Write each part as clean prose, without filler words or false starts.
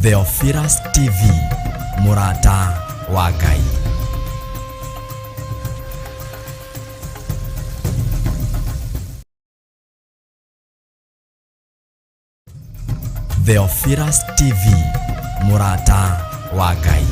Theophilus TV, mũrata wa Ngai. Theophilus TV, mũrata wa Ngai.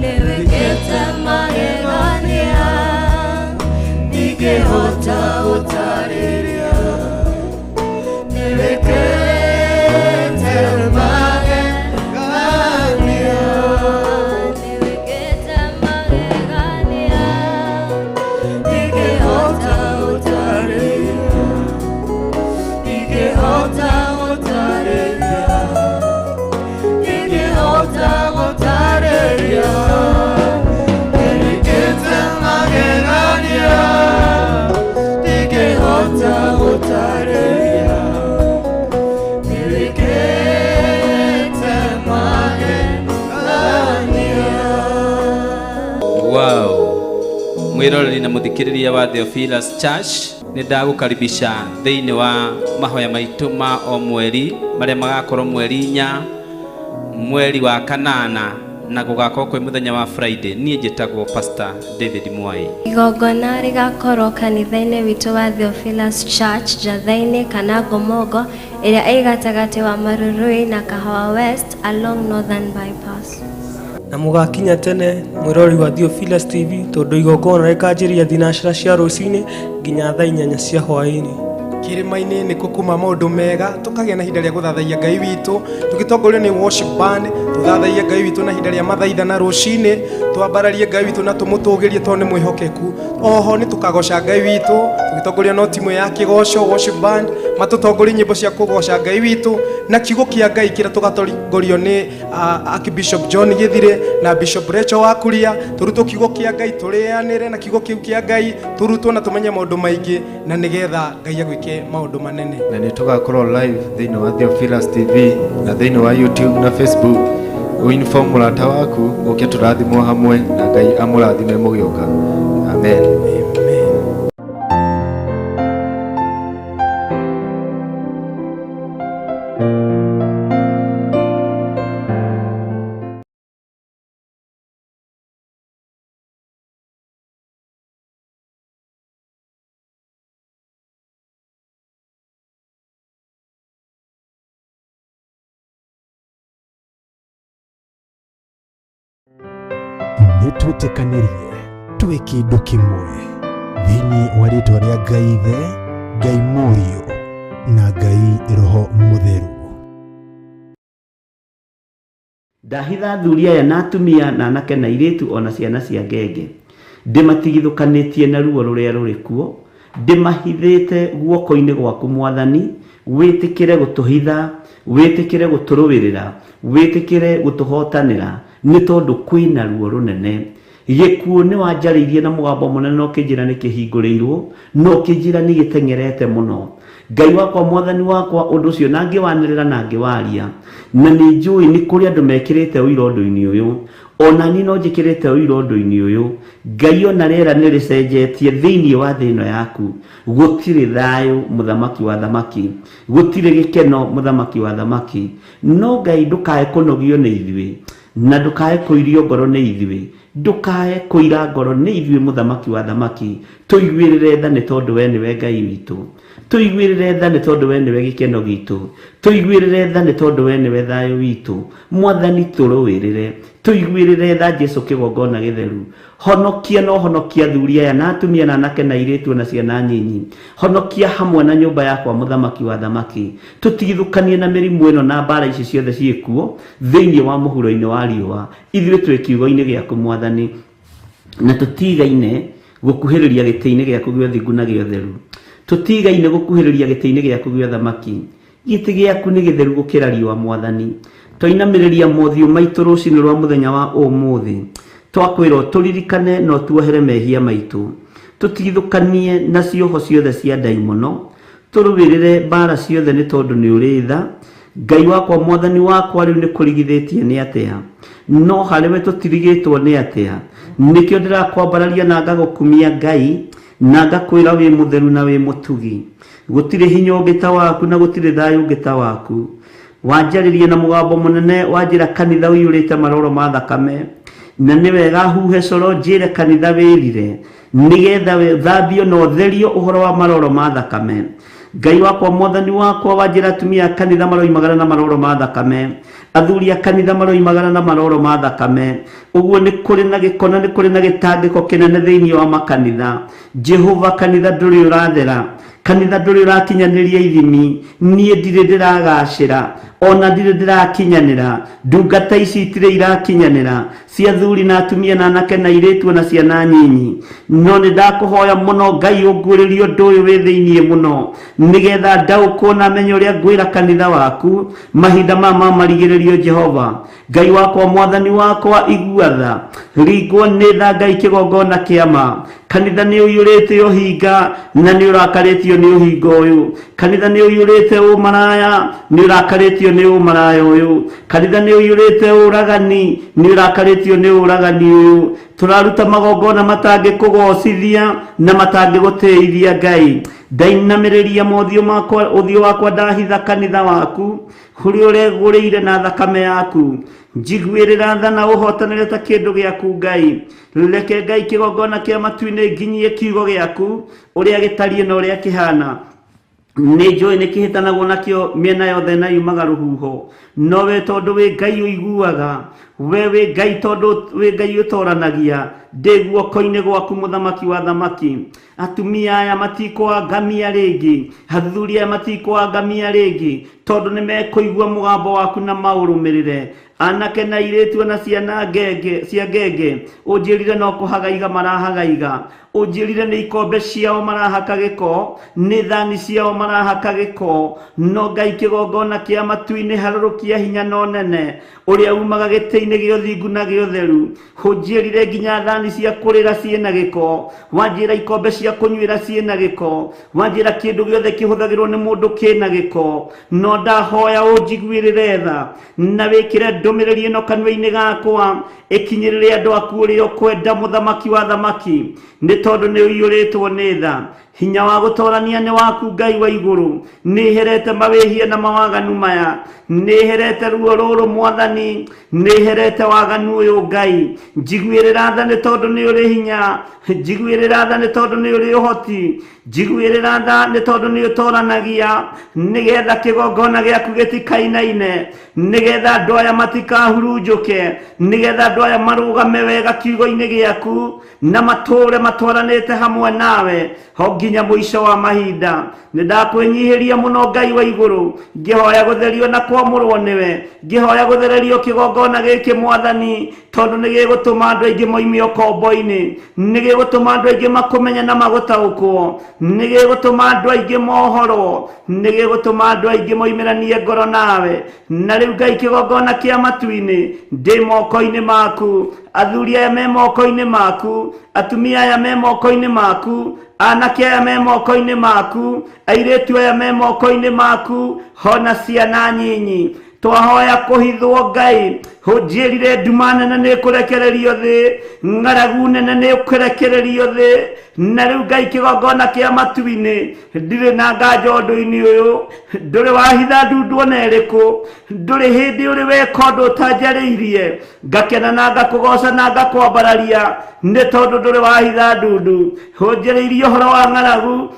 Nĩwĩkĩte magegania ndingĩhota gũtarĩria. Nĩwĩkĩte magegania. Nĩwĩkĩte magegania ndingĩhota gũtarĩria. Ndingĩhota gũtarĩria. Ndingĩhota gũtarĩria. Nĩwĩkĩte magegania ndingĩhota gũtarĩria. Nĩwĩkĩte magegania. Wow. Mwiroreri na muthikiriria wa Theophilus Church, nĩ ndagũkaribisha thĩinĩ wa mahoya maitũ ma o mweri marĩa magakorwo mweri 4 mweri wa kanana na gũgakorwo kwĩ mũthenya wa Friday. Niĩ njĩtagwo Pastor David Mwai. Igongona rĩgakorwo kanitha-inĩ witũ wa Theophilus Church Njatha-inĩ kana Ngomongo ĩrĩa ĩ gatagatĩ wa Marurui na Kahawa West along Northern Bypass. Na mũgakinya tene mwĩroreri wa Theophilus TV tondũ igongona rĩkanjĩrĩria thinacara cia rũcinĩ nginya thaa 8 cia hwaĩ-inĩ. Kĩrĩma-inĩ nĩkuo kuma maũndũ mega, tũkagĩa na ihinda rĩa gũthathaiya Ngai witũ tũgĩtongorio nĩ worship band, tũthathaiye Ngai witũ na ihinda rĩa mathaitha na rũcinĩ, twambararie Ngai witũ na tũmũtũgĩrie tondũ nĩ mwĩhokeku. Oho nĩ tũkagoca Ngai witũ tũgĩtongorio no timu ya kĩgoco worship band, matũtongorie nyĩmbo cia kũgoca Ngai witũ na kiugo kĩa Ngai kĩrĩa tũgatongorio nĩ Archbishop John Githire na Bishop Rachel Wakuria, tũrutwo kiugo kĩa Ngai, tũrĩanĩre na kiugo kĩu kĩa Ngai, tũrutwo na tũmenye maũndũ maingĩ na nĩgetha Ngai agwĩke maũndũ manene. Na nĩ tũgakorwo live thĩinĩ wa Theophilus TV na thĩinĩ wa YouTube na Facebook. Ũinform mũrata waku ũke tũrathimwo hamwe na Ngai amũrathime mũgĩũka. Amen. Amen. Nĩ twĩtĩkanĩrie twĩ kĩndũ kĩmwe thĩinĩ wa rĩtwa rĩa Ngai Ithe, Ngai Mũriũ na Ngai Roho Mũtheru. Ndahitha athuri aya na atumia na anake na airĩtu o na ciana cia ngenge, ndĩmatigithũkanĩtie na ruo rũrĩa rũrĩ kuo, ndĩmahithĩte guoko-inĩ gwaku Mwathani, wĩtĩkĩre gũtũhitha, wĩtĩkĩre gũtũrũĩrĩra, wĩtĩkĩre gũtũhotanĩra, nĩ tondũ kwĩ na ruo rũnene. Gĩkuũ nĩwanjarĩirie na mũgambo mũnene na ũkĩnjĩra nĩkĩhingũrĩirwo, na ũkĩnjĩra nĩgĩteng'erete mũno. Ngai wakwa, Mwathani wakwa, ũndũ ũcio na ngĩwanĩrĩra na ngĩwaria, na nĩnjũĩ nĩ kũrĩ andũ mekĩrĩte ũira ũndũ-inĩ ũyũ. O na niĩ no njĩkĩrĩte ũira ũndũ-inĩ ũyũ. Ngai o na rĩera nĩrĩcenjetie thĩinĩ wa thĩ ĩno yaku. Gũtirĩ thayũ, Mũthamaki wa athamaki. Gũtirĩ gĩkeno, Mũthamaki wa athamaki. No Ngai ndũkae kũnogio nĩ ithuĩ, na ndũkae kũirio ngoro nĩ ithuĩ. Ndũkae kũira ngoro nĩ ithuĩ, Mũthamaki wa athamaki. Tũiguĩrĩre tha nĩ tondũ we nĩwe Ngai witũ. Tũiguĩrĩre tha nĩ tondũ we nĩwe gĩkeno gitũ. Tũiguĩrĩre tha nĩ tondũ we nĩwe thayũ witũ. Mwathani tũrũĩrĩre. Tũiguĩrĩre tha Jesu kĩgongona gĩtheru. Honokia na ũhonokie athuri aya na atumia na anake na airĩtu o na ciana nyinyi. Honokia hamwe na nyũmba yakwa, Mũthamaki wa athamaki. Tũtigithũkanie na mĩrimũ ĩno na mbaara ici ciothe ciĩkuo thĩinĩ wa mũhuro-inĩ wa riũa. Ithuĩ twĩ kiugo-inĩ gĩaku Mwathani, na tũtigaine gũkuhĩrĩria gĩtĩ-inĩ gĩaku gĩa ũthingu na gĩa ũtheru. Tũtigaine gũkuhĩrĩria gĩtĩ-inĩ gĩaku gĩa ũthamaki. Gĩtĩ gĩaku nĩ gĩtheru gũkĩra riũa Mwathani. Twainamĩrĩria mothiũ maitũ rũcinĩ rwa mũthenya wa ũmũthĩ, twakwĩra ũtũririkane na ũtuohere mehia maitũ. Tũtigithũkanie na cioho ciothe cia ndaimono, tũrũĩrĩre mbara ciothe nĩ tondũ nĩ ũrĩ tha. Ngai wakwa Mwathani wakwa rĩu nĩ kũrigithĩtie nĩ atĩa? No harĩ we tũtirigĩtwo nĩ atĩa? Nĩkĩo ndĩrakwambararia na ngagũkumia Ngai, na ngakwĩra wĩ mũtheru na wĩ mũtugi. Gũtirĩ hinya ũngĩ ta waku na gũtirĩ thayũ ũngĩ ta waku. Wanjarĩria na mũgambo mũnene wanjĩra kanitha ũiyũrĩte maroro ma thakame, na nĩ wega huhe coro njĩre kanitha wĩrire nĩgetha thambio na ũtherio ũhoro wa maroro ma thakame. Ngai wakwa Mwathani wakwa wanjĩra atumia a kanitha maroimagara na maroro ma thakame, athuri a kanitha maroimagara na maroro ma thakame. Ũguo nĩ kũrĩ na gĩko na nĩ kũrĩ na gĩtangĩko kĩnene thĩinĩ wa makanitha. Jehova kanitha ndũrĩ ũrathera, kanitha ndũrĩ ũrakinyanĩria ithimi, niĩ ndirĩ ndĩragacĩra, ona ndirĩ ndĩrakinyanĩra, ndungata ici itirĩ irakinyanĩra, cia athuri na atumia na anake na airĩtu ona ciana nyinyi. No nĩ ndakũhoya mũno Ngai ũnguũrĩrie ũndũ ũyũ wĩ thĩinĩ mũno, nĩgetha ndaũkwo na menye ũrĩa ngwĩra kanitha waku mahinda maya ma marigĩrĩrio. Jehova Ngai wakwa Mwathani wakwa, igua tha, ringwo nĩ tha Ngai kĩgongona kĩa ma. Kanitha nĩ ũiyũrĩte ũhinga na nĩ ũrakarĩtio nĩ ũhinga ũyũ. Kanitha nĩ ũiyũrĩte ũmaraya, nĩ ũrakarĩtio nĩ ũmaraya ũyũ. Kanitha nĩ ũiyũrĩte ũragani, nĩ ũrakarĩtio nĩ ũragani ũyũ. Tũraruta magongona matangĩkũgocithia na matangĩgũtĩithia Ngai. Ndainamĩrĩria mothiũ makwa, ũthiũ wakwa ndahitha kanitha waku ũrĩa ũregũrĩire na thakame yaku. Njiguĩrĩra tha na ũhotanĩre ta kĩndũ gĩaku Ngai. Reke Ngai kĩgongona kĩa matu-inĩ nginyie kiugo gĩaku ũrĩa gĩtariĩ na ũrĩa kĩhana. Nĩ njũĩ nĩ kĩhĩtanagwo nakĩo mĩena yothe na yumaga rũhuho, no we tondũ wĩ Ngai ũiguaga, we wĩ Ngai tondũ wĩ Ngai ũtoranagia, ndĩ guoko-inĩ gwaku mũthamaki wa thamaki. Atumia aya matikũangamia rĩngĩ, athuri aya matikũangamia rĩngĩ, tondũ nĩ mekũigua mũgambo waku na maũrũmĩrĩre. Anake na airĩtu na ciana ngenge cia ngenge, ũnjĩrire no kũhagaiga marahagaiga, ũnjĩrire nĩ ikombe ciao marahaka gĩko, nĩ thani ciao marahaka gĩko. No Ngai kĩgongona kĩa matu-inĩ harũrũkia hinya na ũnene ũrĩa umaga gĩtĩ-inĩ gĩa ũthingu na gĩa ũtheru. Ũnjĩrire nginya thani cia kũrĩra ciĩna gĩko, wanjĩra ikombe cia kũnyuĩra ciĩna gĩko, wanjĩra kĩndũ gĩothe kĩhũthagĩrwo nĩ mũndũ kĩna gĩko. No ndahoya ũnjiguĩrĩre tha na wĩkĩre ndũmĩrĩri ĩno kanua-inĩ gakwa ĩkinyĩrĩre andũ aku ũrĩa ũkwenda, mũthamaki wa thamaki, nĩ tondũ nĩ ũiyũrĩtwo nĩ tha. Hinya wa gũtorania nĩ waku Ngai wa igũrũ. Nĩ herete mawĩhia na mawaganu maya, nĩ herete ruo rũrũ Mwathani, nĩ herete waganu ũyũ Ngai. Njiguĩrĩra tha nĩ tondũ nĩ ũrĩ hinya, njiguĩrĩra tha nĩ tondũ nĩ ũrĩ ũhoti, njiguĩrĩra tha nĩ tondũ nĩ ũtoranagia, nĩgetha kĩgongona gĩaku gĩtikainaine, nĩgetha andũ aya matikahurunjũke, nĩgetha andũ aya marũgame wega kiugo-inĩ gĩaku na matũũre matwaranĩte hamwe nawe ho nginya mũico wa mahinda. Nĩ ndakwĩnyihĩria mũno Ngai wa igũrũ, ngĩhoya gũtherio na kwamũrwo nĩwe, ngĩhoya gũthererio kĩgongona gĩkĩ Mwathani, tondũ nĩ gĩgũtũma andũ aingĩ moime ũkombo-inĩ, nĩ gĩgũtũma andũ aingĩ makũmenye na magũtaũkwo, nĩ gĩgũtũma andũ aingĩ mohorwo, nĩ gĩgũtũma andũ aingĩ moimĩranie ngoro nawe. Na rĩu Ngai kĩgongona kĩa matu-inĩ, ndĩ moko-inĩ maku, athuri aya me moko-inĩ maku, atumia aya me moko-inĩ maku, anake aya me moko-inĩ maku, airĩtu aya me moko-inĩ maku, hona ciana nyinyi. Twahoya kũhithwo Ngai, ũnjĩrire nduma nene nĩ ĩkũrekererio thĩ, ng'aragu nene nĩ ĩkũrekererio thĩ. Na rĩu Ngai kĩgongona kĩa matu-inĩ, ndirĩ na nganja ũndũ-inĩ ũyũ, ndũrĩ wahitha ndundu ona ĩrĩkũ, ndũrĩ hĩndĩ ũrĩ weka ũndũ ũtanjarĩirie, ngakena na ngakũgoca na ngakwambararia, nĩ tondũ ndũrĩ wahitha ndundu. Ũnjĩrĩirie ũhoro wa ng'aragu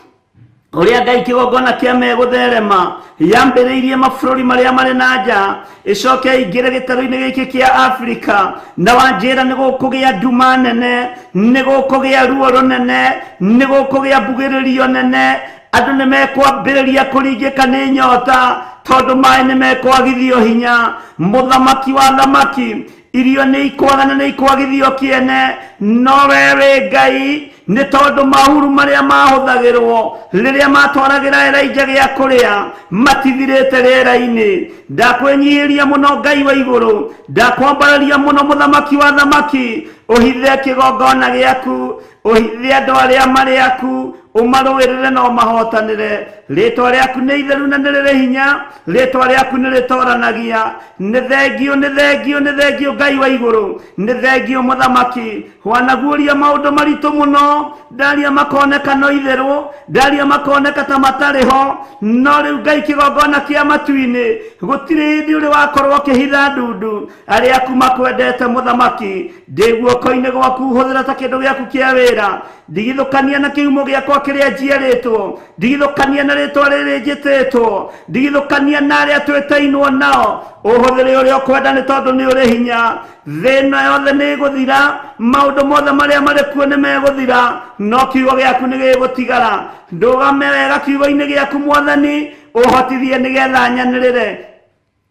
ũrĩa Ngai kĩgongona kĩa megũtherema yambĩrĩirie mabũrũri marĩa marĩ na nja, ĩcoke ĩingĩre gĩtarũ-inĩ gĩkĩ kĩa Afrika, na wanjĩra nĩ gũkũgĩa nduma nene, nĩ gũkũgĩa ruo rũnene, nĩ gũkũgĩa mbugĩrĩrio nene, andũ nĩ mekwambĩrĩria kũringĩka nĩ nyota tondũ maĩ nĩ mekwagithio hinya. Mũthamaki wa thamaki, irio nĩ ikwaga na nĩ ikwagithio kĩene, no we wĩ Ngai. Nĩ tondũ mahuru marĩa mahũthagĩrwo rĩrĩa matwaragĩra Elija gĩa kũrĩa matithirĩte rĩera-inĩ. Ndakwĩnyihĩria mũno Ngai wa igũrũ, ndakwambararia mũno mũthamaki wa thamaki, ũhithe kĩgongona gĩaku, ũhithe andũ arĩa marĩ aku, ũmarũĩrĩre na ũmahotanĩre. Rĩtwa rĩaku nĩ itheru na nĩ rĩrĩ hinya, rĩtwa rĩaku nĩ rĩtoranagia. Nĩ thengio, nĩ thengio, nĩ thengio Ngai wa igũrũ, nĩ thengio mũthamaki. Wanaguũria maũndũ maritũ mũno, ndaria makoneka no itherũ, ndaria makoneka ta matarĩ ho, no rĩu Ngai kĩgongona kĩa matu-inĩ, gũtirĩ hĩndĩ ũrĩ wakorwo ũkĩhitha ndundu arĩa aku makwendete mũthamaki. Ndĩ guoko-inĩ gwaku, hũthĩra ta kĩndũ gĩaku kĩa wĩra. Ndigithũkania na kĩhumo gĩakwa kĩrĩa njiarĩtwo, ndigithũkania na rĩtwa rĩrĩ njĩtĩtwo, ndigithũkania na arĩa twĩtainwo nao. Ũhũthĩre ũrĩa ũkwenda nĩ tondũ nĩ ũrĩ hinya. Thĩ ĩno yothe nĩ ĩgũthira, maũndũ mothe marĩa marĩ kuo nĩ megũthira, no kiugo gĩaku nĩ gĩgũtigara. Ndũgame wega kiugo-inĩ gĩaku Mwathani, ũhotithie nĩgetha nyanĩrĩre,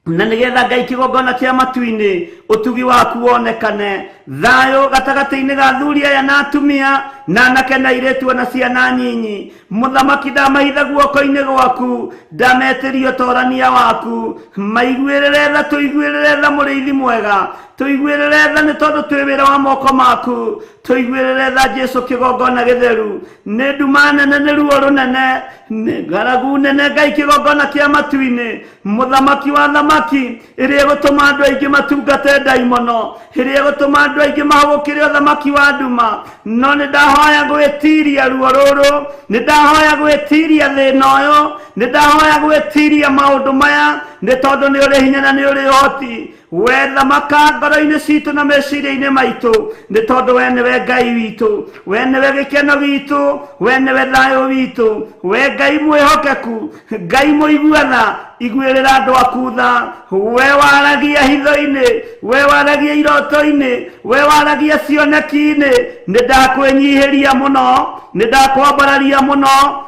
na nĩgetha Ngai kĩgongona kĩa matu-inĩ ũtugi waku wonekane. Thayũ gatagatĩ-inĩ ga athuri aya na atumia, na anake na airĩtu ona ciana nyinyi. Mũthamaki, ndamahitha guoko-inĩ gwaku, ndametĩria ũtorania waku. Maiguĩrĩre tha, tũiguĩrĩre tha mũrĩithi mwega, tũiguĩrĩre tha nĩ tondũ twĩ wĩra wa moko maku. Tũiguĩrĩre tha Jesu kĩgongona gĩtheru. Nĩ nduma nene, nĩ ruo rũnene, nĩ ng'aragu nene Ngai kĩgongona kĩa matu-inĩ, mũthamaki wa thamaki, ĩrĩa ĩgũtũma andũ aingĩ matungate ndaimono, ĩrĩa ĩgũtũma andũ aingĩ mahũgũkĩre ũthamaki wa nduma. No nĩ ndahoya gwĩtiria ruo rũrũ, nĩ ndahoya gwĩtiria thĩna ũyũ, nĩ ndahoya gwĩtiria maũndũ maya, nĩ tondũ nĩ ũrĩ hinya na nĩ ũrĩ ũhoti. We thamaka ngoro-inĩ citũ na meciria-inĩ maitũ, nĩ tondũ we nĩwe Ngai witũ, we nĩwe gĩkeno gitũ, we nĩwe thayũ witũ, we Ngai mwĩhokeku, Ngai mũiguana, iguĩrĩra andũ aku tha. We waragia hitho-inĩ, we waragia iroto-inĩ, we waragia cioneki-inĩ, nĩ ndakwĩnyihĩria mũno, nĩ ndakwambararia mũno,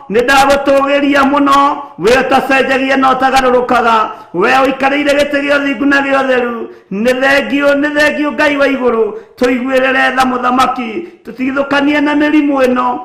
nĩ ndagũtũgĩria mũno. We ũtacenjagia na ũtagarũrũkaga, we ũikarĩire gĩtĩ gĩa ũthingu na gĩa ũtheru, nĩ thengio, nĩ thengio Ngai wa igũrũ. Tũiguĩrĩre tha mũthamaki, tũtigithũkanie na mĩrimũ ĩno,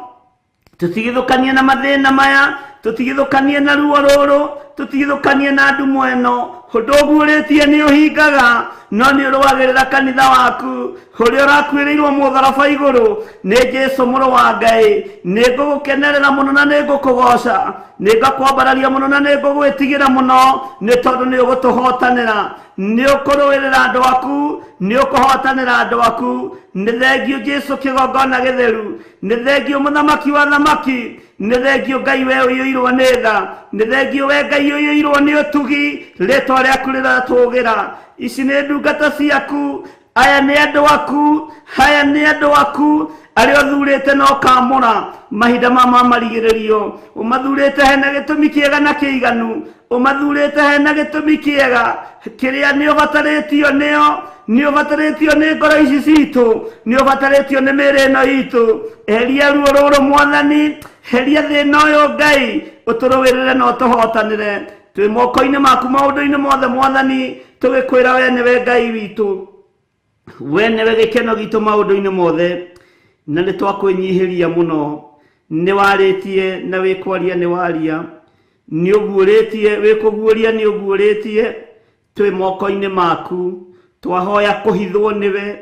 tũtigithũkanie na mathĩna maya, tũtigithũkanie na ruo rũrũ, tũtigithũkanie na ndumo ĩno. Ũndũ ũguũrĩtie nĩ ũhingaga, no nĩ ũrũagĩrĩra kanitha waku ũrĩa ũrakuĩrĩirwo mũtharaba igũrũ nĩ Jesu mũrũ wa Ngai. Nĩ ngũgũkenerera mũno na nĩ ngũkũgoca, nĩ ngakwambararia mũno na nĩ ngũgwĩtigĩra mũno, nĩ tondũ nĩ ũgũtũhotanĩra, nĩ ũkũrũĩrĩra andũ aku, nĩ ũkũhotanĩra andũ aku. Nĩ thengio Jesu kĩgongona gĩtheru, nĩ thengio mũthamaki wa thamaki, nĩ thengio Ngai we ũiyũirwo nĩ tha, nĩ thengio we Ngai ũiyũirwo nĩ ũtugi, rĩtwa rĩaku rĩratũgĩra. Ici nĩ ndungata ciaku, aya nĩ andũ aku, aya nĩ andũ aku arĩa ũthurĩte na ũkamũra mahinda ma marigĩrĩrio. Ũmathurĩte hena gĩtũmi kĩega na kĩiganu, ũmathurĩte hena gĩtũmi kĩega kĩrĩa nĩ ũbatarĩtio nĩo, nĩ ũbatarĩtio nĩ ngoro ici citũ, nĩ ũbatarĩtio nĩ mĩĩrĩ ĩno itũ. Eheria ruo rũrũ Mwathani, heria thĩna ũyũ Ngai, ũtũrũĩrĩre na ũtũhotanĩre. Twĩ moko-inĩ maku maũndũ-inĩ mothe Mwathani, tũgĩkwĩra we nĩwe Ngai witũ, we nĩwe gĩkeno gitũ maũndũ-inĩ mothe, na nĩ twakwĩnyihĩria mũno. Nĩ warĩtie na wĩkwaria nĩ waria, nĩ ũguũrĩtie, wĩkũguũria nĩ ũguũrĩtie. Twĩ moko-inĩ maku, twahoya kũhithwo nĩwe,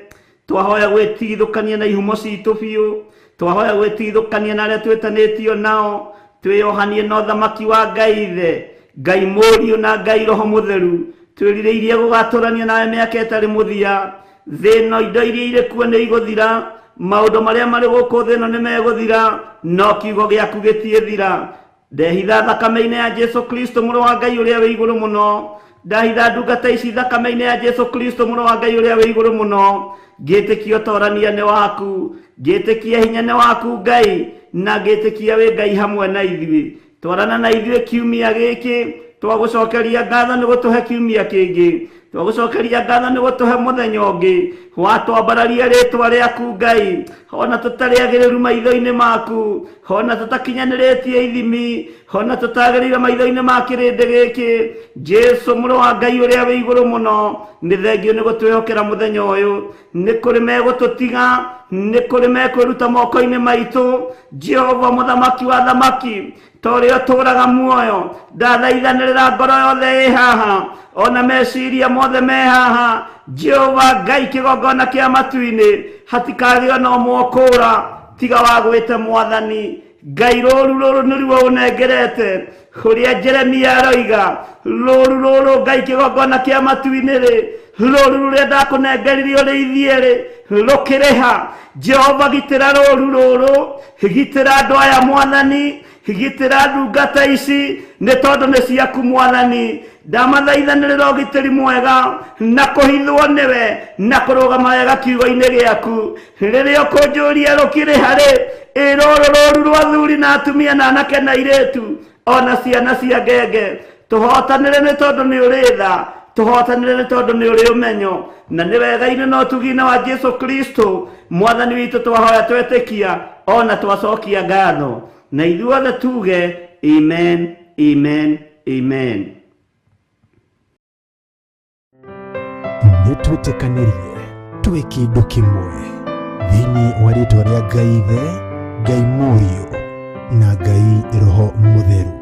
twahoya gwĩtigithũkania na ihumo citũ biũ, twahoya gwĩtigithũkania na arĩa twĩtanĩtio nao, twĩyohanie na ũthamaki wa Ngai Ithe, Ngai Mũriũ na Ngai Roho Mũtheru. Twĩrirĩirie gũgatũrania nawe mĩaka ĩtarĩ mũthia. Thĩ ĩno indo iria irĩ kuo nĩ igũthira, maũndũ marĩa marĩ gũkũ thĩ ĩno nĩ megũthira, no kiugo gĩaku gĩtiĩthira. Ndehitha thakame-inĩ ya Jesu Kristo mũrũ wa Ngai ũrĩa wĩ igũrũ mũno. Ndahitha ndungata ici thakame-inĩ ya Jesu Kristo mũrũ wa Ngai ũrĩa wĩ igũrũ mũno. Ngĩtĩkia ũtorania nĩ waku, ngĩtĩkia hinya nĩ waku Ngai, na ngĩtĩkia wĩ Ngai hamwe na ithuĩ. Twarana na ithuĩ kiumia gĩkĩ, twagũcokeria ngatho nĩ gũtũhe kiumia kĩngĩ. Twagũcokeria ngatho nĩ gũtũhe mũthenya ũngĩ watwambararia rĩtwa rĩaku Ngai, ona tũtarĩ agĩrĩru maitho-inĩ maku, ona tũtakinyanĩrĩtie ithimi, ona tũtagĩrĩire maitho-inĩ ma kĩrĩndĩ gĩkĩ. Jesu mũrũ wa Ngai ũrĩa wĩ igũrũ mũno, nĩ thengio nĩ gũtwĩhokera mũthenya ũyũ. Nĩ kũrĩ megũtũtiga, nĩ kũrĩ mekwĩruta moko-inĩ maitũ. Jehova mũthamaki wa thamaki, ta ũrĩa ũtũũraga muoyo, ndathaithanĩrĩra ngoro yothe ĩ haha, ona meciria mothe me haha. Jehova Ngai kĩgongona kĩa matu-inĩ, hatikagĩo na ũmwe ũkũũra tiga wa gwĩte Mwathani Ngai. Rũru rũrũ nĩruo ũnengerete, ũrĩa Jeremia aroiga, rũru rũrũ Ngai kĩgongona kĩa matu-inĩ rĩ, rũru rũrĩa ndakũnengerire ũrĩithie rĩ, rũkĩrĩha. Jehova gitĩra rũru rũrũ, gitĩra andũ aya Mwathani, gitĩra ndungata ici, nĩ tondũ nĩ ciaku Mwathani. Ndamathaithanĩrĩra ũgitĩri mwega na kũhithwo nĩwe na kũrũgama wega kiugo-inĩ gĩaku. Rĩrĩa ũkũnjũria rũkĩrĩha rĩ, ĩ rũrũ rũru rwa athuri na atumia na anake na airĩtu ona ciana cia ngenge, tũhotanĩre nĩ tondũ nĩ ũrĩ tha, tũhotanĩre nĩ tondũ nĩ ũrĩ ũmenyo, na nĩ wega-inĩ na ũtugi-inĩ wa Jesu Kristo Mwathani witũ twahoya twetĩkia ona twacokia ngatho, na ithuothe tuge amen, amen, amen. Nĩ twĩtĩkanĩrie twĩ kĩndũ kĩmwe thĩinĩ wa rĩtwa rĩa Ngai Ithe, Ngai Mũriũ na Ngai Roho Mũtheru.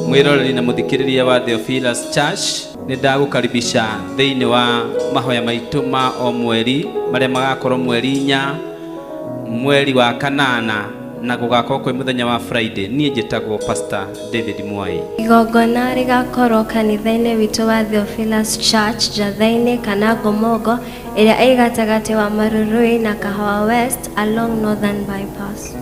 Mwiroreri na muthikiriria wa Theophilus Church, nĩ ndagũkaribisha thĩinĩ wa mahoya maitũ ma o mweri marĩa magakorwo mweri 4 mweri wa 8 na gũgakorwo kwĩ mũthenya wa Friday. Niĩ njĩtagwo Pastor David Mwai. Igongona rĩgakorwo kanitha-inĩ witũ wa Theophilus Church Njatha-inĩ kana Ngomongo ĩrĩa ĩ gatagatĩ wa Marurui na Kahawa West along Northern Bypass.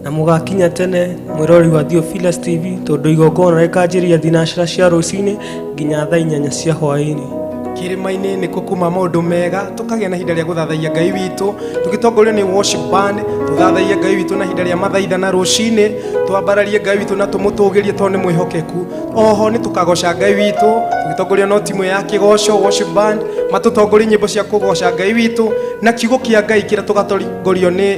Na mũgakinya tene mwĩroreri wa Theophilus TV, tondũ igongona rĩkanjĩrĩria thinacara cia rũcinĩ nginya thaa 8 cia hwaĩ-inĩ. Kĩrĩma-inĩ nĩkuo kuma maũndũ mega, tũkagĩa na ihinda rĩa gũthathaiya Ngai witũ tũgĩtongorio nĩ worship band, tũthathaiye Ngai witũ na ihinda rĩa mathaithana rũcinĩ, twambararie Ngai witũ na tũmũtũgĩrie tondũ nĩ mwĩhokeku. Oho nĩ tũkagoca Ngai witũ tũgĩtongorio no timu ya kĩgoco worship band, matũtongorie nyĩmbo cia kũgoca Ngai witũ na kiugo kĩa Ngai kĩrĩa tũgatongorio nĩ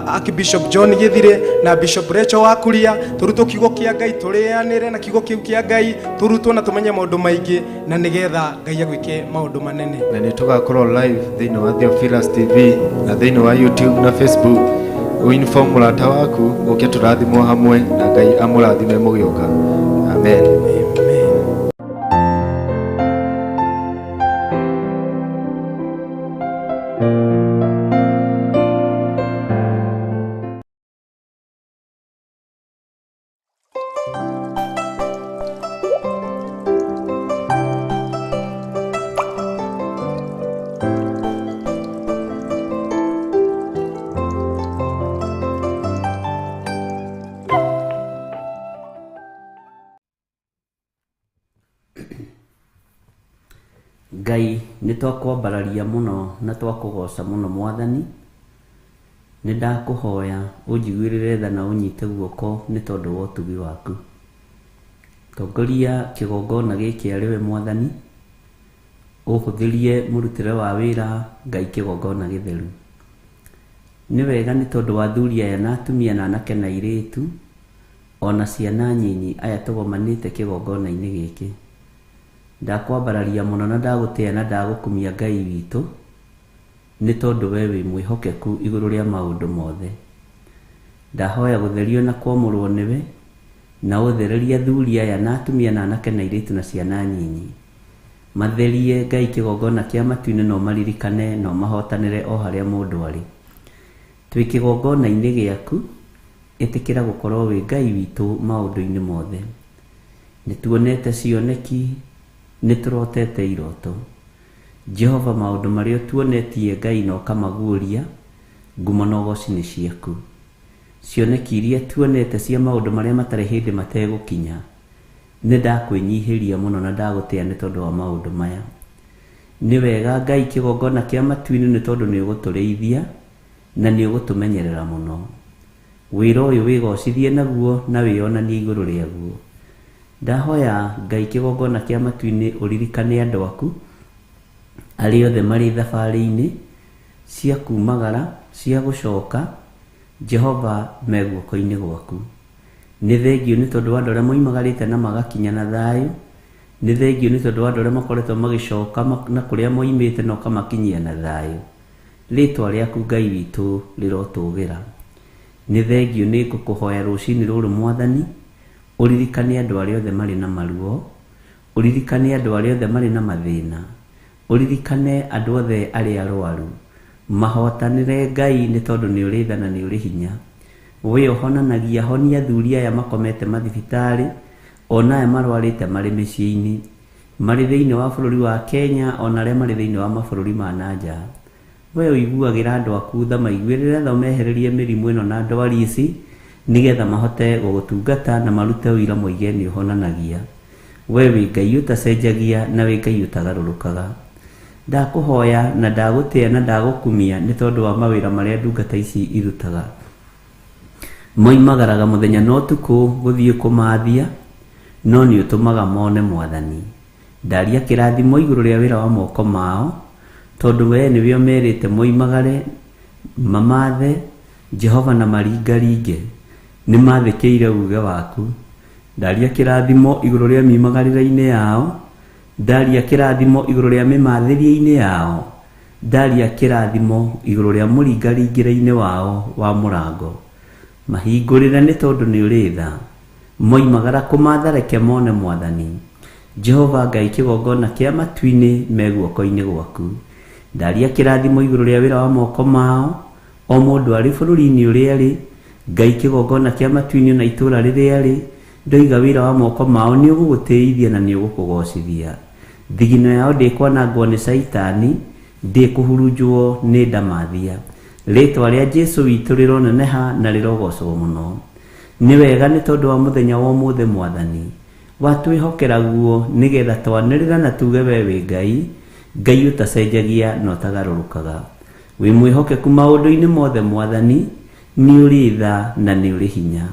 Archbishop John Githire na Bishop Rachel Wakuria. Tũrutwo kiugo kĩa Ngai, tũrĩanĩre na kiugo kĩu kĩa Ngai, tũrutwo na tũmenye maũndũ maingĩ na nĩgetha Ngai agwĩke maũndũ manene. Na nĩ tũgakorwo live thĩinĩ wa Theophilus TV na thĩinĩ wa YouTube na Facebook. Ũinform mũrata waku ũke tũrathimwo hamwe na Ngai amũrathime mũgĩũka. Amen. Amen. Ngai nĩ twakwambararia mũno na twakũgoca mũno Mwathani, Nĩ ndakũhoya ũnjiguĩrĩre tha na ũnyite guoko nĩ tondũ wa ũtugi waku. Tongoria kĩgongona gĩkĩ arĩ we Mwathani, ũhũthĩrie mũrutĩre wa wĩra Ngai kĩgongona gĩtheru. Nĩ wega nĩ tondũ wa athuri aya na atumia na anake na airĩtu ona ciana nyinyi aya tũgomanĩte kĩgongona-inĩ gĩkĩ. Ndakwambararia mũno na ndagũtĩa na ndagũkumia Ngai witũ nĩ tondũ we wĩ mwĩhokeku igũrũ rĩa maũndũ mothe. Ndahoya gũtherio na kwamũrwo nĩwe na ũthererie athuri aya na atumia na anake na airĩtu na ciana nyinyi. Matherie Ngai kĩgongona kĩa matu-inĩ na ũmaririkane na ũmahotanĩre o harĩa mũndũ arĩ. Twĩ kĩgongona-inĩ gĩaku, ĩtĩkĩra gũkorwo wĩ Ngai witũ maũndũ-inĩ mothe. Nĩ tuonete cioneki, nĩ tũrotete iroto. Jehova maũndũ marĩa ũtuonetie Ngai na ũkamaguũria, ngumo na ũgoci nĩ ciaku. Cioneki iria tuonete cia maũndũ marĩa matarĩ hĩndĩ mategũkinya, nĩ ndakwĩnyihĩria mũno na ndagũtĩa nĩ tondũ wa maũndũ maya. Nĩ wega Ngai kĩgongona kĩa matu-inĩ nĩ tondũ nĩ ũgũtũrĩithia na nĩ ũgũtũmenyerera mũno. Wĩra ũyũ wĩgocithie naguo na wĩonanie igũrũ rĩaguo. Ndahoya Ngai kĩgongona kĩa matu-inĩ ũririkane andũ aku arĩa othe marĩ thabarĩ-inĩ cia kumagara, cia gũcoka, Jehova me guoko-inĩ gwaku. Nĩ thengio nĩ tondũ wa andũ arĩa moimagarĩte na magakinya na thayũ. Nĩ thengio nĩ tondũ wa andũ arĩa makoretwo magĩcoka na kũrĩa moimĩte na ũkamakinyia na thayũ. Rĩtwa rĩaku Ngai witũ rĩrotũgĩra. Nĩ thengio nĩ ngũkũhoya rũcinĩ rũrũ Mwathani, ũririkane andũ arĩa othe marĩ na maruo, ũririkane andũ arĩa othe marĩ na mathĩna, ũririkane andũ othe arĩa arwaru. Mahotanĩre Ngai nĩ tondũ nĩ ũrĩ tha na nĩ ũrĩ hinya. We ũhonanagia, honia athuri aya makomete mathibitarĩ, ona aya marwarĩte marĩ mĩciĩ-inĩ, marĩ thĩinĩ wa bũrũri wa Kenya, ona arĩa marĩ thĩinĩ wa mabũrũri ma na nja. We ũiguagĩra andũ aku tha, maiguĩrĩre tha, ũmehererie mĩrimũ ĩno na ndwari ici, nĩgetha mahote gũgũtungata na marute ũira moige nĩ ũhonanagia. We wĩ Ngai ũtacenjagia na wĩ Ngai ũtagarũrũkaga. Ndakũhoya na ndagũtĩa na ndagũkumia nĩ tondũ wa mawĩra marĩa ndungata ici irutaga. Moimagaraga mũthenya na ũtukũ gũthiĩ kũmathia, no nĩ ũtũmaga mone Mwathani. Ndaria kĩrathimo igũrũ rĩa wĩra wa moko mao, tondũ we nĩwe ũmerĩte moimagare, mamathe Jehova na maringaringe. Nĩ mathĩkĩire uge waku. Ndaria kĩrathimo igũrũ rĩa miumagarĩre-inĩ yao, ndaria kĩrathimo igũrũ rĩa mĩmathĩrie-inĩ yao, ndaria kĩrathimo igũrũ rĩa mũringaringĩre-inĩ wao wa mũrango. Mahingũrĩre nĩ tondũ nĩ ũrĩ tha. Moimagara kũmatha reke mone Mwathani. Jehova Ngai kĩgongona kĩa matu-inĩ me guoko-inĩ gwaku. Ndaria kĩrathimo igũrũ rĩa wĩra wa moko mao, o mũndũ arĩ bũrũri-inĩ ũrĩa arĩ, Ngai kĩgongona kĩa matu-inĩ na itũũra rĩrĩa arĩ, ndoiga wĩra wa moko mao nĩ ũgũgũtĩithia na nĩ ũgũkũgocithia. Thigino yao ndĩkwanangwo nĩ Caitani, ndĩkũhurunjwo nĩ ndamathia. Rĩtwa rĩa Jesũ witũ rĩroneneha na rĩrogocwo mũno. Nĩ wega nĩ tondũ wa mũthenya wa ũmũthĩ Mwathani, watwĩhokera guo nĩgetha twanĩrĩra na tuge we wĩ Ngai, Ngai ũtacenjagia na ũtagarũrũkaga. Wĩ mwĩhokeku maũndũ-inĩ mothe Mwathani, nĩ ũrĩ tha na nĩ ũrĩ hinya.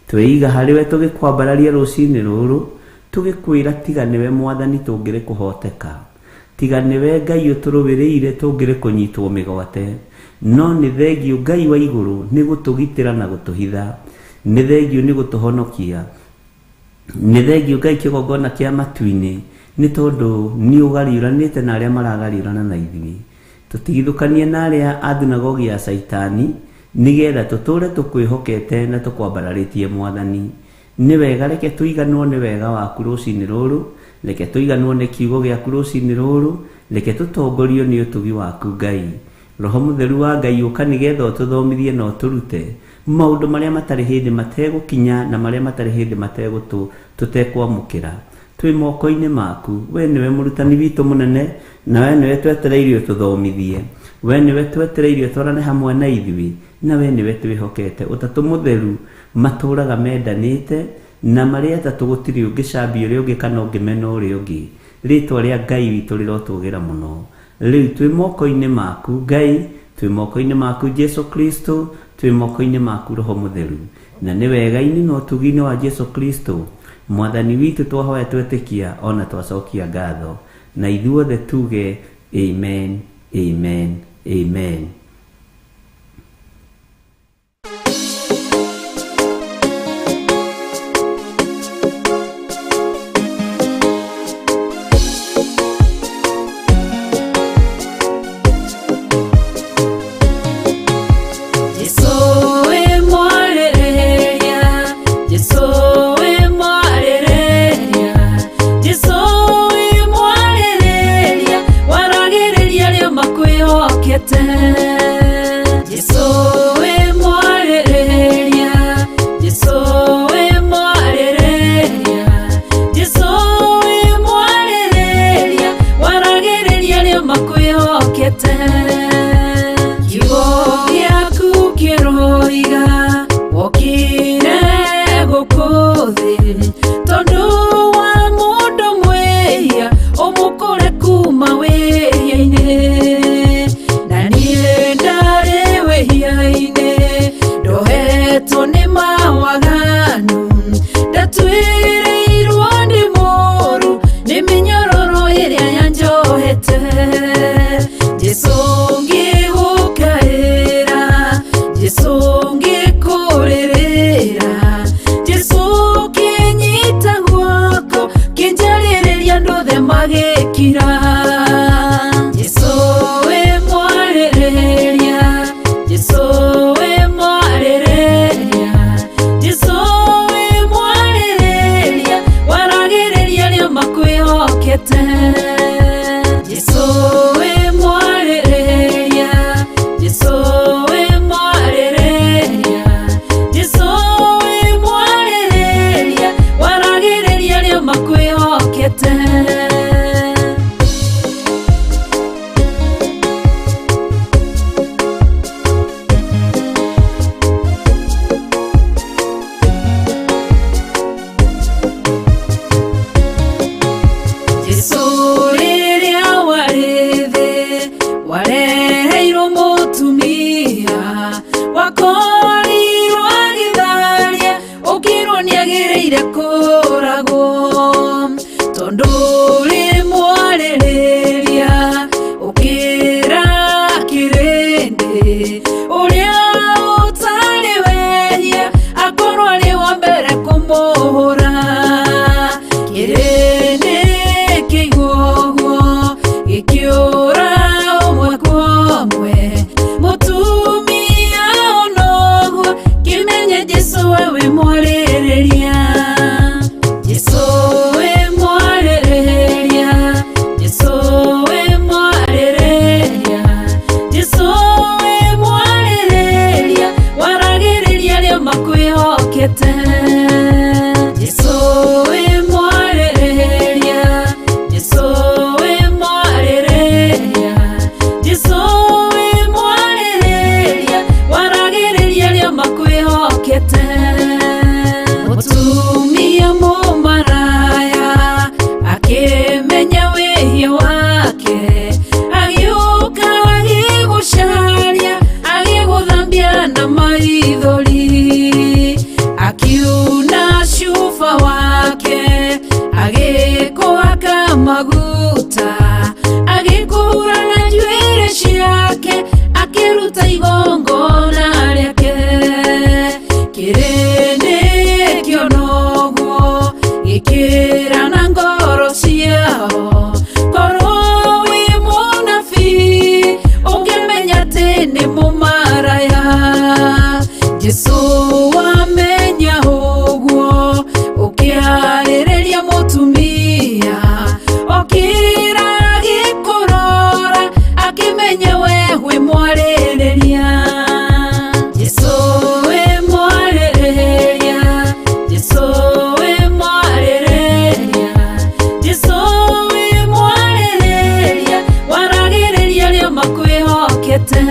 Twĩiga harĩ we tũgĩkwambararia rũcinĩ rũrũ, tũgĩkwĩra tiga nĩwe Mwathani tũngĩrĩ kũhoteka. Tiga nĩwe Ngai ũtũrũĩrĩire tũngĩrĩ kũnyitwo mĩgwate. No nĩ thengio Ngai wa igũrũ nĩ gũtũgitĩra na gũtũhitha. Nĩ thengio nĩ gũtũhonokia. Nĩ thengio Ngai kĩgongona kĩa matu-inĩ nĩ tondũ nĩ ũgariũranĩte na arĩa maragariũrana na ithuĩ. Tũtigithũkanie na arĩa a thunagogi ya Caitani nĩgetha tũtũre tũkwĩhokete na tũkwambararĩtie Mwathani. Nĩ wega reke tũiganwo nĩ wega waku rũcinĩ rũrũ, reke tũiganwo nĩ kiugo gĩaku rũcinĩ rũrũ, reke tũtongorio nĩ ũtugi waku Ngai. Roho Mũtheru wa Ngai ũka nĩgetha ũtũthomithie na ũtũrute maũndũ marĩa matarĩ hĩndĩ mategũkinya na marĩa matarĩ hĩndĩ tũtekwamũkĩra. Twĩ moko-inĩ maku, we nĩwe mũrutani witũ mũnene, na we nĩwe twetereire ũtũthomithie, we nĩwe twetereire ũtwarane hamwe na ithuĩ, na we nĩwe twĩhokete. Ũtatũ Mũtheru matũraga mendanĩte na marĩ atatũ gũtirĩ ũngĩcambia ũrĩa ũngĩ kana ũngĩmena ũrĩa ũngĩ. Rĩtwa rĩa Ngai witũ rĩrotũgĩra mũno. Rĩu twĩ moko-inĩ maku Ngai, Twĩ moko-inĩ maku Jesu Kristo, twĩ moko-inĩ maku Roho Mũtheru, na nĩ wega-inĩ na ũtugi-inĩ wa Jesu Kristo Mwathani witũ twahoya twetĩkia ona twacokia ngatho, na ithuothe tuge amen, amen, amen. Jesu we mwarĩrĩria, Jesu we mwarĩrĩria, Jesu we mwarĩrĩria, waragĩrĩria arĩa makwĩhokete. Jesu we mwarĩrĩria, Jesu we mwarĩrĩria, Jesu we mwarĩrĩria, waragĩrĩria arĩa makwĩhokete. Kiugo gĩaku kĩroiga wokire gũkũ thĩ tondũ wa mũndũ mwĩhia ũmũkũre kuma wĩhia-inĩ, na niĩ ndarĩ wĩhia-inĩ ndohetwo nĩ mawaganu, ndatuĩrĩirwo nĩ mũũru nĩ mĩnyororo ĩrĩa yanjohete. Jesu ngĩgũkaĩra, Jesu ngĩkũrĩrĩra, Jesu kĩnyita guoko kĩnjarĩrĩria andũ othe magĩkira. Jesu we mwarĩrĩria, Jesu we mwarĩrĩria, Jesu we mwarĩrĩria, waragĩrĩria arĩa makwĩhokete. Jesu we mwarĩrĩria, Jesu we mwarĩrĩria, Jesu we mwarĩrĩria, waragĩrĩria arĩa makwĩhokete. Jesu rĩrĩa warĩ thĩ wareheirwo mũtumia wakorirwo agĩtharia ũkĩrwo nĩagĩrĩire kũragwo, tondũ ũrĩ mwarĩrĩria ũkĩra kĩrĩndĩ ũrĩa ũtarĩ wehia akorwo arĩ wa mbere kũmũhũra. Kĩrĩndĩ kĩigua ũguo gĩkĩũra ũmwe kwa ũmwe, mũtumia ona ũguo kĩmenye Jesu we wĩ mwarĩrĩria. Jesu we mwarĩrĩria, Jesu we mwarĩrĩria, Jesu we mwarĩrĩria, waragĩrĩria arĩa makwĩhokete. Jesu we mwarĩrĩria, Jesu we mwarĩrĩria, Jesu we mwarĩrĩria, waragĩrĩria arĩa makwĩhokete. Mũtumia mũmaraya akĩmenya wĩhia wake, agĩũka agĩgũcaria, agĩgũthambia na maithori, akiuna cuba wake, agĩkũhaka maguta, agĩkũhura na njuĩrĩ ciake, akĩruta igongona rĩake. Kĩrĩndĩ kĩona ũguo gĩkĩra na ngoro ciao, korwo wĩ mũnabii ũngĩmenya atĩ nĩ mũmaraya. Jesu wamenya ũguo ũkĩarĩrĩria mũtumia, okĩra agĩkũrora akĩmenya we wĩ mwarĩrĩria. Jesu we mwarĩrĩria, Jesu we mwarĩrĩria, Jesu we mwarĩrĩria, waragĩrĩria arĩa makwĩhokete.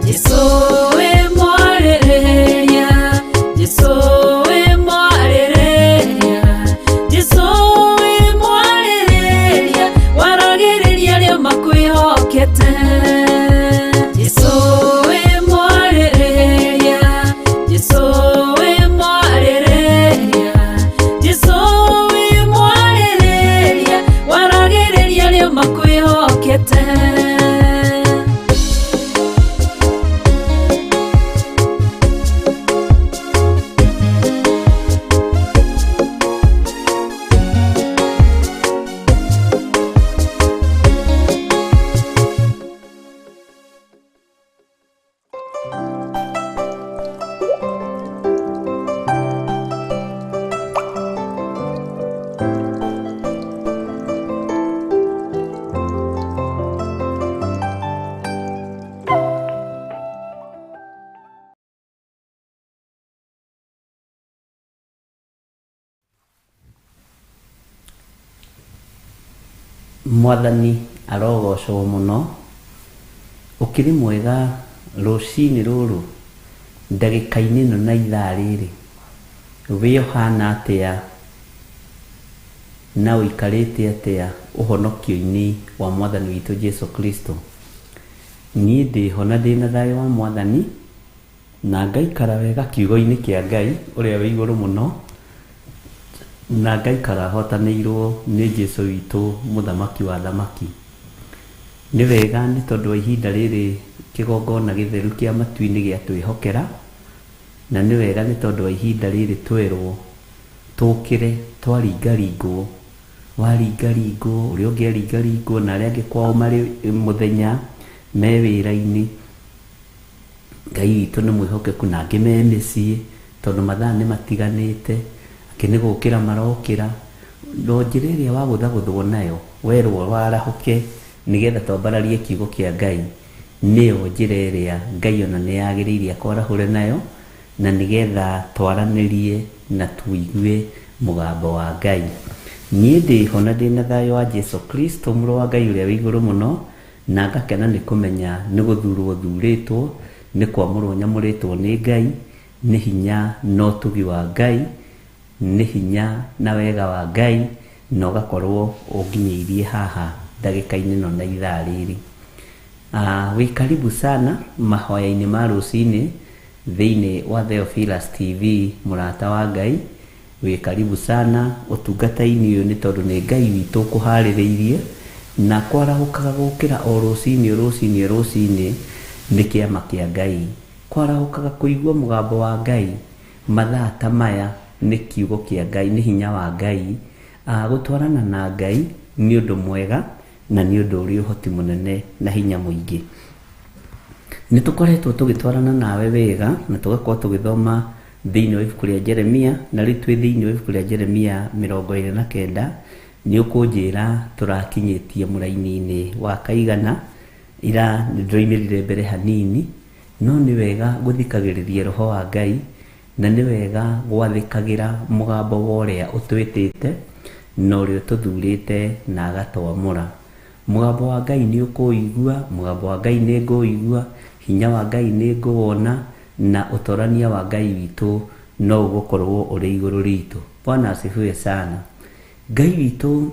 Jesu we mwarĩrĩria, Jesu we mwarĩrĩria, Jesu we mwarĩrĩria, waragĩrĩria arĩa makwĩhokete. Mwathani arogocwo mũno. Ũkĩrĩ mwega rũcinĩ rũrũ, ndagĩka-inĩ ĩno na ithaa rĩrĩ, wĩ ũhana atĩa na ũikarĩte atĩa ũhonokio-inĩ wa Mwathani witũ Jesu Kristo? Niĩ ndĩho na ndĩna thayũ wa Mwathani na ngaikara wega kiugo-inĩ kĩa Ngai ũrĩa wĩ igũrũ mũno, na ngaikara hotanĩirwo nĩ Jesu witũ mũthamaki wa thamaki. Nĩ wega nĩ tondũ wa ihinda rĩrĩ kĩgongona gĩtheru kĩa matu-inĩ gĩatwĩhokera, na nĩ wega nĩ tondũ wa ihinda rĩrĩ twerwo tũkĩre twaringaringwo, waringaringwo ũrĩa ũngĩ aringaringwo na arĩa angĩ kwao marĩ mũthenya me wĩra-inĩ. Ngai witũ nĩ mwĩhokeku na angĩ me mĩciĩ tondũ mathaa nĩ matiganĩte, angĩ nĩ gũkĩra marokĩra. No njĩra ĩrĩa wagũthagũthwo nayo werwo warahũke nĩgetha twambararie kiugo kĩa Ngai, nĩyo njĩra ĩrĩa Ngai ona nĩ yagĩrĩire akwarahũre nayo, na nĩgetha twaranĩrie na tũigue mũgambo wa Ngai. Niĩ ndĩho na ndĩna thayũ wa Jesu Kristo mũrũ wa Ngai ũrĩa wĩ igũrũ mũno, na ngakena nĩ kũmenya nĩ gũthurwo thurĩtwo, nĩ kwamũrwo nyamũrĩtwo nĩ Ngai, nĩ hinya na ũtugi wa Ngai, nĩ hinya na wega wa Ngai, na ũgakorwo ũnginyĩirie haha ndagĩka-inĩ ĩno na ithaa rĩrĩ. Wĩ karibu sana mahoya-inĩ ma rũcinĩ thĩinĩ wa Theophilus TV, mũrata wa Ngai. Wĩ karibu sana ũtungata-inĩ ũyũ nĩ tondũ nĩ Ngai witũ ũkũharĩrĩirie, na kwarahũkaga gũkĩra o rũcinĩ rũcinĩ rũcinĩ nĩ kĩama kĩa Ngai. Kwarahũkaga kũigua mũgambo wa Ngai mathaa ta maya nĩ kiugo kĩa Ngai, nĩ hinya wa Ngai. Gũtwarana na Ngai nĩ ũndũ mwega na nĩ ũndũ ũrĩ ũhoti mũnene na hinya mũingĩ. Nĩ tũkoretwo tũgĩtwarana nawe wega na tũgakorwo tũgĩthoma thĩinĩ wa ibuku rĩa Jeremia, na rĩu twĩ thĩinĩ wa ibuku rĩa Jeremia 29. Nĩ ũkũnjĩra tũrakinyĩtie mũraini-inĩ wa kaigana, ira nĩ ndĩroimĩrire mbere hanini, no nĩ wega gũthikagĩrĩria roho wa Ngai, na nĩ wega gwathĩkagĩra mũgambo wa ũrĩa ũtwĩtĩte na ũrĩa ũtũthurĩte na agatwamũra. Mũgambo wa Ngai nĩ ũkũũigua, mũgambo wa Ngai nĩ ngũũigua, hinya wa Ngai nĩ ngũwona, na ũtorania wa Ngai witũ no ũgũkorwo ũrĩ igũrũ ritũ. Bwana asifiwe sana. Ngai witũ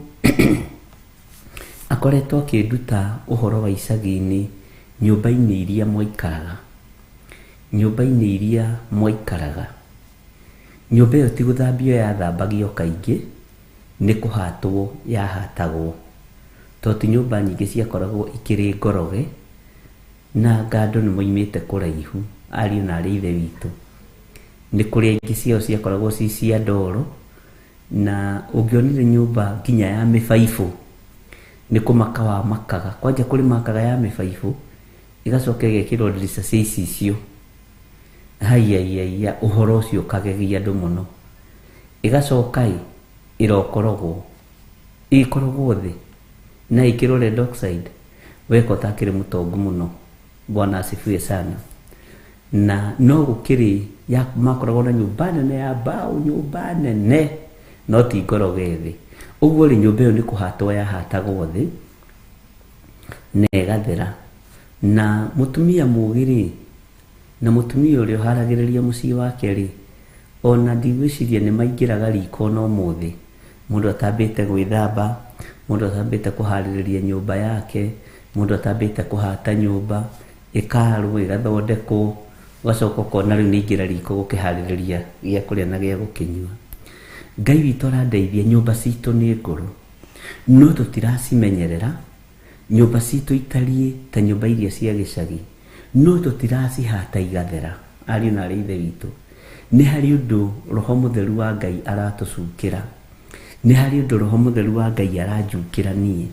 akoretwo akĩnduta ũhoro wa icagi-inĩ, nyũmba-inĩ iria mwaikaraga, nyũmba-inĩ iria mwaikaraga. Nyũmba ĩyo ti gũthambio yathambagio kaingĩ, nĩ kũhatwo yahatagwo, tondũ ti nyũmba nyingĩ ciakoragwo ikĩrĩ ngoroge, na ngando nĩ moimĩte kũraihu, ariũ na arĩ ithe witũ. Nĩ kũrĩ ingĩ ciao ciakoragwo ci cia ndoro, na ũngĩonire nyũmba nginya ya mĩbaibũ nĩ kũmaka wamakaga. Kwanja kũrĩ makaga ya mĩbaibũ ĩgacoka ĩgekĩrwo ndirica cia icicio, haiyaiyaiya, ũhoro ũcio ũkagegia andũ mũno. Ĩgacoka ĩ ĩrokorogwo, ĩkorogwo thĩ na ĩkĩrwo red oxide, weka ũtakĩrĩ mũtongu mũno. Bwana asifiwe sana. Na no gũkĩrĩ ya makoragwo na nyũmba nene ya mbaũ, nyũmba nene no ti ngoroge thĩ. Ũguo rĩ, nyũmba ĩyo nĩ kũhatwo yahatagwo thĩ na ĩgathera. Na mũtumia mũũgĩ rĩ, na mũtumia ũrĩa ũharagĩrĩria mũciĩ wake rĩ, ona ndigwĩciria nĩ maingĩraga riko ona ũmũthĩ, mũndũ atambĩte gwĩthamba, mũndũ atambĩte kũharĩrĩria nyũmba yake, mũndũ atambĩte kũhata nyũmba, ĩkarwo ĩgathondekwo, ũgacoka ũkona rĩu nĩ ingĩra riko gũkĩharĩrĩria gĩa kũrĩa na gĩa gũkĩnyua. Ngai witũ arandeithia, nyũmba citũ nĩ ngũrũ, no tũtiracimenyerera. Nyũmba citũ itariĩ ta nyũmba iria cia gĩcagi, no tũtiracihata igathera. Ariũ na arĩ ithe witũ, nĩ harĩ ũndũ roho mũtheru wa Ngai aratũcukĩra, nĩ harĩ ũndũ roho mũtheru wa Ngai aranjukĩra niĩ,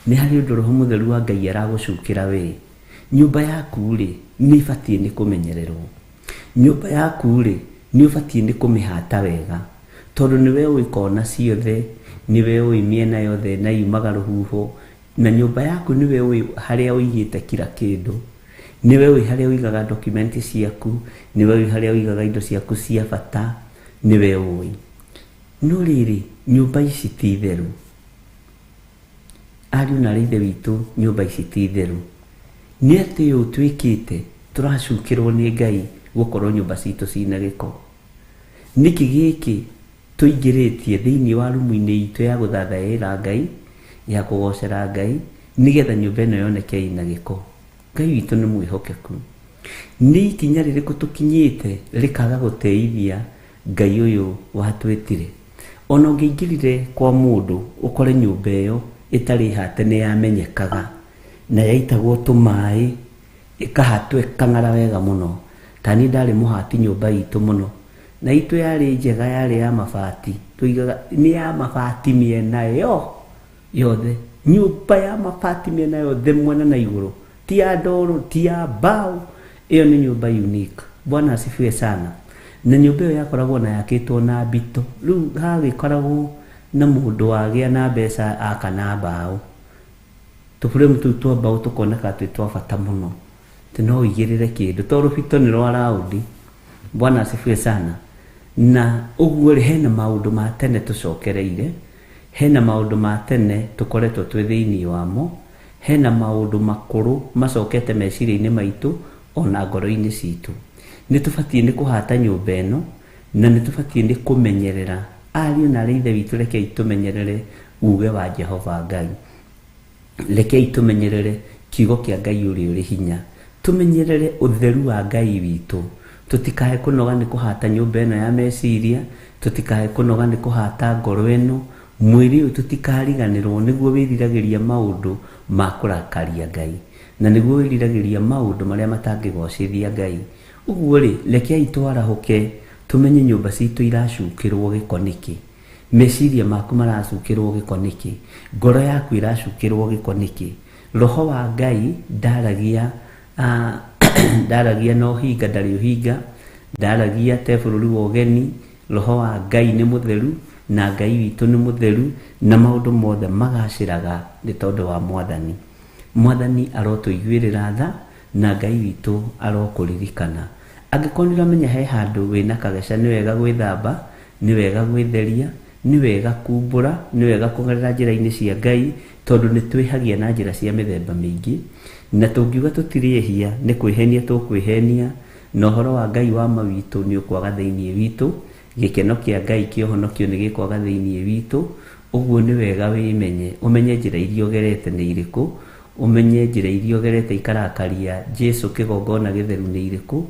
nĩ harĩ ũndũ roho mũtheru wa Ngai aragũcukĩra we. Nyũmba yaku rĩ, nĩ ĩbatiĩ nĩ kũmenyererwo. Nyũmba yaku rĩ, nĩ ũbatiĩ nĩ kũmĩhata wega, tondũ nĩwe ũĩ kona ciothe, nĩwe ũĩ mĩena yothe na yumaga rũhuho, na nyũmba yaku nĩwe ũĩ harĩa ũigĩte kila kĩndũ, nĩwe ũĩ harĩa ũigaga document ciaku, nĩwe ũĩ harĩa ũigaga indo ciaku cia bata, nĩwe ũĩ. No rĩrĩ, nyũmba ici ti theru. Ariũ na aarĩ a Ithe witũ, nyũmba ici ti theru. Nĩ atĩ ũũ twĩkĩte tũracukĩrwo nĩ Ngai gũkorwo nyũmba citũ cina gĩko? Nĩkĩ gĩkĩ tũingĩrĩtie thĩinĩ wa rumu-inĩ itũ ya gũthathaĩra Ngai, ya kũgocera Ngai, nĩgetha nyũmba ĩno yoneke ĩna gĩko? Ngai witũ nĩ mwĩhokeku. Nĩ ikinya rĩrĩkũ tũkinyĩte rĩkaga gũteithia Ngai ũyũ watwĩtire? Ona ũngĩingĩrire kwa mũndũ ũkore nyũmba ĩyo ĩtarĩ hate nĩ yamenyekaga na yaitagwo tũmaĩ ĩkahatwo ĩkang'ara wega mũno. Ta niĩ ndarĩ mũhati nyũmba itũ mũno, na itũ yarĩ njega, yarĩ ya mabati, tũigaga nĩ ya mabati mĩena yo yothe, nyũmba ya mabati mĩena yothe mwena na igũrũ, ti ya ndoro, ti ya mbaũ. Ĩyo nĩ nyũmba unique. Bwana asifiwe sana. Na nyũmba ĩyo yakoragwo na yakĩtwo na mbito. Rĩu hagĩkoragwo na mũndũ wagĩa na mbeca aka na mbaũ, tũburemu tũu twa mbaũ tũkoneka twĩ twa bata mũno, atĩ no ũigĩrĩre kĩndũ to rũbito nĩ rwa raũndi. Bwana asifiwe sana. Na ũguo rĩ, hena maũndũ ma tene tũcokereire, hena maũndũ ma tene tũkoretwo twĩ thĩinĩ wamo, hena maũndũ makũrũ macokete meciria-inĩ maitũ ona ngoro-inĩ citũ. Nĩ tũbatiĩ nĩ kũhata nyũmba ĩno, na nĩ tũbatiĩ nĩ kũmenyerera. Ariũ na aarĩ a Ithe witũ, rekei tũmenyerere uge wa Jehova Ngai. Rekei tũmenyerere kiugo kĩa Ngai ũrĩa ũrĩ hinya. Tũmenyerere ũtheru wa Ngai witũ. Tũtikae kũnoga nĩ kũhata nyũmba ĩno ya meciria, tũtikae kũnoga nĩ kũhata ngoro ĩno, mwĩrĩ ũyũ tũtikariganĩrwo nĩguo wĩriragĩria maũndũ ma kũrakaria Ngai, na nĩguo wĩriragĩria maũndũ marĩa matangĩgocithia Ngai. Ũguo rĩ, rekei twarahũke tũmenye nyũmba citũ iracukĩrwo gĩko nĩkĩ, meciria maku maracukĩrwo gĩko nĩkĩ, ngoro yaku ĩracukĩrwo gĩko nĩkĩ. Roho wa Ngai ndaragia ndaragia na ũhinga, ndarĩ ũhinga, ndaragia te bũrũri wa ũgeni. Roho wa Ngai nĩ mũtheru na Ngai witũ nĩ mũtheru, na maũndũ mothe magacĩraga nĩ tondũ wa Mwathani. Mwathani arotũiguĩrĩra tha na Ngai witũ arokũririkana. Angĩkorwo nĩ ũramenya he handũ wĩna kageca, nĩ wega gwĩthamba, nĩ wega gwĩtheria, nĩ wega kumbũra, nĩ wega kũgerera njĩra-inĩ cia Ngai, tondũ nĩ twĩhagia na njĩra cia mĩthemba mĩingĩ, na tũngiuga tũtirĩ ehia nĩ kwĩhenia tũkwĩhenia, na ũhoro wa Ngai wa ma witũ nĩ ũkwaga thĩinĩ witũ, gĩkeno kĩa Ngai kĩa ũhonokio nĩ gĩkwaga thĩinĩ witũ. Ũguo nĩ wega wĩmenye, ũmenye njĩra iria ũgerete nĩ irĩkũ, ũmenye njĩra iria ũgerete ikarakaria Jesu kĩgongona gĩtheru nĩ irĩkũ,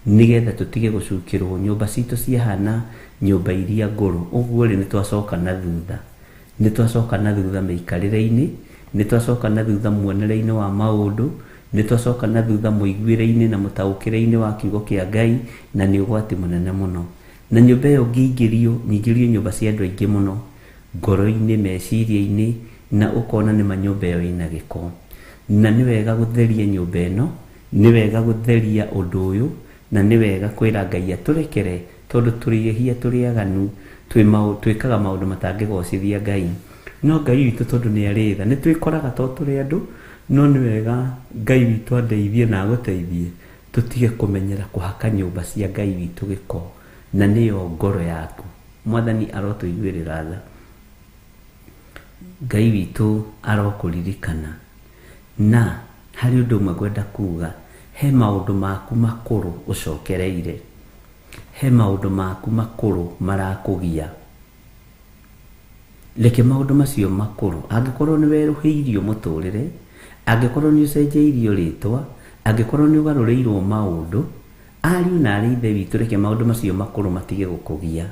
nĩgetha tũtige gũcukĩrwo nyũmba citũ ciahana nyũmba iria ngũrũ. Ũguo rĩ, nĩ twacoka na thutha, nĩ twacoka na thutha mĩikarĩre-inĩ, nĩ twacoka na thutha muonere-inĩ wa maũndũ, nĩ twacoka na thutha mũiguĩre-inĩ na mũtaũkĩre-inĩ wa kiugo kĩa Ngai, na nĩ ũgwati mũnene mũno. Na nyũmba ĩyo ngĩingĩrio, nyingĩrio nyũmba cia andũ aingĩ mũno, ngoro-inĩ, meciria-inĩ, na ũkona nĩ ma nyũmba ĩyo ĩna gĩko. Na nĩ wega gũtheria nyũmba ĩno, nĩ wega gũtheria ũndũ ũyũ, na nĩ wega kwĩra Ngai atũrekere, tondũ tũrĩ ehia, tũrĩ aganu, twĩkaga maũndũ matangĩgocithia Ngai. No Ngai witũ tondũ nĩ arĩ tha, nĩ twĩkoraga to tũrĩ andũ, no nĩ wega Ngai witũ andeithie na agũteithie, tũtige kũmenyera kũhaka nyũmba cia Ngai witũ gĩko, na nĩyo ngoro yaku. Mwathani arotũiguĩrĩra tha. Ngai witũ arokũririkana. Na harĩ ũndũ ũmwe ngwenda kuga, he maũndũ maku makũrũ ũcokereire, he maũndũ maku makũrũ marakũgia. Reke maũndũ macio makũrũ, angĩkorwo nĩ werũhĩirio mũtũrĩre, angĩkorwo nĩ ũcenjeirio rĩtwa, angĩkorwo nĩ ũgarũrĩirwo maũndũ, ariũ na aarĩ a Ithe witũ, reke maũndũ macio makũrũ matige gũkũgia.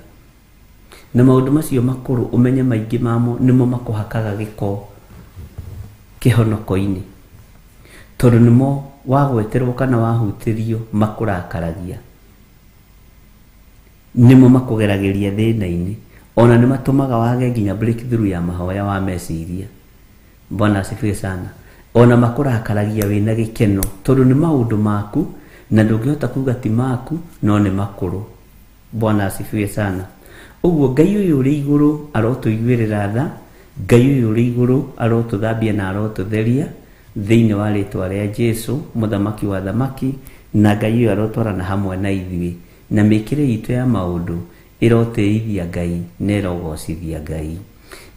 Na maũndũ macio makũrũ ũmenye maingĩ mamo nĩmo makũhakaga gĩko kĩhonoko-inĩ, tondũ nĩmo wagweterwo kana wahutĩrio makũrakaragia, nĩmo makũgeragĩria thĩna-inĩ, ona nĩ matũmaga wage nginya breakthrough ya mahoya wa meciria. Bwana asifiwe sana. Ona makũrakaragia wĩna gĩkeno, tondũ nĩ maũndũ maku na ndũngĩhota kuga ti maku, no nĩ makũrũ. Bwana asifiwe sana. Ũguo Ngai ũyũ ũrĩ igũrũ arotũiguĩrĩra tha, Ngai ũyũ ũrĩ igũrũ arotũthambia na arotũtheria thĩinĩ wa rĩtwa rĩa Jesu, mũthamaki wa thamaki, na Ngai ũyũ arotwarana hamwe na ithuĩ, na mĩkĩre itũ ya maũndũ ĩrotĩithia Ngai na ĩrogocithia Ngai.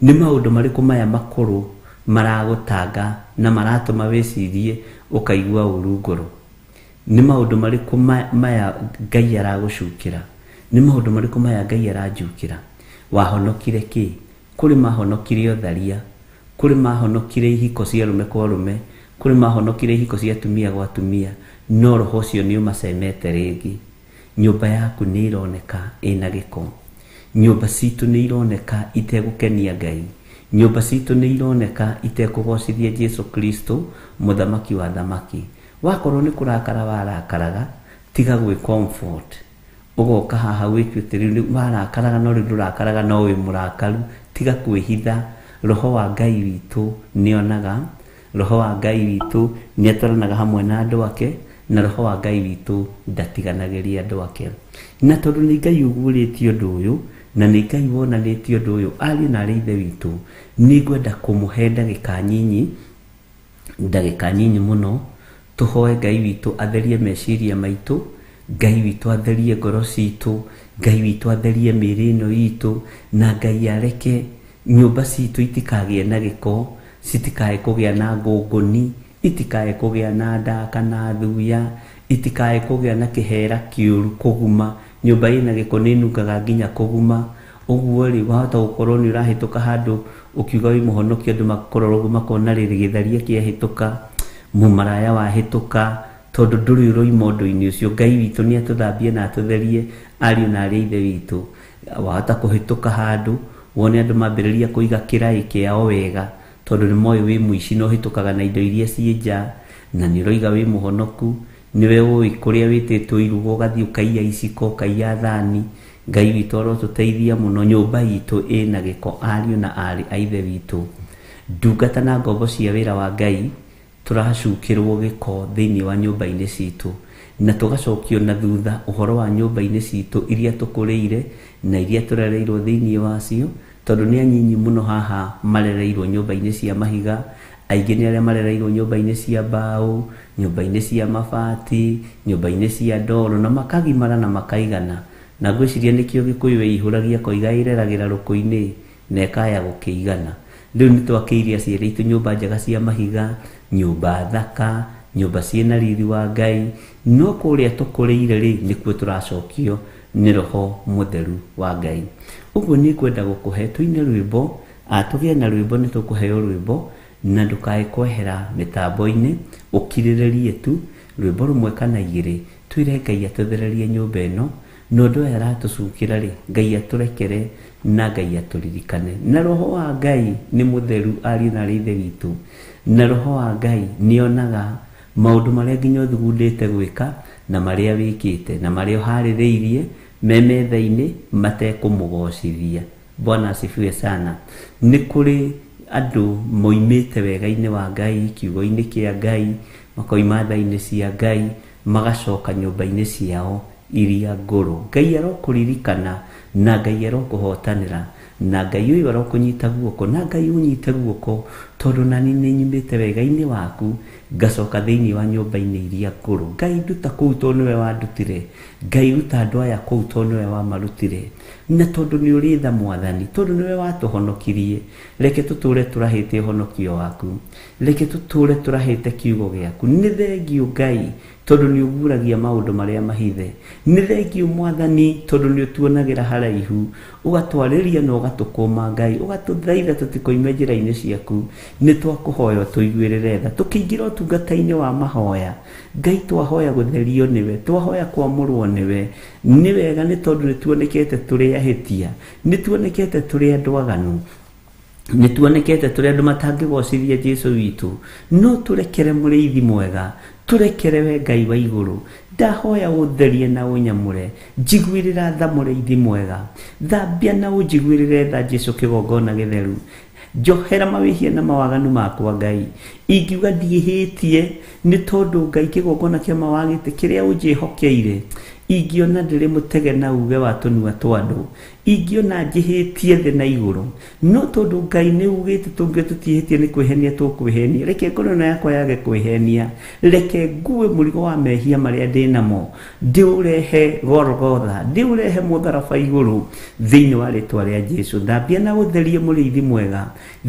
Nĩ maũndũ marĩkũ maya makũrũ Maragũtanga na maratũma wĩcirie ũkaigua ũru ngoro? Nĩ maũndũ marĩkũ maya Ngai aragũcukĩra? Nĩ maũndũ marĩkũ maya Ngai aranjukĩra? Wahonokire kĩ? Kũrĩ mahonokire ũtharia, kũrĩ mahonokire ihiko cia arũme kwa arũme, kũrĩ mahonokire ihiko cia atumia gwa atumia, no roho ũcio nĩ ũmacemete rĩngĩ. Nyũmba yaku nĩ ĩroneka ĩna gĩko. Nyũmba citũ nĩ ironeka itegũkenia Ngai. Nyũmba citũ nĩ ironeka itekũgocithia Jesu Kristo, mũthamaki wa thamaki. Wakorwo nĩ kũrakara warakaraga, tiga gwĩ comfort. Ũgoka haha wĩtuĩte rĩu warakaraga, no rĩu ndũrakaraga, no wĩ mũrakaru. Tiga kwĩhitha. Roho wa Ngai witũ nĩonaga, roho wa Ngai witũ nĩatwaranaga hamwe na andũ ake, na roho wa Ngai witũ ndatiganagĩria andũ ake. Na tondũ nĩ Ngai ũguũrĩtie ũndũ ũyũ, na nĩ Ngai wonanĩtie ũndũ ũyũ, ariũ na arĩ ithe witũ, nĩngwenda kũmũhe ndagĩka nyinyi, ndagĩka nyinyi mũno, tũhoe Ngai witũ atherie meciria maitũ, Ngai witũ atherie ngoro citũ, Ngai witũ atherie mĩĩrĩ ĩno itũ, na Ngai areke nyũmba citũ itikagĩe na gĩko, citikae kũgĩa na ngũngũni, itikae kũgĩa na ndaa kana thuya, itikae kũgĩa na kĩhera kĩũru kũguma. Nyũmba ĩna gĩko nĩ ĩnungaga nginya kũguma. Ũguo rĩ, wahota gũkorwo nĩ ũrahĩtũka handũ ũkiuga wĩ mũhonoki, andũ makũrora ũguo makona rĩrĩ gĩtharia kĩahĩtũka, mũmaraya wahĩtũka, tondũ ndũrĩ ũroima ũndũ-inĩ ũcio. Ngai witũ nĩ atũthambie na atũtherie, ariũ na arĩ ithe witũ. Wahota kũhĩtũka handũ wone andũ mambĩrĩria kũiga kĩraĩ kĩao wega, tondũ nĩ moĩ wĩ mũici na ũhĩtũkaga na indo iria ciĩ nja, na nĩ ũroiga wĩ mũhonoku, nĩwe ũĩ kũrĩa wĩtĩtwo iruga, ũgathiĩ ũkaiya iciko, ũkaiya thani. Ngai witũ arotũteithia mũno. Nyũmba itũ ĩna gĩko, ariũ na arĩ a ithe witũ. Ndungata na ngombo cia wĩra wa Ngai, tũracukĩrwo gĩko thĩinĩ wa nyũmba-inĩ citũ, na tũgacokio na thutha ũhoro wa nyũmba-inĩ citũ iria tũkũrĩire na iria tũrereirwo thĩinĩ wacio, tondũ nĩ anyinyi mũno haha marereirwo nyũmba-inĩ cia mahiga. Aingĩ nĩ arĩa marereirwo nyũmba-inĩ cia mbaũ, nyũmba-inĩ cia mabati, nyũmba-inĩ cia ndoro, na makagimara na makaigana. Na ngwĩciria nĩkĩo Gĩkũyũ ĩihũragia koiga ĩreragĩra rũkũ-inĩ na ĩkaya gũkĩigana. Rĩu nĩ twakĩire aciari aitũ nyũmba njega cia mahiga, nyũmba thaka, nyũmba ciĩna riri wa Ngai, no kũrĩa tũkũrĩire rĩ, nĩkuo tũracokio nĩ roho mũtheru wa Ngai. Ũguo nĩ ngwenda gũkũhe tũine rwĩmbo, tũgĩe na rwĩmbo, nĩ tũkũheo rwĩmbo, na ndũkae kwehera mĩtambo-inĩ, ũkirĩrĩrie tu rwĩmbo rũmwe kana igĩrĩ, twĩre Ngai atũthererie nyũmba ĩno, na ũndũ ũyũ aratũcukĩra rĩ, Ngai atũrekere na Ngai atũririkane. Na roho wa Ngai nĩ mũtheru, ariũ na arĩ ithe witũ, na roho wa Ngai nĩonaga maũndũ marĩa nginya ũthugundĩte gwĩka, na marĩa wĩkĩte, na marĩa ũharĩrĩirie me metha-inĩ matekũmũgocithia. Bwana asifiwe sana. Nĩ kũrĩ andũ moimĩte wega-inĩ wa Ngai, kiugo-inĩ kĩa Ngai, makoima tha-inĩ cia Ngai, magacoka nyũmba-inĩ ciao iria ngũrũ. Ngai arokũririkana, na Ngai arokũhotanĩra, na Ngai ũyũ arokũnyita guoko, na Ngai ũnyite guoko, tondũ nani nĩ nyumĩte wega-inĩ waku, ngacoka thĩinĩ wa nyũmba-inĩ iria ngũrũ. Ngai nduta kũu tondũ nĩwe wandutire. Ngai ruta andũ aya kũu tondũ nĩwe wamarutire. Na tondũ nĩ ũrĩ tha Mwathani, tondũ nĩwe watũhonokirie, reke tũtũre tũrahĩte ũhonokio waku, reke tũtũre tũrahĩte kiugo gĩaku. Nĩ thengiũ Ngai, tondũ nĩ ũguũragia maũndũ marĩa mahithe. Nĩ thengiũ Mwathani, tondũ nĩ ũtuonagĩra haraihu, ũgatwarĩria na ũgatũkũma Ngai, ũgatũthaitha tũtikoime njĩra-inĩ ciaku. Nĩ twakũhoya ũtũiguĩrĩre tha, tũkĩingĩra ũtungata-inĩ wa mahoya. Ngai twahoya gũtherio nĩwe, twahoya kwamũrwo nĩwe. Nĩ wega nĩ tondũ nĩ tuonekete tũrĩ ahĩtia, nĩ tuonekete tũrĩ andũ aganu, nĩ tuonekete tũrĩ andũ matangĩgocithia Jesu witũ. No tũrekere mũrĩithi mwega, tũrekere we Ngai wa igũrũ. Ndahoya ũtherie na ũnyamũre, njiguĩrĩra tha mũrĩithi mwega, thambia na ũnjiguĩrĩre tha Jesu kĩgongona gĩtheru. Njohera mawĩhia na mawaganu makwa Ngai. Ingiuga ndiĩhĩtie nĩ tondũ Ngai kĩgongona kĩa mawagĩte kĩrĩa ũnjĩhokeire, Ingĩona ndĩrĩ mũtege na uge wa tũnua twa andũ, ingĩona njĩhĩtie thĩ na igũrũ, no tondũ Ngai nĩ ugĩte tũngĩ tũtiĩhĩtie nĩ kwĩhenia tũkwĩhenia, reke ngoro ĩno yakwa yage kwĩhenia, reke ngue mũrigo wa mehia marĩa ndĩ namo, ndĩũrehe Golgotha, ndĩũrehe mũtharaba igũrũ thĩinĩ wa rĩtwa rĩa Jesu. Thambia na ũtherie mũrĩithi mwega,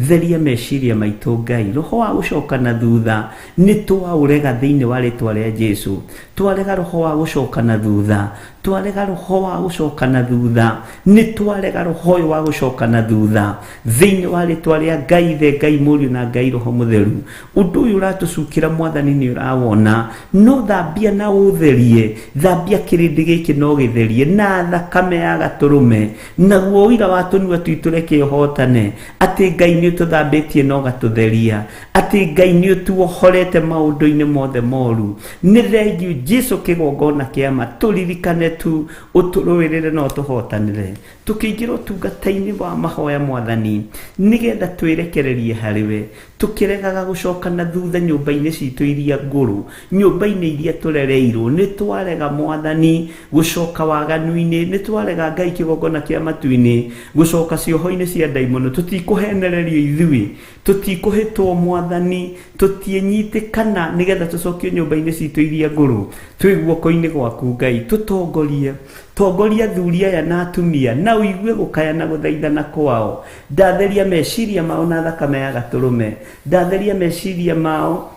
theria meciria maitũ Ngai. Roho wa gũcoka na thutha nĩ twaũrega thĩinĩ wa rĩtwa rĩa Jesu. Twarega roho wa gũcoka na thutha, twarega roho wa gũcoka na thutha, nĩ twarega roho ũyũ wa gũcoka na thutha thĩinĩ wa rĩtwa rĩa Ngai Ithe, Ngai Mũriũ na Ngai Roho Mũtheru. Ũndũ ũyũ ũratũcukĩra Mwathani nĩ ũrawona, no thambia na ũtherie, thambia kĩrĩndĩ gĩkĩ no gĩtherie na thakame ya gatũrũme, naguo ũira wa tũnua twitũ reke ũhotane atĩ Ngai nĩ ũtũthambĩtie na ũgatũtheria, atĩ Ngai nĩ ũtuohorete maũndũ-inĩ mothe moru. Nĩ thengiũ Jesu kĩgongona kĩa ma, tũririkane tu, ũtũrũĩrĩre na ũtũhotanĩre. Tũkĩingĩra ũtungata-inĩ wa mahoya Mwathani, nĩgetha twĩrekererie harĩwe, tũkĩregaga gũcoka na thutha nyũmba-inĩ citũ iria ngũrũ, nyũmba-inĩ iria tũrereirwo. Nĩ twarega Mwathani gũcoka waganu-inĩ, nĩ twarega Ngai kĩgongona kĩa matu-inĩ gũcoka cioho-inĩ cia ndaimono. Tũtikũhenererio ithuĩ, tũtikũhĩtwo Mwathani, tũtiĩnyitĩkana nĩgetha tũcokio nyũmba-inĩ citũ iria ngũrũ. Twĩ guoko-inĩ gwaku Ngai, tũtongorie, tongoria athuri aya na atumia, na ũigue gũkaya na gũthaithana kwao. Ndatheria meciria mao na thakame ya gatũrũme, ndatheria meciria mao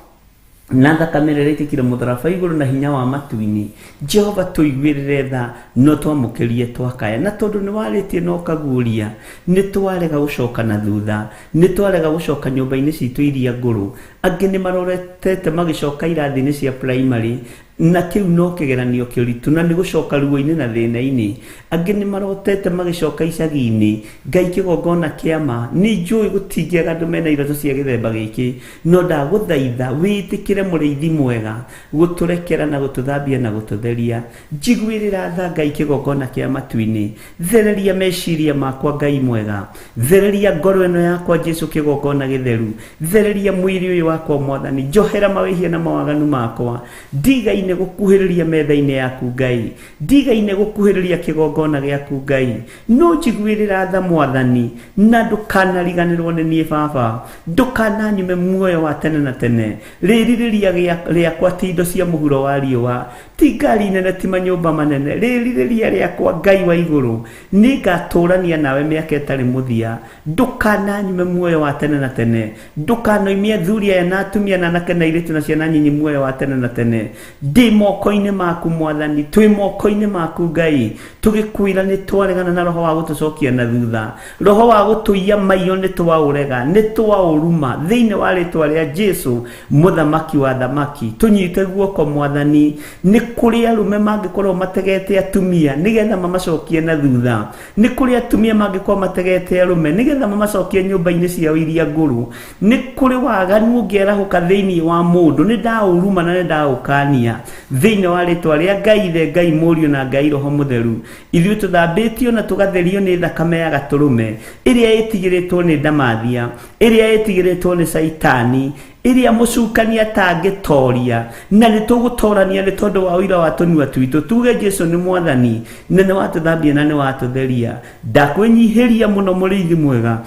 na thakame ĩrĩa ĩraitĩkire mũtharaba igũrũ na hinya wa matu-inĩ. Jehova tũiguĩrĩre tha, no twamũkĩrie twakaya, na tondũ nĩ warĩtie na ũkaguũria, nĩ twarega gũcoka na thutha, nĩ twarega gũcoka nyũmba-inĩ citũ iria ngũrũ. Angĩ nĩ maroretete magĩcoka irathi-inĩ cia primary, na kĩu no kĩgeranio kĩritũ, na nĩ gũcoka ruo-inĩ na thĩna-inĩ. Angĩ nĩ marotete magĩcoka icagi-inĩ. Ngai kĩgongona kĩa ma, nĩ njũĩ gũtingĩaga andũ mena iroto cia gĩthemba gĩkĩ, no ndagũthaitha wĩtĩkĩre mũrĩithi mwega gũtũrekera na gũtũthambia na gũtũtheria. Njiguĩrĩra tha Ngai kĩgongona kĩa matu-inĩ, thereria meciria makwa Ngai mwega, thereria ngoro ĩno yakwa Jesu kĩgongona gĩtheru, thereria mwĩrĩ ũyũ wakwa Mwathani, njohera mawĩhia na mawaganu makwa. Ndigaine gũkuhĩrĩria metha-inĩ yaku Ngai, ndigaine gũkuhĩrĩria kĩgongona gĩaku Ngai, no njiguĩrĩra tha Mwathani, na ndũkanariganĩrwo nĩ niĩ Baba, ndũkananyume muoyo wa tene na tene. Rĩrirĩria rĩakwa ti indo cia mũhuro wa riũa, ti ngari nene, ti manyũmba manene. Rĩrirĩria rĩakwa Ngai wa igũrũ, nĩngatũrania nawe mĩaka ĩtarĩ mũthia. Ndũkananyume muoyo wa tene na tene, ndũkanoimie athuri aya na atumia na anake na airĩtu na ciana nyinyi muoyo wa tene na tene. Ndĩ moko-inĩ maku Mwathani, twĩ moko-inĩ maku Ngai, tũgĩkwĩra nĩ twaregana na roho wa gũtũcokia na thutha, roho wa gũtũiya maiyo nĩ twaũrega, nĩ twaũruma thĩinĩ wa rĩtwa rĩa Jesu mũthamaki wa thamaki. Tũnyite guoko Mwathani, nĩ kũrĩ arũme mangĩkorwo mategete atumia nĩgetha mamacokie na thutha, nĩ kũrĩ atumia mangĩkorwo mategete arũme nĩgetha mamacokie nyũmba-inĩ ciao iria ngũrũ, nĩ kũrĩ waganu ũngĩarahũka thĩinĩ wa mũndũ, nĩ ndaũruma na nĩ ndaũkania thĩinĩ wa rĩtwa rĩa Ngai Ithe, Ngai Mũriũ na Ngai Roho Mũtheru. Ithuĩ tũthambĩtio na tũgatherio nĩ thakame ya gatũrũme ĩrĩa ĩtigĩrĩtwo nĩ ndamathia, ĩrĩa ĩtigĩrĩtwo nĩ Caitani, ĩrĩa mũcukani atangĩtoria, na nĩ tũgũtorania nĩ tondũ wa ũira wa tũnua twitũ tuge Jesu nĩ Mwathani, na nĩ watũthambia na nĩ watũtheria. Ndakwĩnyihĩria mũno mũrĩithi mwega,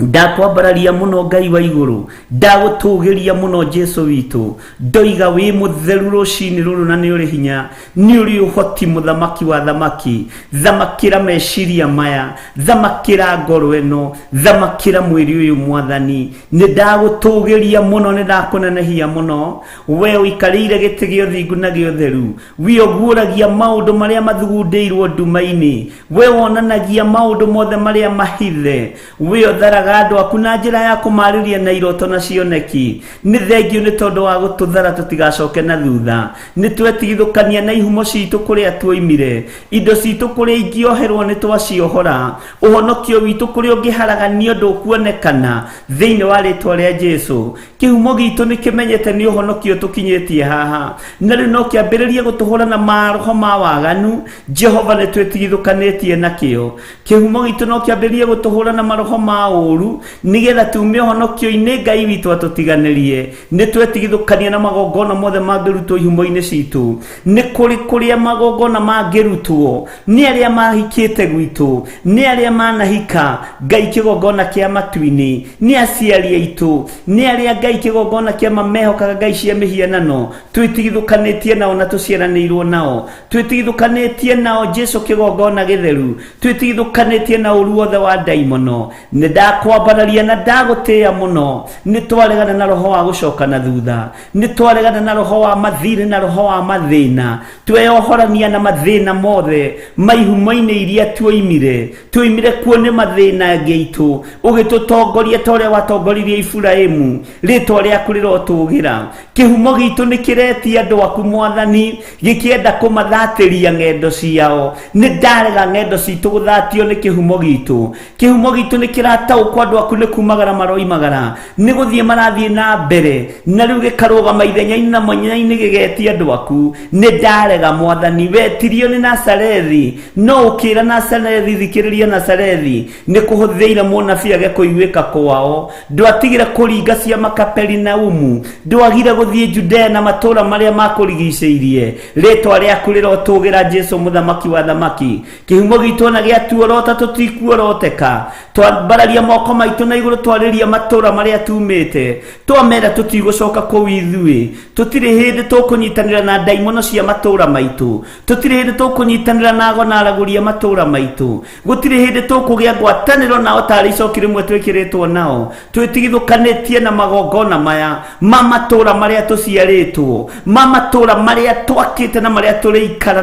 ndakwambararia mũno Ngai wa igũrũ, ndagũtũgĩria mũno Jesu witũ. Ndoiga wĩ mũtheru rũcinĩ rũrũ na nĩ ũrĩ hinya, nĩ ũrĩ ũhoti mũthamaki wa thamaki. Thamakĩra meciria maya, thamakĩra ngoro ĩno, thamakĩra mwĩrĩ ũyũ Mwathani. Nĩ ndagũtũgĩria mũno, nĩ ndakũnenehia mũno. We ũikarĩire gĩtĩ gĩa ũthingu na gĩa ũtheru, we ũguũragia maũndũ marĩa mathugundĩirwo nduma-inĩ, we wonanagia maũndũ mothe marĩa mahithe, we ũtharaga andũ aku na njĩra ya kũmarĩria na iroto na cioneki. Nĩ thengio nĩ tondũ wa gũtũthara tũtigacoke na thutha. Nĩ twetigithũkania na ihumo citũ kũrĩa tuoimire, indo citũ kũrĩa ingĩoherwo nĩ twaciohora, ũhonokio witũ kũrĩa ũngĩharaganio ndũkuonekana thĩinĩ wa rĩtwa rĩa Jesu. Kĩhumo gitũ nĩ kĩmenyete nĩ ũhonokio tũkinyĩtie haha, na rĩu no kĩambĩrĩrie gũtũhũra na maroho ma waganu. Jehova nĩ twĩtigithũkanĩtie nakĩo. Kĩhumo gitũ no kĩambĩrĩrie gũtũhũra na maroho ma ũru. ũũru nĩgetha tume ũhonokio-inĩ Ngai witũ atũtiganĩrie. Nĩ twetigithũkania na magongona mothe mangĩrutwo ihumo-inĩ citũ. Nĩ kũrĩ kũrĩa magongona mangĩrutwo nĩ arĩa mahikĩte gwitũ, nĩ arĩa manahika Ngai kĩgongona kĩa matu-inĩ, nĩ aciari aitũ, nĩ arĩa Ngai kĩgongona kĩa mamehokaga ngai cia mĩhianano. Twĩtigithũkanĩtie nao na tũciaranĩirwo nao, twĩtigithũkanĩtie nao Jesu kĩgongona gĩtheru, twĩtigithũkanĩtie na ũru wothe wa ndaimono. Nĩ ndakwambararia na ndagũtĩĩa mũno. Nĩ twaregana na roho wa gũcoka na thutha, nĩ twaregana na roho wa mathirĩ na roho wa mathĩna. Tweyohorania na mathĩna mothe ma ihumo-inĩ iria tuoimire, tuoimire kuo nĩ mathĩna ngĩitũ. Ũgĩtũtongoria ta ũrĩa watongoririe Iburahĩmu, rĩtwa rĩaku rĩrotũgĩra. Kĩhumo gitũ nĩ kĩretia andũ aku Mwathani, gĩkĩenda kũmathatĩria ng'endo ciao. Nĩ ndarega ng'endo citũ gũthatio nĩ kĩhumo gitũ. Kĩhumo gitũ nĩ kĩrataũkwo andũ aku nĩ kumagara maroimagara, nĩ gũthiĩ marathiĩ na mbere, na rĩu gĩkarũgama ithenya-inĩ na mwanya-inĩ gĩgetia andũ aku. Nĩ ndarega Mwathani, wetirio nĩ Nazarethi, no ũkĩra Nazarethi, thikĩrĩria Nazarethi, nĩ kũhũthĩire mũnabii age kũiguĩka kwao. Ndwatigire kũringa ciama Kaperinaumu, ndwagire gũthiĩ Judea na matũũra marĩa makũrigicĩirie. Rĩtwa rĩaku rĩrotũgĩra Jesu mũthamaki wa thamaki. Kĩhumo gitũ ona gĩatuorota tũtikuoroteka. Twambararia moko maitũ na igũrũ, twarĩria matũũra marĩa tumĩte, twamera tũtigũcoka kũu ithuĩ. Tũtirĩ hĩndĩ tũkũnyitanĩra na ndaimono cia matũũra maitũ, tũtirĩ hĩndĩ tũkũnyitanĩra na ago na aragũri a matũũra maitũ, gũtirĩ hĩndĩ tũkũgĩa ngwatanĩro nao tarĩ icoki rĩmwe twĩkĩrĩtwo nao. Twĩtigithũkanĩtie na magongona maya ma matũũra marĩa tũciarĩtwo, ma matũũra marĩa twakĩte na marĩa tũrĩikara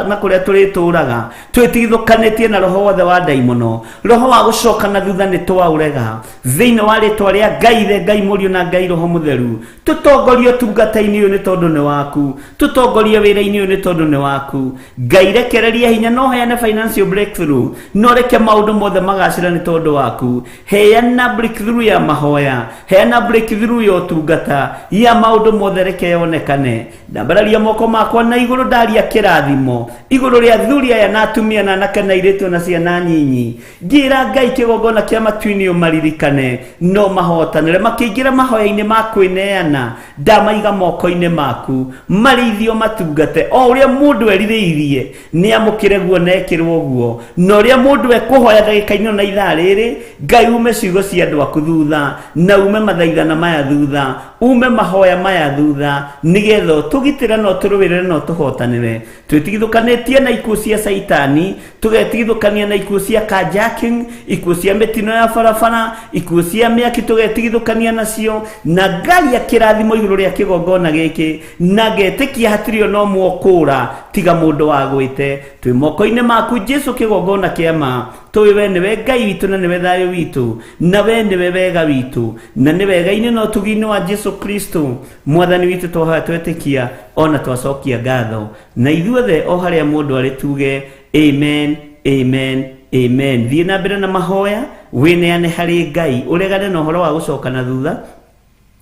na kũrĩa tũrĩtũũraga. Twĩtigithũkanĩtie na roho wothe wa ndaimono, roho wa gũcoka na thutha nĩ twaũrega. Thĩinĩ wa rĩtwa rĩa Ngai Ithe, Ngai Mũriũ na Ngai Roho Mũtheru, tũtongorie ũtungata-inĩ ũyũ nĩ tondũ nĩ waku, tũtongorie wĩra-inĩ ũyũ nĩ tondũ nĩ waku. Ngai rekereria hinya no heane financial breakthrough, no reke maũndũ mothe magacĩra nĩ tondũ waku. Heana breakthrough ya mahoya, heana breakthrough ya ũtungata, ya maũndũ mothe reke yonekane. Ndambararia moko makwa na igũrũ, ndaria kĩrathimo igũrũ rĩa athuri aya na atumia na anake na airĩtu na ciana nyinyi. Ngĩra Ngai kĩgongona kĩa matu-inĩ ũmaririkane, no mahotanĩre makĩingĩra mahoya-inĩ ma kwĩneana. Ndamaiga moko-inĩ maku, marĩithio matungate o ũrĩa mũndũ erirĩirie, nĩ amũkĩre guo na ekĩrwo guo, na ũrĩa mũndũ ekũhoya ndagĩka-inĩ na ithaa rĩrĩ. Ngai ume ciugo cia andũ aku thutha, na ume mathaithana maya thutha, ume mahoya maya thutha, nĩgetha ũtũgitĩre na ũtũrũĩrĩre na ũtũhotanĩre. Twĩtigithũkanĩtie na ikuũ cia Saitani, tũgetigithũkania na ikuũ cia carjacking, ikuũ cia mĩtino ya barabara, ikuũ cia mĩaki, tũgetigithũkania nacio. Na ngaria kĩrathimo igũrũ rĩa kĩgongona gĩkĩ, na ngetĩkia hatirĩ ona ũmwe ũkũũra tiga mũndũ wagwĩte. Twĩ moko-inĩ maku Jesu kĩgongona kĩa ma. Tũĩ we nĩwe Ngai witũ na nĩwe thayũ witũ, na we nĩwe wega witũ, na nĩ wega-inĩ na ũtugi-inĩ wa Jesu Kristo Mwathani witũ twahoya twetĩkia ona twacokia ngatho. Na ithuothe o harĩa mũndũ arĩ tuge amen, amen, amen. Thiĩ na mbere na mahoya, wĩneane harĩ Ngai, ũregane na ũhoro wa gũcoka na thutha,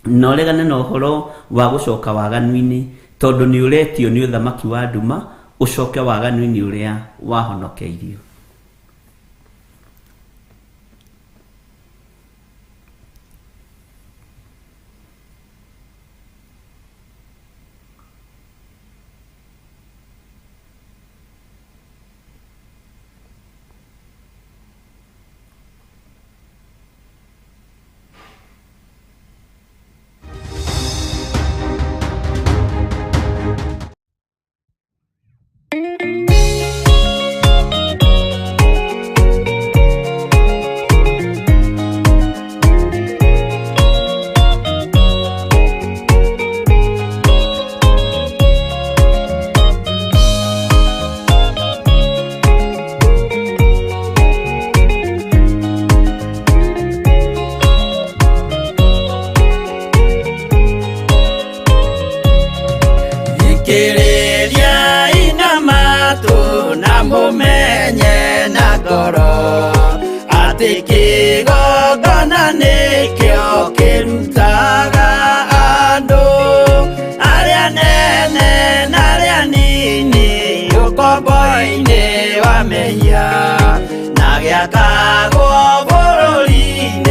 na ũregane na ũhoro wa gũcoka waganu-inĩ, tondũ nĩ ũretio nĩ ũthamaki wa nduma ũcoke waganu-inĩ ũrĩa wahonokeirio. Thikĩrĩria ina matũ na mũmenye na ngoro atĩ kĩgongona nĩkĩo kĩrutaga andũ arĩa nene na arĩa nini ũkombo-inĩ wa mehia na gĩakagwo bũrũri-inĩ.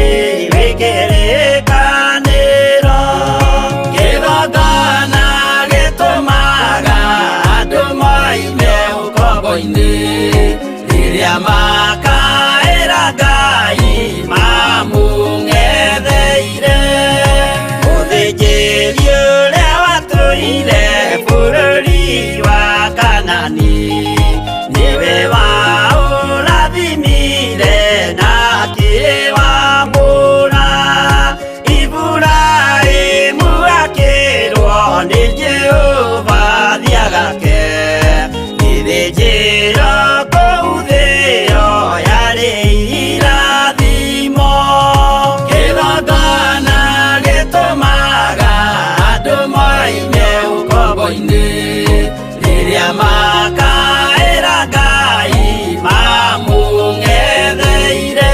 Rĩrĩa makaĩra Ngai mamũng'etheire.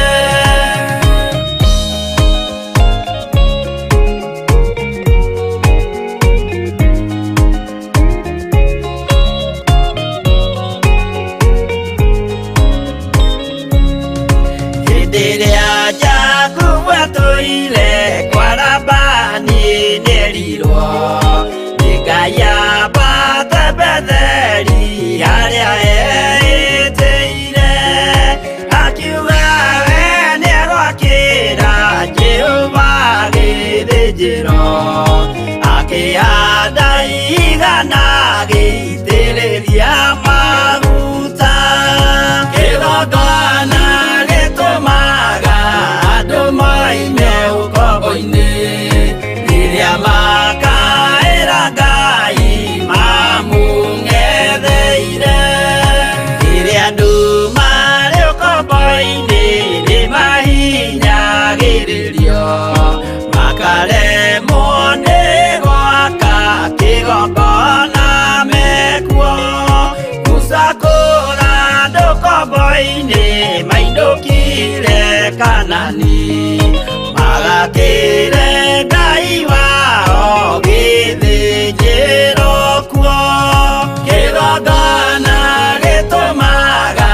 Hĩndĩ ĩrĩa Jakubu atũire kwa Labani nĩerirwo nĩ Ngai ambate Betheli harĩa eĩtĩire. Akiuga we nĩegwakĩra Jehova gĩthĩnjĩro, akĩhanda igana agĩitĩrĩria maguta. Kĩgongona gĩtũmaga andũ moime ũkombo-inĩ, rĩrĩa makaĩra Ngai mamũng'etheire. Rĩrĩa andũ marĩ ũkombo-inĩ nĩmahinyagĩrĩrio, makaremwo nĩ gwaka kĩgongona mekuo. Musa kũra andũ ũkombo-inĩ mainũkire Kanani, magakĩre Ngai wao gĩthĩnjĩro kuo. Kĩgongona gĩtũmaga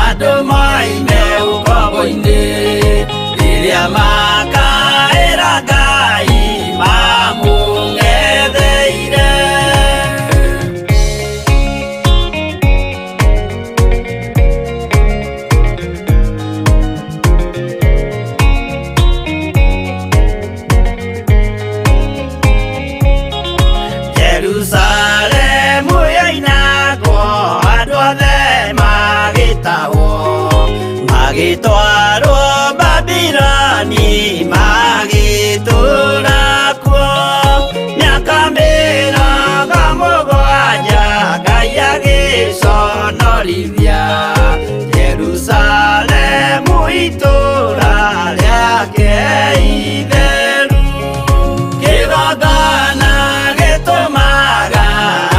andũ moime ũkombo-inĩ, rĩrĩa makaĩra Ngai mamũng'etheire. Jerusalemu yoinagwo andũ othe magĩtahwo, magĩtwarwo Babiloni magĩtũũra kuo. Mĩaka 70 Ngai agĩconorithia Jerusalemu itũũra rĩake itheru. Kĩgongona gĩtũmaga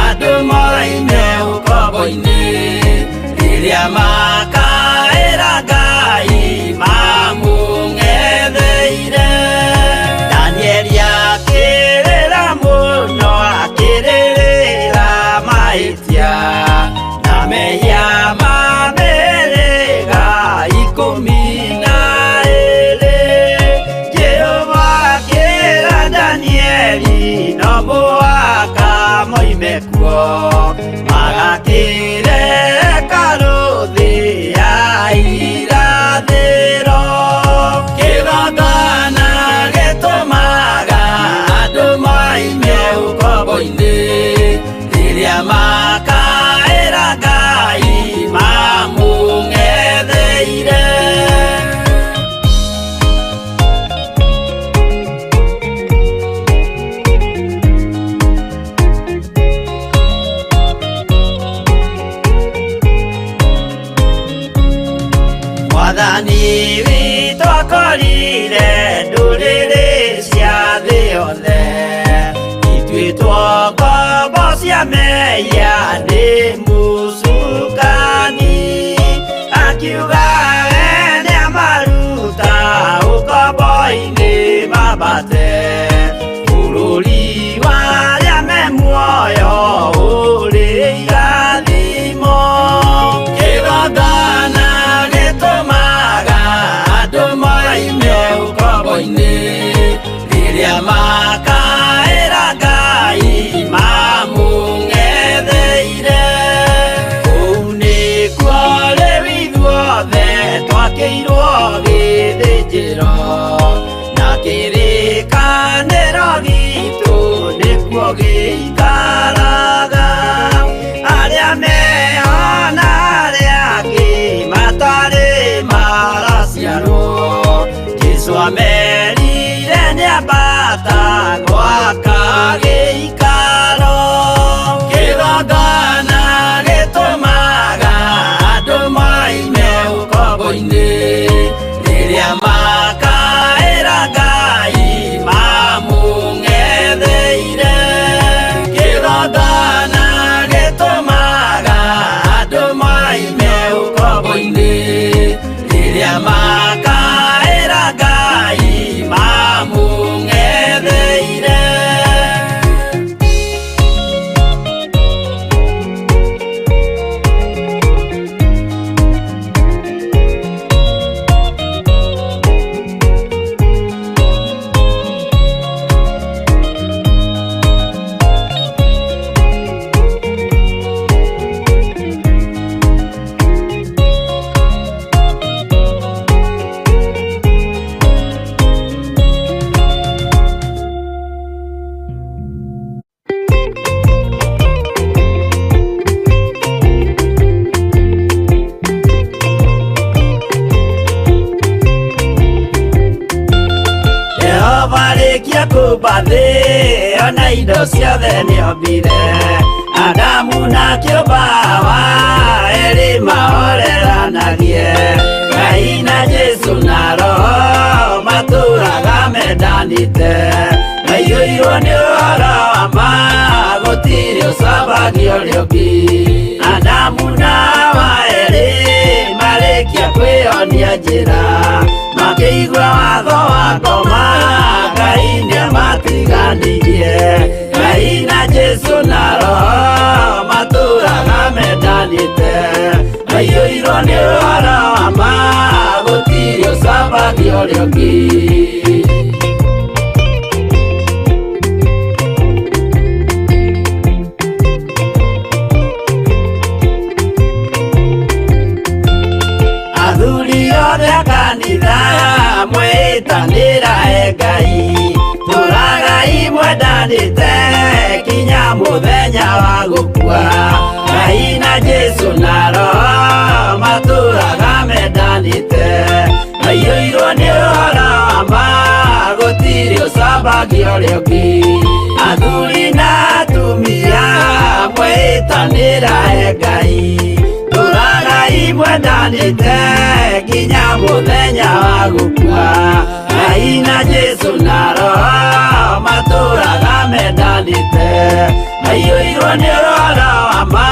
andũ moime ũkombo-inĩ, rĩrĩa makaĩra Ngai mamũng'etheire. Danieli akĩrĩra mũno akĩrĩrĩra mahĩtia na mehia ma mĩhĩrĩga 12. Jehova akĩra Danieli no mũhaka moime kuo, magakĩre hekarũ thĩ ya irathĩro. Kĩgongona gĩtũmaga andũ moime ũkombo-inĩ, rĩrĩa makaĩra Ngai mamũng'etheire. Ona indo ciothe nĩombire Adamu na kĩũmba Hawa erĩ mahoreranagie Ngai na Jesu na Roho matũraga mendanĩte maiyũirwo nĩ ũhoro wa ma gũtirĩ ũcambagia ũrĩa ũngĩ Adamu na Hawa erĩ marĩkia kwĩyonia njĩra makĩigua watho wa ngoma Ngai nĩamatiganirie Ngai na Jesu na Roho matũraga mendanĩte maiyũirwo nĩ ũhoro wa ma gũtirĩ ũcambagia ũrĩa ũngĩ. Athuri othe a kanitha mwĩtanĩra e Ngai tũragai mwendanĩte kinya mũthenya wa gũkua Ngai na Jesu na Roho matũraga mendanĩte maiyũirwo nĩ ũhoro wa ma gũtirĩ ũcambagia ũrĩa ũngĩ Athuri na atumia mwĩtanĩra e Ngai tũragai mwendanĩte kinya mũthenya wa gũkua Ngai na Jesu na Roho matũraga mendanĩte maiyũirwo nĩ ũhoro wa ma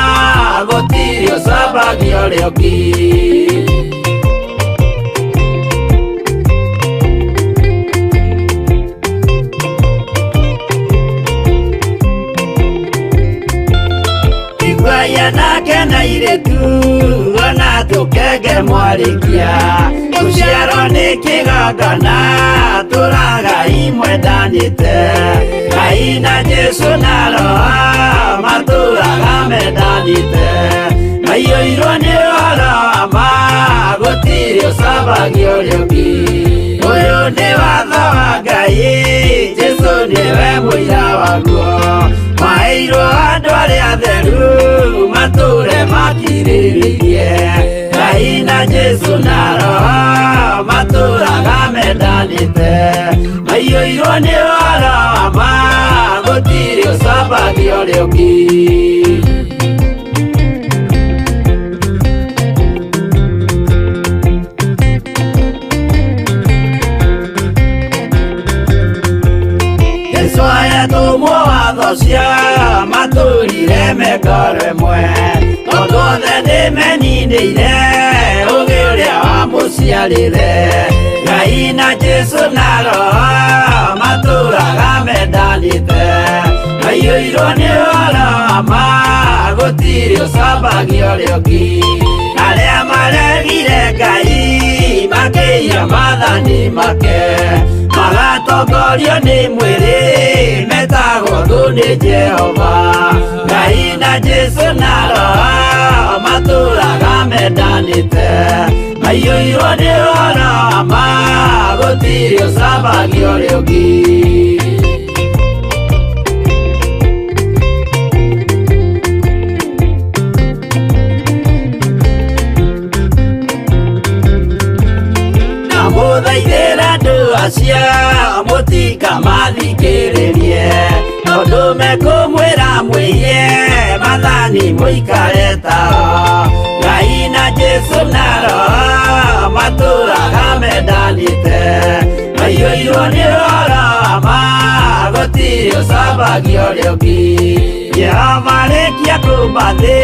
gũtirĩ ũcambagia ũrĩa ũngĩ. Iguai anake na airĩtu ona tũkenge mwarĩkia gũciarwo nĩ kĩgongona tũragai mwendanĩte Ngai na Jesu na Roho matũraga mendanĩte maiyũirwo nĩ ũhoro wa ma gũtirĩ ũcambagia ũrĩa ũngĩ Ũyũ nĩ watho wa Ngai Jesu nĩwe mũira waguo maheirwo andũ arĩa atheru matũre makirĩrĩirie Ngai na Jesu na Roho matũraga mendanĩte maiyũirwo nĩ ũhoro wa ma gũtirĩ ũcambagia ũrĩa ũngĩ. Jesu ayatũmwo watho cia matũrire mekoro ĩmwe tondũ othe nĩmeninĩire ũgĩ ũrĩa wamũciarire Ngai na Jesu na Roho matũraga mendanĩte maiyũirwo nĩ ũhoro wa ma gũtirĩ ũcambagia ũrĩa ũngĩ Arĩa maregire Ngai makĩiya maathani make magatongorio nĩ mwĩrĩ metagwo thũ nĩ Jehova Ngai na Jesu na Roho matũraga mendanĩte maiyũirwo nĩ ũhoro wa ma gũtirĩ ũcambagia ũrĩa ũngĩ. Ndamũthaithĩra andũ acio mũtikamathikĩrĩrie tondũ mekũmwĩra mwĩiye maathani mũikare tao Ngai na Jesu na Roho matũraga mendanĩte maiyũirwo nĩ ũhoro wa ma gũtirĩ ũcambagia ũrĩa ũngĩ Jehova arĩkia kũũmba thĩ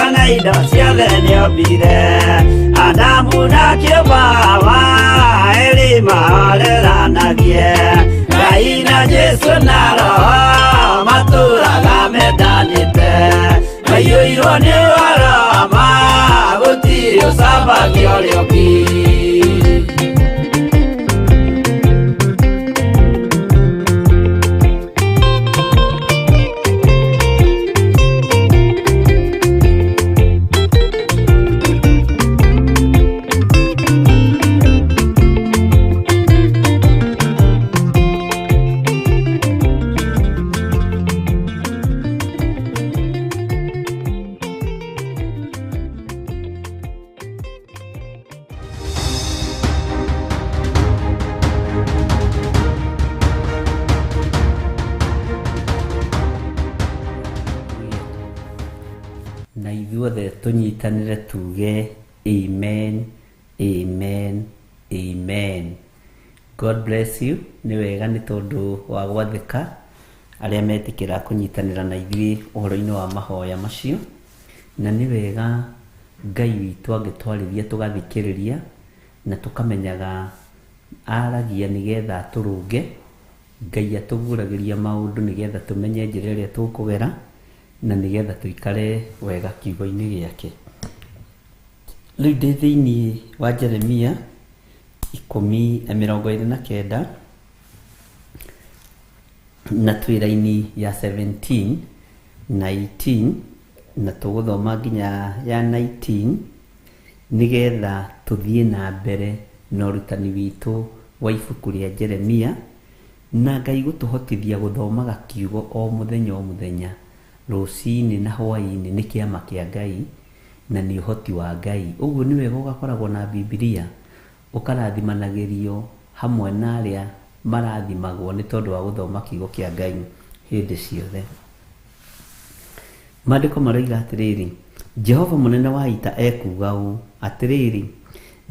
ona indo ciothe nĩombire Adamu na kĩũmba Hawa erĩ mahoreranagie Ngai na Jesu na Roho matũraga mendanĩte maiyũirwo nĩ ũhoro wa ma gũtirĩ ũcambagia ũrĩa ũngĩ. Na ithuothe tũnyitanĩre tuge amen, amen, amen. God bless you. Nĩ wega nĩ tondũ wa gwathĩka arĩa metĩkĩra kũnyitanĩra na ithuĩ ũhoro-inĩ wa mahoya macio. Na nĩ wega Ngai witũ angĩtwarĩria tũgathikĩrĩria na tũkamenyaga aragia nĩgetha atũrũnge. Ngai atũguũragĩria maũndũ nĩgetha tũmenye njĩra ĩrĩa tũkũgera na nĩgetha tũikare wega kiugo-inĩ gĩake. Rĩu ndĩ thĩinĩ wa Jeremia 29 na twĩ raini ya 17 na 18 na tũgũthoma nginya ya 19 nĩgetha tũthiĩ na mbere na ũrutani witũ wa ibuku rĩa Jeremia, na Ngai gũtũhotithia gũthomaga kiugo o mũthenya o mũthenya, rũcinĩ na hwaĩ-inĩ. Nĩ kĩama kĩa Ngai na nĩ ũhoti wa Ngai. Ũguo nĩ wega ũgakoragwo na Bibilia, ũkarathimanagĩrio hamwe na arĩa marathimagwo nĩ tondũ wa gũthoma kiugo kĩa Ngai hĩndĩ ciothe. Maandĩko maroiga atĩrĩrĩ, Jehova mũnene wa ita ekuuga ũũ, atĩrĩrĩ,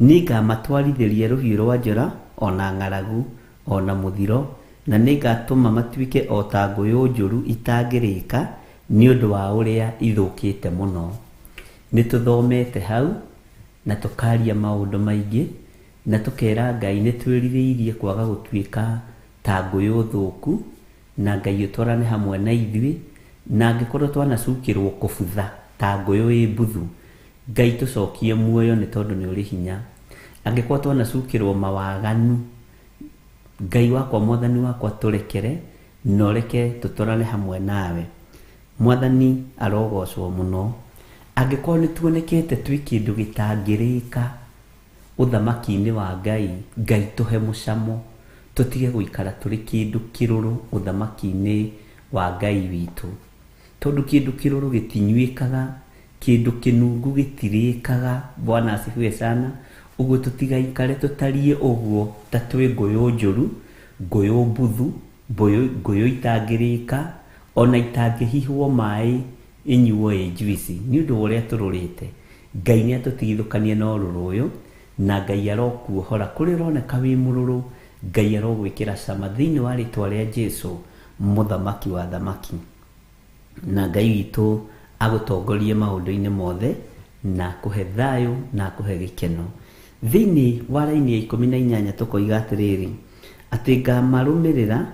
nĩngamatwarithĩria rũhiũ rwa njora, ona ng'aragu, ona mũthiro, na nĩngatũma matuĩke o ta ngũyũ njũru itangĩrĩka nĩ ũndũ wa ũrĩa ithũkĩte mũno. Nĩ tũthomete hau na tũkaria maũndũ maingĩ na tũkera Ngai nĩ twĩrirĩirie kwaga gũtuĩka ta ngũyũ thũku, na Ngai ũtwarane hamwe na ithuĩ, na angĩkorwo twanacukĩrwo kũbutha ta ngũyũ ĩ mbuthu, Ngai tũcokie muoyo nĩ tondũ nĩ ũrĩ hinya. Angĩkorwo twanacukĩrwo mawaganu, Ngai wakwa mwathani wakwa tũrekere na ũreke tũtwarane hamwe nawe. Mwathani arogocwo mũno. Angĩkorwo nĩ tuonekete twĩ kĩndũ gĩtangĩrĩka ũthamaki-inĩ wa Ngai, Ngai tũhe mũcamo, tũtige gũikara tũrĩ kĩndũ kĩrũrũ ũthamaki-inĩ wa Ngai witũ. Tondũ kĩndũ kĩrũrũ gĩtinyuĩkaga, kĩndũ kĩnungu gĩtirĩkaga. Bwana asifiwe sana. Ũguo tũtigaikare tũtariĩ ũguo ta twĩ ngũyũ njũru, ngũyũ mbuthu, ngũyũ itangĩrĩka, ona itangĩhihwo maĩ ĩnyuo ĩ njuici nĩ ũndũ wa ũrĩa tũrũrĩte. Ngai nĩ atũtigithũkanie na ũrũrũ ũyũ, na Ngai arokuohora kũrĩa ũroneka wĩ mũrũrũ. Ngai arogwĩkĩra cama thĩinĩ wa rĩtwa rĩa Jesu mũthamaki wa thamaki. Na Ngai witũ agũtongorie maũndũ-inĩ mothe na akũhe thayũ na akũhe gĩkeno. Thĩinĩ wa raini ya 18 tũkoiga atĩrĩrĩ, atĩ ngamarũmĩrĩra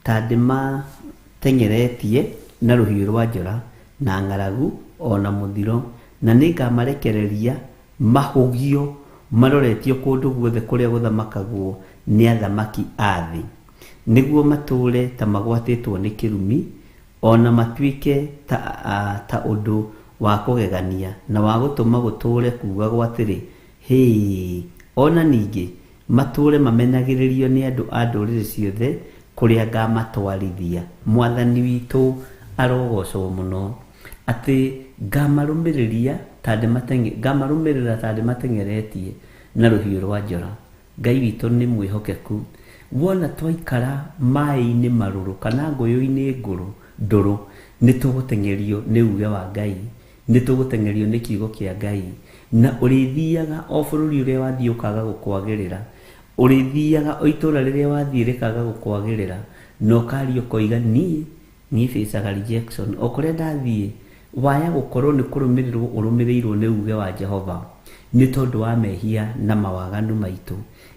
ta ndĩmateng'eretie na rũhiũ rwa njora na ng'aragu ona mũthiro, na nĩngamarekereria mahũgio maroretio kũndũ guothe kũrĩa gũthamakagwo nĩ athamaki a thĩ, nĩguo matũũre ta magwatĩtwo nĩ kĩrumi, ona matuĩke ta ũndũ wa kũgegania na wa gũtũma gũtũũre kuugagwo atĩrĩ, hĩ. Ona ningĩ matũũre mamenagĩrĩrio nĩ andũ a ndũrĩrĩ ciothe kũrĩa ngamatwarithia. Mwathani witũ arogocwo mũno. Atĩ ngamarũmĩrĩria ta ngamarũmĩrĩra ta ndĩmateng'eretie na rũhiũ rwa njora. Ngai witũ nĩ mwĩhokeku. Wona twaikara maĩ-inĩ marũrũ kana ngũyũ-inĩ ngũrũ ndũrũ, nĩ tũgũteng'erio nĩ uge wa Ngai, nĩ tũgũteng'erio nĩ kiugo kĩa Ngai, na ũrĩthiaga o bũrũri ũrĩa wathiĩ ũkaga gũkwagĩrĩra, ũrĩthiaga o itũũra rĩrĩa wathiĩ rĩkaga gũkwagĩrĩra, na ũkaria ũkoiga niĩ bĩcaga rejection o kũrĩa ndathiĩ. Waya gũkorwo nĩ kũrũmĩrĩrwo ũrũmĩrĩirwo nĩ uge wa Jehova nĩ tondũ wa mehia na mawaganu maitũ.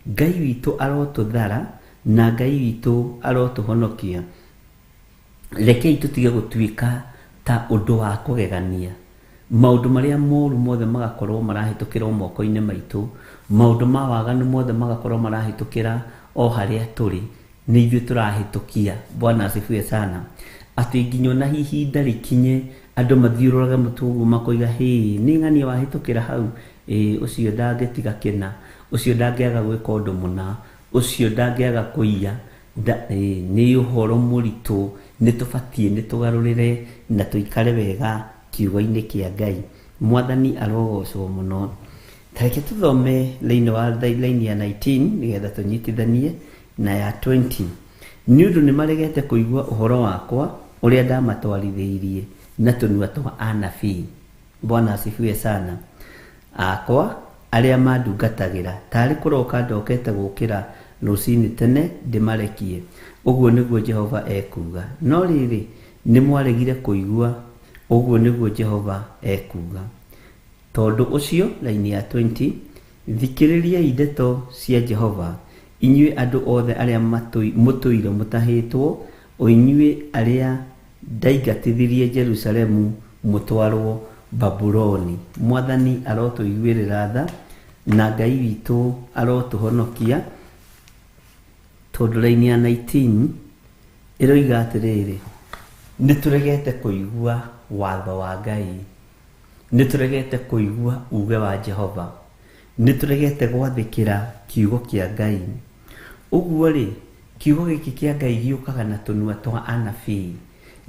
Ngai witũ arotũthara na Ngai witũ arotũhonokia. Rekei tũtige gũtuĩka ta ũndũ wa kũgegania. Maũndũ marĩa moru mothe magakorwo marahĩtũkĩra o moko-inĩ maitũ, maũndũ ma waganu mothe magakorwo marahĩtũkĩra o harĩa tũrĩ, nĩ ithuĩ tũrahĩtũkia. Bwana asifiwe sana. Atĩ nginya ona ihinda rĩkinye andũ mathiũrũraga mũtwe ũguo makoiga, hĩ, nĩ ng'ania wahĩtũkĩra hau, ĩ, ũcio ndangĩtiga kĩna, ũcio ndangĩaga gwĩka ũndũ mũna, ũcio ndangĩaga kũiya. Nĩ ũhoro mũritũ, nĩ tũbatiĩ nĩ tũgarũrĩre na tũikare wega kiugo-inĩ kĩa Ngai. Mwathani arogocwo mũno. Ta reke tũthome thĩinĩ wa laini ya 19 nĩgetha tũnyitithanie na ya 20. Nĩ ũndũ nĩ maregete kũigua ũhoro wakwa ũrĩa ndamatwarithĩirie na tũnua twa anabii. Bwana asifiwe sana. Akwa arĩa mandungatagĩra tarĩ kũroka ndokete gũkĩra rũcinĩ tene ndĩmarekie, ũguo nĩguo Jehova ekuuga. No rĩrĩ, nĩmwaregire kũigua, ũguo nĩguo Jehova ekuuga. Tondũ ũcio, raini ya 20, thikĩrĩriai ndeto cia Jehova, inyuĩ andũ othe arĩa mũtũire mũtahĩtwo, o inyuĩ arĩa ndaingatithirie Jerusalemu mũtwarwo Babuloni. Mwathani arotũiguĩrĩra tha na Ngai witũ arotũhonokia, tondũ raini ya 19 ĩroiga atĩrĩrĩ, nĩtũregete kũigua watho wa Ngai, nĩtũregete kũigua uge wa Jehova, nĩtũregete gwathĩkĩra kiugo kĩa Ngai. Ũguo rĩ, kiugo gĩkĩ kĩa Ngai gĩũkaga na tũnua twa anabii.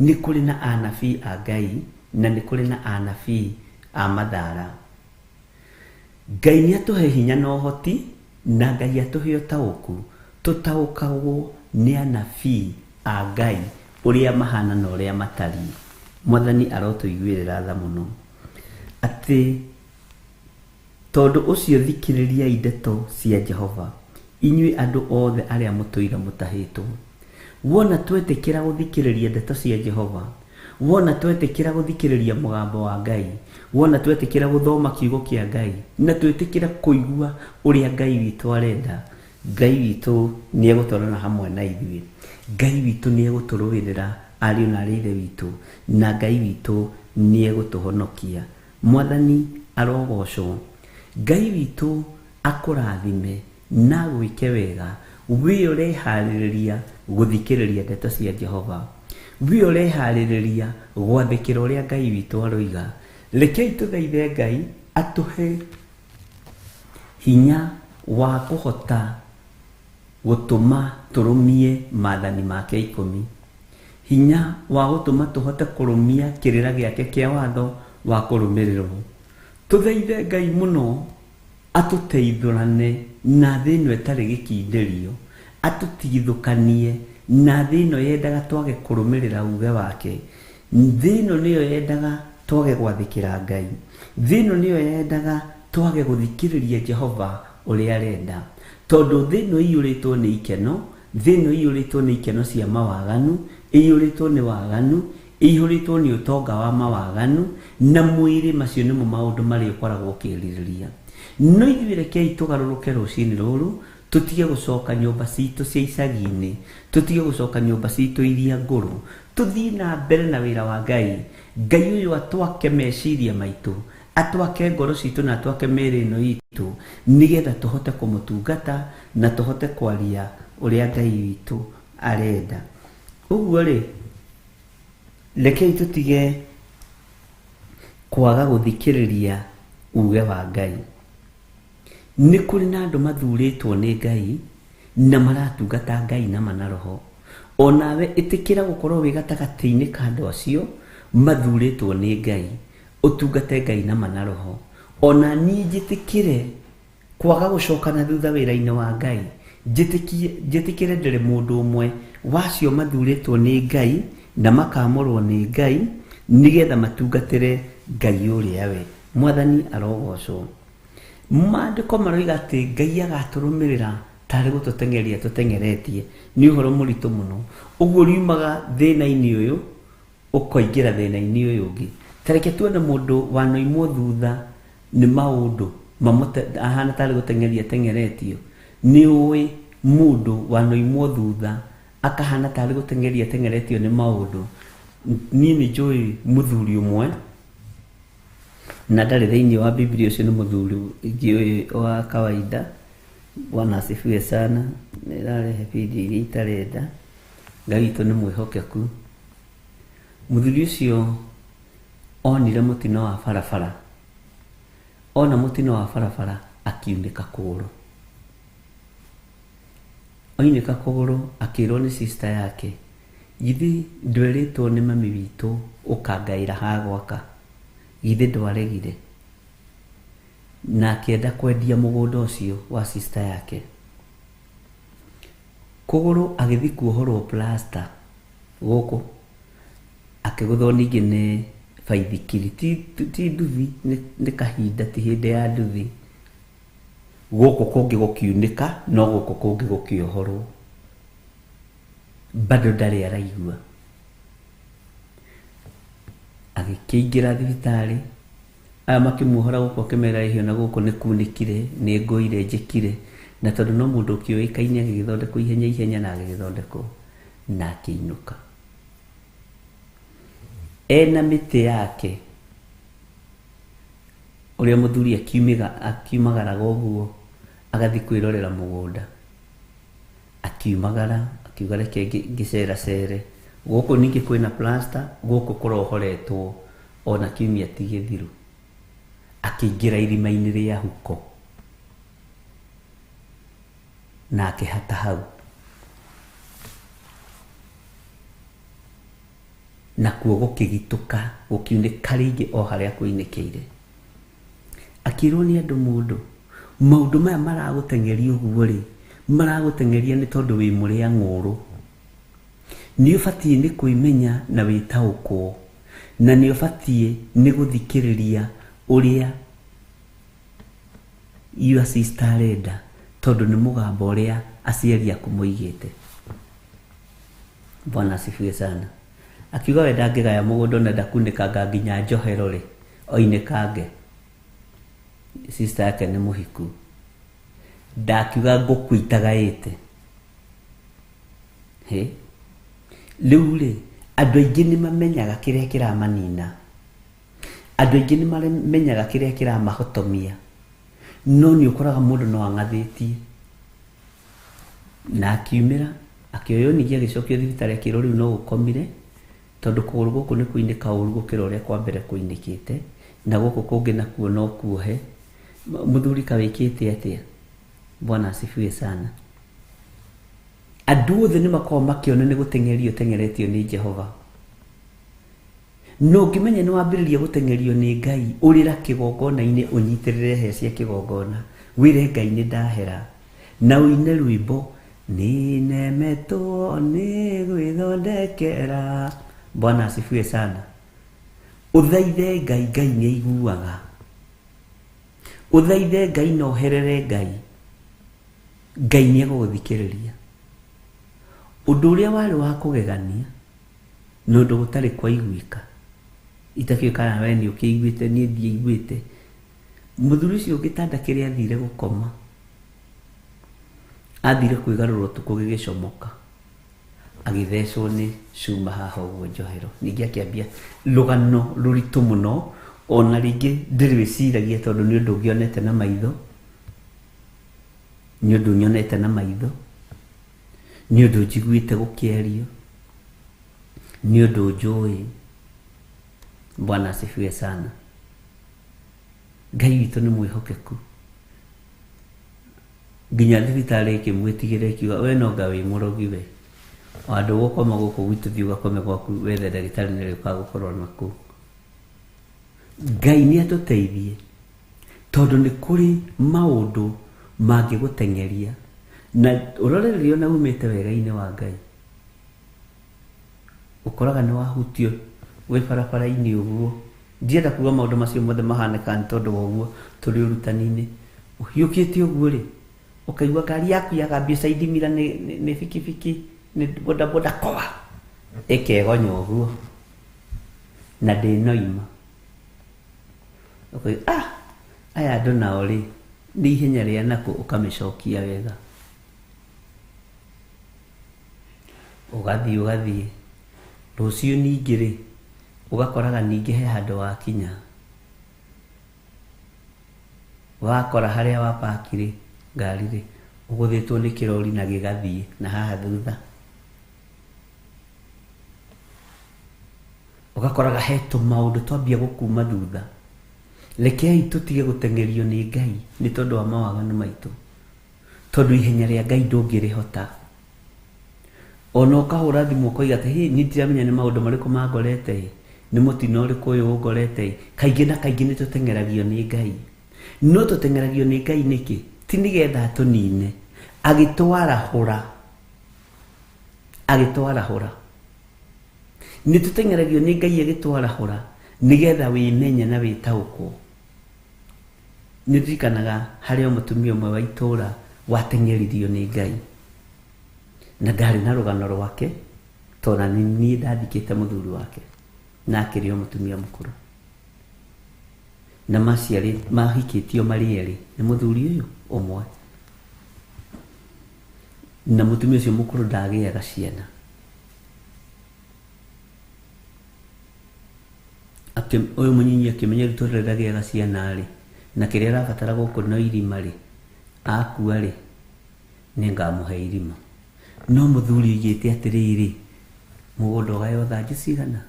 Nĩ kũrĩ na anabii a Ngai na nĩ kũrĩ na anabii a mathara. Ngai nĩ atũhe hinya na ũhoti, na Ngai atũhe ũtaũku, tũtaũkagwo nĩ anabii a Ngai ũrĩa mahana na ũrĩa matariĩ. Mwathani arotũiguĩrĩra tha mũno. Atĩ tondũ ũcio thikĩrĩriai ndeto cia Jehova, inyuĩ andũ othe arĩa mũtũire mũtahĩtwo. Wona twetĩkĩra gũthikĩrĩria ndeto cia Jehova, wona twetĩkĩra gũthikĩrĩria mũgambo wa Ngai, wona twetĩkĩra gũthoma kiugo kĩa Ngai, na twetĩkĩra kũigua ũrĩa Ngai witũ arenda, Ngai witũ nĩegũtwarana hamwe na ithuĩ. Ngai witũ nĩegũtũrũĩrĩra ariũ na arĩ ithe witũ, na Ngai witũ nĩegũtũhonokia. Mwathani arogocwo. Ngai witũ akũrathime na gwĩke wega, wĩ ũreharĩrĩria gũthikĩrĩria ndeto cia Jehova, wĩ ũreharĩrĩria gwathĩkĩra ũrĩa Ngai witũ aroiga. Rekei tũthaithe Ngai atũhe hinya wa kũhota gũtũma tũrũmie maathani make 10, hinya wa gũtũma tũhote kũrũmia kĩrĩra gĩake kĩa watho wa kũrũmĩrĩrwo. Tũthaithe Ngai mũno atũteithũrane na thĩ ĩno ĩtarĩ gĩkindĩrio, atũtigithũkanie na thĩ ĩno yendaga twage kũrũmĩrĩra uge wake. Thĩ ĩno nĩyo yendaga twage gwathĩkĩra Ngai, thĩ ĩno nĩyo yendaga twage gũthikĩrĩria Jehova ũrĩa arenda, tondũ thĩ ĩno ĩiyũrĩtwo nĩ ikeno, thĩ ĩno ĩiyũrĩtwo nĩ ikeno cia mawaganu, ĩiyũrĩtwo nĩ waganu, ĩiyũrĩtwo nĩ ũtonga wa mawaganu na mwĩrĩ. Macio nĩmo maũndũ marĩa ũkoragwo ũkĩrirĩria. No ithuĩ rekei tũgarũrũke rũcinĩ rũrũ, tũtige gũcoka nyũmba citũ cia icagi-inĩ, tũtige gũcoka nyũmba citũ iria ngũrũ, tũthiĩ na mbere na wĩra wa Ngai. Ngai ũyũ atwake meciria maitũ, atwake ngoro citũ na atwake mĩĩrĩ ĩno itũ, nĩgetha tũhote kũmũtungata na tũhote kwaria ũrĩa Ngai witũ arenda. Ũguo rĩ, rekei tũtige kwaga gũthikĩrĩria uge wa Ngai. Nĩ kũrĩ na andũ mathurĩtwo nĩ Ngai na maratungata Ngai na mana roho. Onawe ĩtĩkĩra gũkorwo wĩ gatagatĩ-inĩ ka andũ acio mathurĩtwo nĩ Ngai, ũtungate Ngai na mana roho. Ona niĩ njĩtĩkĩre kwaga gũcoka na thutha wĩra-inĩ wa Ngai, njĩtĩkĩre ndĩrĩ mũndũ ũmwe wacio mathurĩtwo nĩ Ngai na makamũrwo nĩ Ngai, nĩgetha matungatĩre Ngai ũrĩa we. Mwathani arogocwo. Maandĩko maroiga atĩ Ngai agatũrũmĩrĩra tarĩ gũtũteng'eria tũteng'eretie. Nĩ ũhoro mũritũ mũno. Ũguo riumaga thĩna-inĩ ũyũ ũkoingĩra thĩna-inĩ ũyũ ũngĩ. Ta reke tuone mũndũ wanoimwo thutha nĩ maũndũ ahana tarĩ gũteng'eria teng'eretio. Nĩ ũĩ mũndũ wanoimwo thutha akahana tarĩ gũteng'eria teng'eretio nĩ maũndũ. Niĩ nĩ njũĩ mũthuri ũmwe na ndarĩ thĩinĩ wa Biblia, ũcio nĩ mũthuri ũngĩ wa kawaida. Bwana asifiwe sana. Nĩrarehe video iria itarenda. Ngai witũ nĩ mwĩhokeku. Mũthuri ũcio onire mũtino wa barabara, ona mũtino wa barabara akiunĩka kũgũrũ. Oinĩka kũgũrũ akĩrwo nĩ sister yake, githĩ ndwerĩtwo nĩ mami witũ ũkangaĩra ha gwaka, githĩ ndwaregire? Na akĩenda kwendia mũgũnda ũcio wa sister yake. Kũgũrũ agĩthiĩ kuohorwo plaster gũkũ, akĩgũthwo ningĩ nĩ Baithikiri ti nduthi, nĩ kahinda, ti hĩndĩ ya nduthi. Gũkũ kũngĩ gũkiunĩka, no gũkũ kũngĩ gũkĩohorwo. Bado ndarĩ araigua. Agĩkĩingĩra thibitarĩ, aya makĩmuohora gũkũ akĩmera ĩhio na gũkũ nĩ kunĩkire, nĩ ngũire njĩkire, na tondũ no mũndũ ũkĩũĩkaine agĩgĩthondekwo ihenya ihenya na agĩgĩthondekwo na akĩinũka. Ena mĩtĩ yake, ũrĩa mũthuri akiumagaraga ũguo agathiĩ kwĩrorera mũgũnda. Akiumagara, akiuga reke ngĩceracere. Gũkũ ningĩ kwĩna plaster, gũkũ kũrohoretwo ona kiumia ti gĩthiru. Akĩingĩra irima-inĩ rĩa huko na akĩhata hau. Nakuo gũkĩgitũka, gũkiunĩka rĩngĩ o harĩa kũinĩkĩire. Akĩrwo nĩ andũ, mũndũ, maũndũ maya maragũteng'eria ũguo rĩ, maragũteng'eria nĩ tondũ wĩ mũrĩa ng'ũrũ. Nĩ ũbatiĩ nĩ kwĩmenya na wĩtaũkwo, na nĩ ũbatiĩ nĩ gũthikĩrĩria ũrĩa your sister arenda, tondũ nĩ mũgambo ũrĩa aciari aku moigĩte. Bwana asifiwe sana. Akiuga we ndangĩgaya mũgũnda na ndakunĩkanga nginya njohero rĩ, oinĩkange. Sister yake nĩ mũhiku. Ndakiuga ngũkũ itagaĩte. Hĩ? Rĩu rĩ, andũ aingĩ nĩ mamenyaga kĩrĩa kĩramanina. Andũ aingĩ nĩ mamenyaga kĩrĩa kĩramahotomia. No nĩ ũkoraga mũndũ no ang'athĩtie. Na akiumĩra, akĩoywo ningĩ agĩcokio thibitarĩ akĩrwo rĩu no ũkomire, tondũ kũgũrũ gũkũ nĩ kũinĩka ũru gũkĩra ũrĩa kwa mbere kũinĩkĩte, na gũkũ kũngĩ nakuo no kuohe. Mũthuri kawĩkĩte atĩa? Bwana asifiwe sana. Andũ othe nĩ makoragwo makĩona nĩ gũteng'erio teng'eretio nĩ Jehova. No ũngĩmenya nĩ wambĩrĩria gũteng'erio nĩ Ngai, ũrĩra kĩgongona-inĩ, ũnyitĩrĩre hĩa cia kĩgongona, wĩre Ngai nĩ ndahera, na ũine rwĩmbo nĩnemetwo nĩ gwĩthondekera. Bwana asifiwe sana. Ũthaithe Ngai, Ngai nĩ aiguaga. Ũthaithe Ngai na ũherere Ngai, Ngai nĩ egũgũthikĩrĩria. Ũndũ ũrĩa warĩ wa kũgegania, nĩ ũndũ gũtarĩ kwaiguĩka. Itakĩũĩ kana we nĩ ũkĩiguĩte, niĩ ndiaiguĩte. Mũthuri ũcio gĩtanda kĩrĩa athire gũkoma, athire kwĩgarũra ũtukũ gĩgĩcomoka, agĩthecwo nĩ cuma haha ũguo njohero. Ningĩ akĩambia rũgano rũritũ mũno, ona rĩngĩ ndĩrwĩciragia tondũ nĩ ũndũ ngĩonete na maitho, nĩ ũndũ nyonete na maitho, nĩ ũndũ njiguĩte gũkĩario, nĩ ũndũ njũĩ. Bwana asifiwe sana. Ngai witũ nĩ mwĩhokeku. Nginya thibitarĩ ĩkĩmwĩtigĩra ĩkiuga we no nga wĩ mũrogi we. Handũ gũkoma gũkũ gwitũ thiĩ ũgakome gwaku wethe ndagĩtarĩ nĩ ũgagũkorwo nakuo. Ngai nĩ atũteithie, tondũ nĩ kũrĩ maũndũ mangĩgũteng'eria na ũrore rĩrĩa ona umĩte wega-inĩ wa Ngai, ũkoraga nĩ wahutio wĩ barabara-inĩ ũguo. Ndienda kuga maũndũ macio mothe mahanĩkaga nĩ tondũ wa ũguo tũrĩ ũrutani-inĩ. Ũhiũkĩte ũguo rĩ, ũkaigua ngari yaku yagambio side mirror nĩ bikibiki, nĩ bodaboda koa, ĩkegonya ũguo na ndĩnoima. Ũkoiga, ah, aya andũ nao rĩ, nĩ ihenya rĩa nakũ, ũkamĩcokia wega. Ũgathiĩ ũgathiĩ. Rũciũ ningĩ rĩ, ũgakoraga ningĩ he handũ wakinya. Wakora harĩa wapaki rĩ, ngari rĩ, ũgũthĩtwo nĩ kĩrori na gĩgathiĩ na haha thutha. Ũgakoraga he tũmaũndũ twambia gũkuma thutha. Rekei tũtige gũteng'erio nĩ Ngai nĩ tondũ wa mawaganu maitũ, tondũ ihenya rĩa Ngai ndũngĩrĩhota. Ona ũkahũra thimũ ũkoiga atĩ, hĩ, niĩ ndiramenya nĩ maũndũ marĩkũ mangorete ĩ, nĩ mũtino ũrĩkũ ũyũ ũngorete ĩ. Kaingĩ na kaingĩ nĩ tũteng'eragio nĩ Ngai. No tũteng'eragio nĩ Ngai nĩkĩ? Ti nĩgetha atũnine, agĩtwarahũra. Agĩtwarahũra. Nĩ tũteng'eragio nĩ Ngai agĩtwarahũra, Nĩgetha wĩmenye na wĩtaũkwo. Nĩndirikanaga harĩ o mũtumia ũmwe wa itũũra wateng'eririo nĩ Ngai. Na ndarĩ na rũgano rwake tondũ nĩ niĩ ndathikĩte mũthuri wake na akĩrĩ o mũtumia mũkũrũ. Na maciarĩ mahikĩtio marĩ erĩ nĩ mũthuri ũyũ ũmwe. Na mũtumia ũcio mũkũrũ ndagĩaga ciana. Ũyũ mũnyinyi akĩmenya rĩu tondũ ndagĩaga ciana rĩ, na kĩrĩa arabatara gũkũ no irima rĩ, akua rĩ, nĩngamũhe irima. No mũthuri oigĩte atĩrĩrĩ, mũgũnda ũgaywo thanju cigana?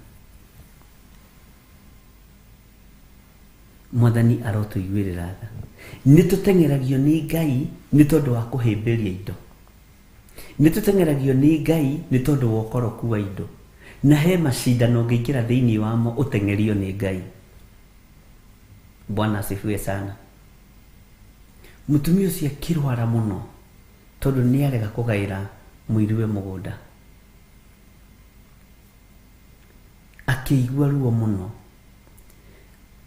Mwathani arotũiguĩrĩra tha. Nĩtũteng'eragio nĩ Ngai nĩ tondũ wa kũhĩmbĩria indo. Nĩtũteng'eragio nĩ Ngai nĩ tondũ wa ũkoroku wa indo. Na he macindano ũngĩingĩra thĩinĩ wamo ũteng'erio nĩ Ngai. Bwana asifiwe sana. Mũtumia ũcio akĩrwara mũno tondũ nĩarega kũgaĩra mũiriwe mũgũnda. Akĩigua ruo mũno.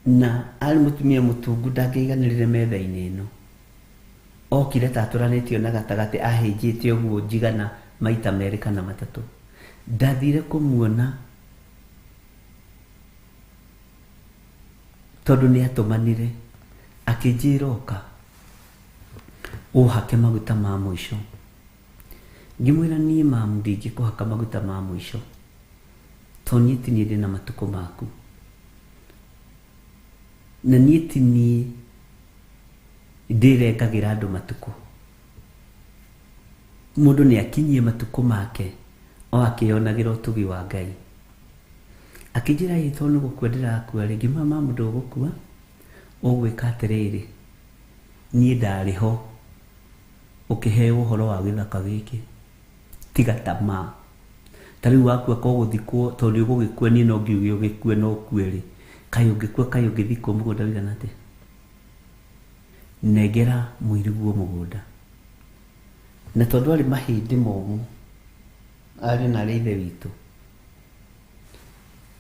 Na arĩ mũtumia mũtungu ndangĩiganĩrire metha-inĩ ĩno. Okire ta atũranĩtio na gatagatĩ ahĩnjĩte ũguo njigana maita merĩ kana matatũ. Ndathire kũmuona tondũ nĩatũmanire akĩnjĩra oka ũhake maguta ma mũico. Ngĩmwĩra niĩ mamu ndingĩkũhaka maguta ma mũico tondũ niĩ ti niĩ ndĩna matukũ maku. Na niĩ ti niĩ ndĩrengagĩra andũ matukũ. Mũndũ nĩ akinyie matukũ make o akĩonagĩra ũtugi wa Ngai. Akĩnjĩra ĩ tondũ nĩ gũkua ndĩrakua rĩ, ngĩmwĩra mamu ndũgũkua, ũgwĩka atĩrĩrĩ, niĩ ndarĩ ho ũkĩheo ũhoro wa gĩthaka gĩkĩ, tiga tamaa. Ta rĩu wakua ko gũthikwo tondũ nĩ ũgũgĩkua niĩ no ngiuge ũgĩkue no ũkue rĩ, kaĩ ũngĩkua kaĩ ũngĩthikwo mũgũnda ũigana atĩa? Nengera mũiriguo mũgũnda. Na tondũ arĩ mahĩndĩ momũ, arĩ na arĩ ithe witũ,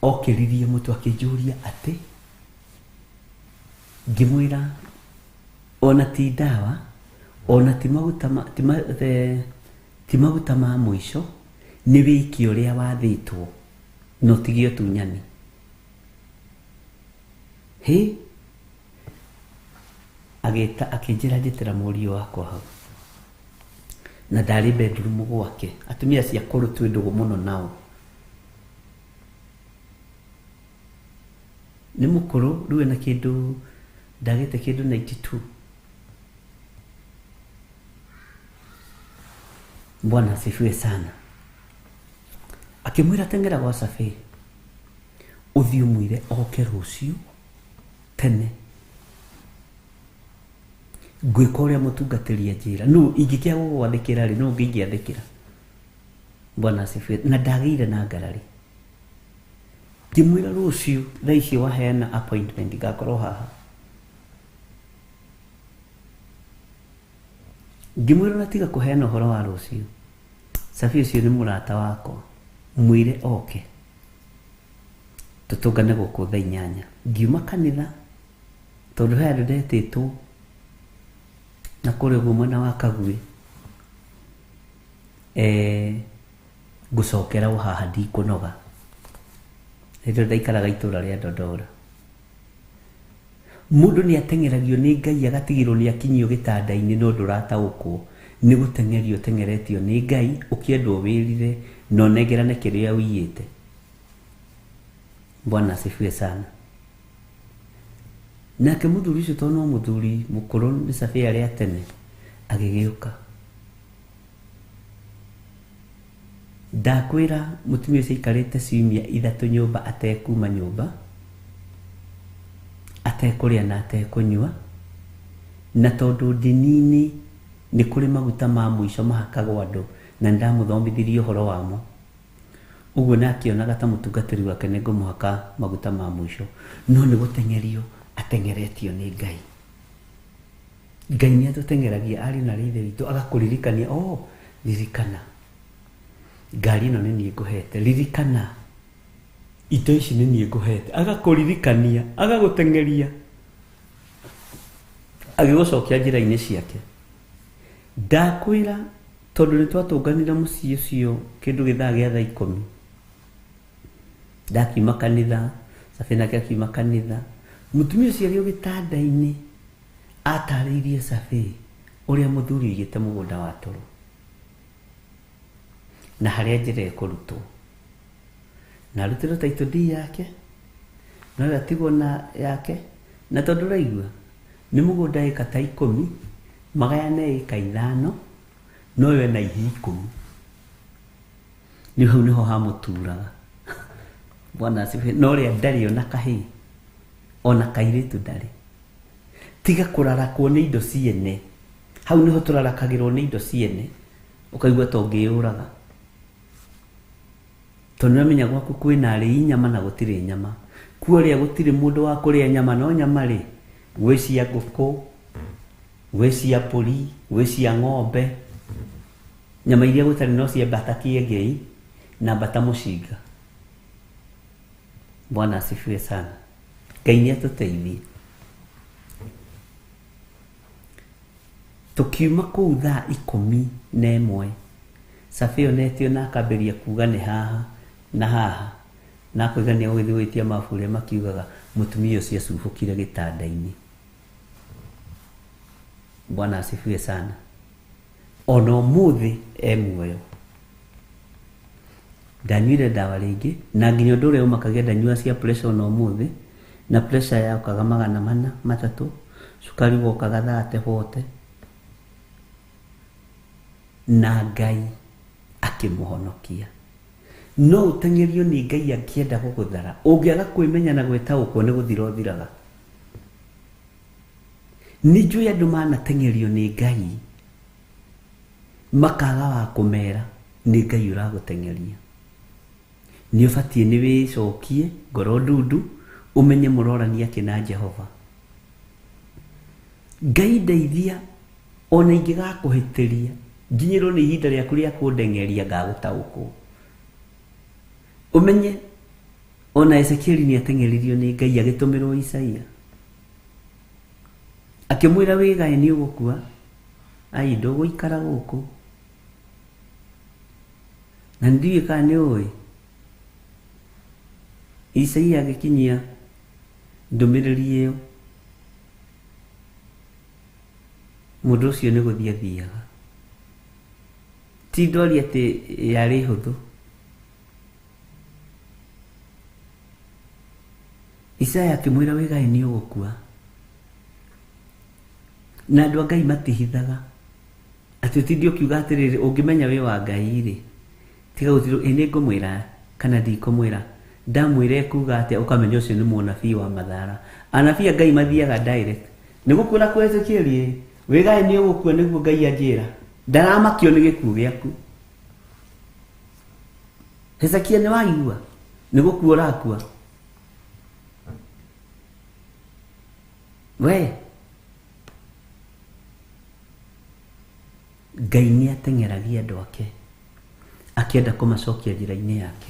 okĩririe mũtwe akĩnjũria atĩ, ngĩmwĩra ona ti ndawa, ona ti maguta ma, ti ma, ti maguta ma mũico, nĩ wĩke ũrĩa wathĩtwo na ũtige ũtunyani. Hĩ, agĩta akĩnjĩra njĩtĩra mũriũ wakwa hau. Na ndarĩ bedroom gwake. Atumia acio akũrũ twĩ ndũgũ mũno nao. Nĩ mũkũrũ rĩu ena kĩndũ ndagĩte kĩndũ 92. Bwana asifiwe sana. Akĩmwĩra teng'era gwa Cafe ũthiĩ ũmwĩre oke rũciũ tene. Ngwĩka ũrĩa mũtungatĩri anjĩra. Nũ ingĩkĩaga gũgwathĩkĩra rĩ, nũ ũngĩ ingĩathĩkĩra? Bwana asifiwe. Na ndagĩire na ngarari. Ngĩmwĩra rũciũ thaa ici waheana appointment ngakorwo haha. Ngĩmwĩra ona tiga kũheana ũhoro wa rũciũ. Cafe ũcio nĩ mũrata wakwa. Mwĩre oke. Tũtũngane gũkũ thaa inyanya. Ngiuma kanitha tondũ he andũ ndetĩtwo na kũrĩa ũguo mwena wa Kaguĩ. Ngũcokera o haha ndikũnoga. Hĩndĩ ĩyo ndaikaraga itũũra rĩa Dondora. Mũndũ nĩ ateng'eragio nĩ Ngai agatigĩrwo nĩ akinyio gĩtanda-inĩ no ndũrataũkwo. Nĩ gũteng'erio ũteng'eretio nĩ Ngai ũkĩendwo wĩrire na ũnengerane kĩrĩa ũiyĩte. Bwana asifiwe sana. Nake mũthuri ũcio tondũ no mũthuri mũkũrũ nĩ Cafe arĩa tene agĩgĩũka. Ndakwĩra mũtumia ũcio aikarĩte ciumia ithatũ nyũmba atekuma nyũmba, atekũrĩa na atekũnyua, na tondũ ndini-inĩ nĩ kũrĩ maguta ma mũico mahakagwo andũ na nĩndamũthomithirie ũhoro wamo. Ũguo na akĩonaga ta mũtungatĩri wake nĩ ngũmũhaka maguta ma mũico, no nĩ gũteng'erio ateng'eretio nĩ Ngai. Ngai nĩ atũteng'eragia ariũ na arĩ ithe witũ agakũririkania, oh, ririkana ngari ĩno nĩ niĩ ngũhete, ririkana Indo ici nĩ niĩ ngũhete. Agakũririkania, agagũteng'eria, agĩgũcokia njĩra-inĩ ciake. Ndakwĩra tondũ nĩ twatũnganire mũciĩ ũcio kĩndũ gĩthaa gĩa thaa 10. Ndakiuma kanitha, Sabi nake akiuma kanitha. Mũtumia ũcio arĩ o gĩtanda-inĩ atarĩirie Sabi ũrĩa mũthuri oigĩte mũgũnda wa toro na harĩa njĩra ĩkũrutwo. Na arutĩrwo title deed yake, no yo atigwo na yake. Na tondũ ũraigua nĩ mũgũnda ĩka ta 10, magayane ĩka 5, no yo ena ihĩĩ 10. Nĩ hau nĩho hamũturaga. Bwana asifiwe. No ũrĩa ndarĩ ona kahĩĩ, ona kairĩtu ndarĩ. Tiga kũrarakwo nĩ indo ciene. Hau nĩho tũrarakagĩrwo nĩ indo ciene, ũkaigua ta ũngĩyũraga. Tondũ nĩũramenya gwaku kwĩna arĩi nyama na gũtirĩ nyama. Kuo rĩa gũtirĩ mũndũ wa kũrĩa nyama, no nyama rĩ, gwĩ cia ngũkũ, gwĩ cia mbũri, gwĩ cia ng'ombe. Nyama iria gũtarĩ no cia mbata kĩengei na mbata mũcinga. Bwana asifiwe sana. Ngai nĩ atũteithie. Tũkiuma kũu thaa 11, Sabi onetio na akambĩrĩria kuga nĩ haha na haha, na akoiga nĩ egũgĩthiĩ gwĩtia mabu ũrĩa makiugaga. Mũtumia ũcio acubũkire gĩtanda-inĩ. Bwana asifiwe sana. Ona ũmũthĩ e muoyo. Ndanyuire ndawa rĩngĩ, na nginya ũndũ ũrĩa ũmakagia ndanyua cia pressure ona ũmũthĩ, na pressure yokaga 403, cukari wokaga 30 40. Na Ngai akĩmũhonokia. No ũteng'erio nĩ Ngai akĩenda gũgũthara. Ũngĩaga kwĩmenya na gwĩtaũkwo nĩ gũthira ũthiraga. Nĩ njũĩ andũ manateng'erio nĩ Ngai makaga wa kũmera nĩ Ngai ũragũteng'eria. Nĩ ũbatiĩ nĩ wĩcokie ngoro ndundu, ũmenye mũrorania atĩ na Jehova. Ngai ndeithia ona ingĩgakũhĩtĩria nginyĩrwo nĩ ihinda rĩaku rĩa kũndeng'eria ngagũtaũkwo. Ũmenye ona Ezekieli nĩ ateng'eririo nĩ Ngai agĩtũmĩrwo Isaia. Akĩmwĩra wĩgae nĩ ũgũkua, ai ndũgũikara gũkũ. Na ndiũĩ kana nĩ ũĩ. Isaia agĩkinyia ndũmĩrĩri ĩyo, mũndũ ũcio nĩ gũthiĩ athiaga. Ti ndwari atĩ yarĩ hũthũ. Isaya akĩmwĩra wĩgae nĩ ũgũkua. Na andũ a Ngai matihithaga. Atĩ ũtinde ũkiuga atĩrĩrĩ, ũngĩmenya wĩ wa Ngai rĩ, tiga gũtirĩ, ĩ nĩ ngũmwĩra kana ndikũmwĩra. Ndamwĩra ekuga atĩa, ũkamenya ũcio nĩ mũnabii wa mathara. Anabii a Ngai mathiaga direct. Nĩ gũkwĩra kwa Ezekieli, wĩgae nĩ ũgũkua nĩguo Ngai anjĩra. Ndaramakio nĩ gĩkuũ gĩaku. Hezekia nĩ waigua, nĩ gũkua ũrakua. We Ngai nĩ ateng'eragia andũ ake akĩenda kũmacokia njĩra-inĩ yake.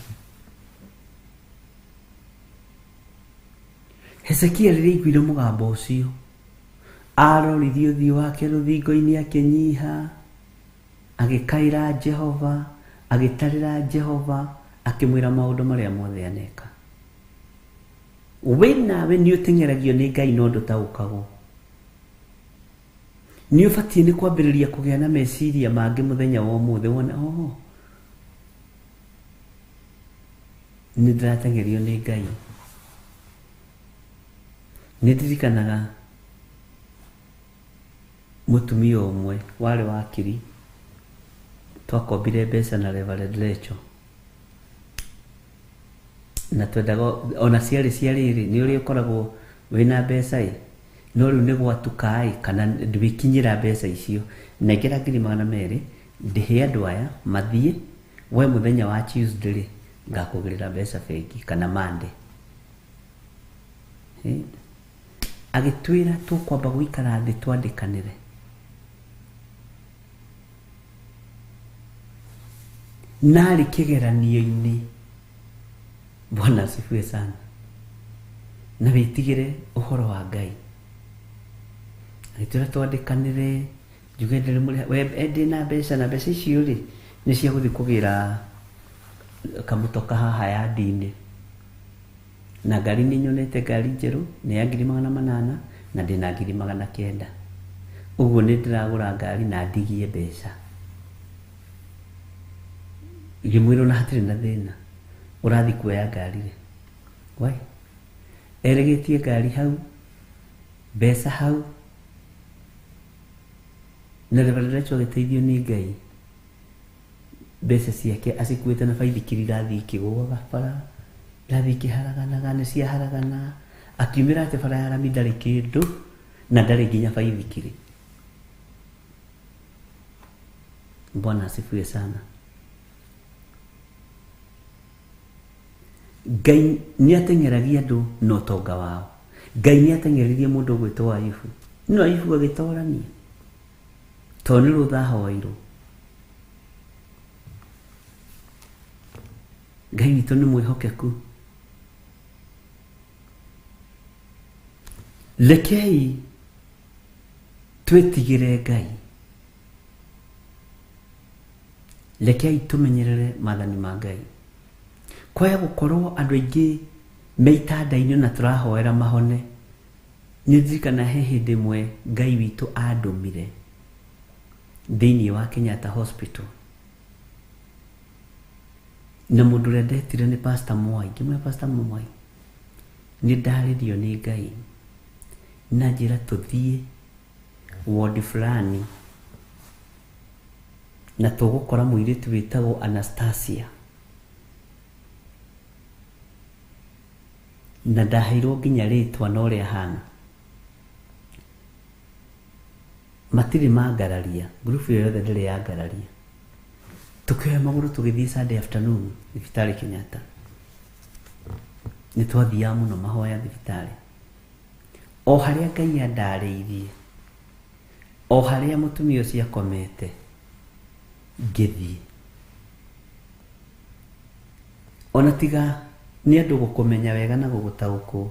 Hezekia rĩrĩa aiguire mũgambo ũcio, aroririe ũthiũ wake rũthingo-inĩ akĩnyiha, agĩkaĩra Jehova, agĩtarĩra Jehova, akĩmwĩra maũndũ marĩa mothe aneka. We nawe nĩ ũteng'eragio nĩ Ngai no ndũtaũkagwo. Nĩ ũbatiĩ nĩ kwambĩrĩria kũgĩa na meciria mangĩ mũthenya wa ũmũthĩ, wone oh, nĩ ndĩrateng'erio nĩ Ngai. Nĩ ndirikanaga mũtumia ũmwe warĩ wakiri, twakombire mbeca na Reverend Rachel. Na twendaga ona ciarĩ cia rĩrĩ, nĩ ũrĩa ũkoragwo wĩna mbeca ĩ, no rĩu nĩ gwatuka ĩ, kana ndwĩkinyĩra mbeca icio. Nengera 200,000 ndĩhe andũ aya mathiĩ, we mũthenya wa Tuesday rĩ, ngakũgĩrĩra mbeca bengi kana Monday. Agĩtwĩra tũkwamba gũikara thĩ twandĩkanĩre. Narĩ kĩgeranio-inĩ Bwana asifiwe sana. Na wĩtigĩre ũhoro wa Ngai. Agĩtwĩra twandĩkanĩre, njuge ndĩrĩmũrĩha, we ndĩna mbeca na mbeca icio rĩ nĩ cia gũthiĩ kũgĩra kamũtoka haha yandi-inĩ. Na ngari nĩ nyonete ngari njerũ nĩ ya 800,000 na ndĩna 900,000. Ũguo nĩ ndĩragũra ngari na ndigie mbeca. Ngĩmwĩra ona hatirĩ na thĩna, ũrathiĩ kuoya ngari rĩ. Wai, erĩgĩtie ngari hau, mbeca hau, na Reverend Rachel agĩteithio nĩ Ngai. Mbeca ciake acikuĩte na baithikiri irathiĩ ikĩgũaga bara, irathiĩ ikĩharaganaga, nĩ ciaharagana. Akiumĩra atĩ bara ya rami ndarĩ kĩndũ na ndarĩ nginya baithikiri. Bwana asifiwe sana. Ngai nĩ ateng'eragia andũ na ũtonga wao. Ngai nĩ ateng'eririe mũndũ ũgwĩtwo Ayubu. No Ayubu agĩtorania tondũ nĩ rũtha ahoirwo. Ngai witũ nĩ mwĩhokeku. Rekei twĩtigĩre Ngai. Rekei tũmenyerere maathani ma Ngai. Kwaya gũkorwo andũ aingĩ me itanda-inĩ na tũrahoera mahone. Nĩ ndirikana he hĩndĩ ĩmwe Ngai witũ andũmire thĩinĩ wa Kenyatta Hospital. Na mũndũ ũrĩa ndetire nĩ Pastor Mwai. Ngĩmwĩra Pastor Mwai, nĩ ndarĩrio nĩ Ngai na njĩra tũthiĩ ward fulani na tũgũkora mũirĩtu wĩtagwo Anastasia. Na ndaheirwo nginya rĩtwa na ũrĩa ahana. Matirĩ mangararia, ngurubu ĩyo yothe ndĩrĩ yangararia. Tũkĩoya magũrũ tũgĩthiĩ Sunday afternoon thibitarĩ Kenyatta. Nĩ twathiaga mũno mahoya thibitarĩ. O harĩa Ngai andarĩirie, o harĩa mũtumia ũcio akomete, ngĩthiĩ. Ona tiga nĩ andũ gũkũmenya wega na gũgũtaũkwo,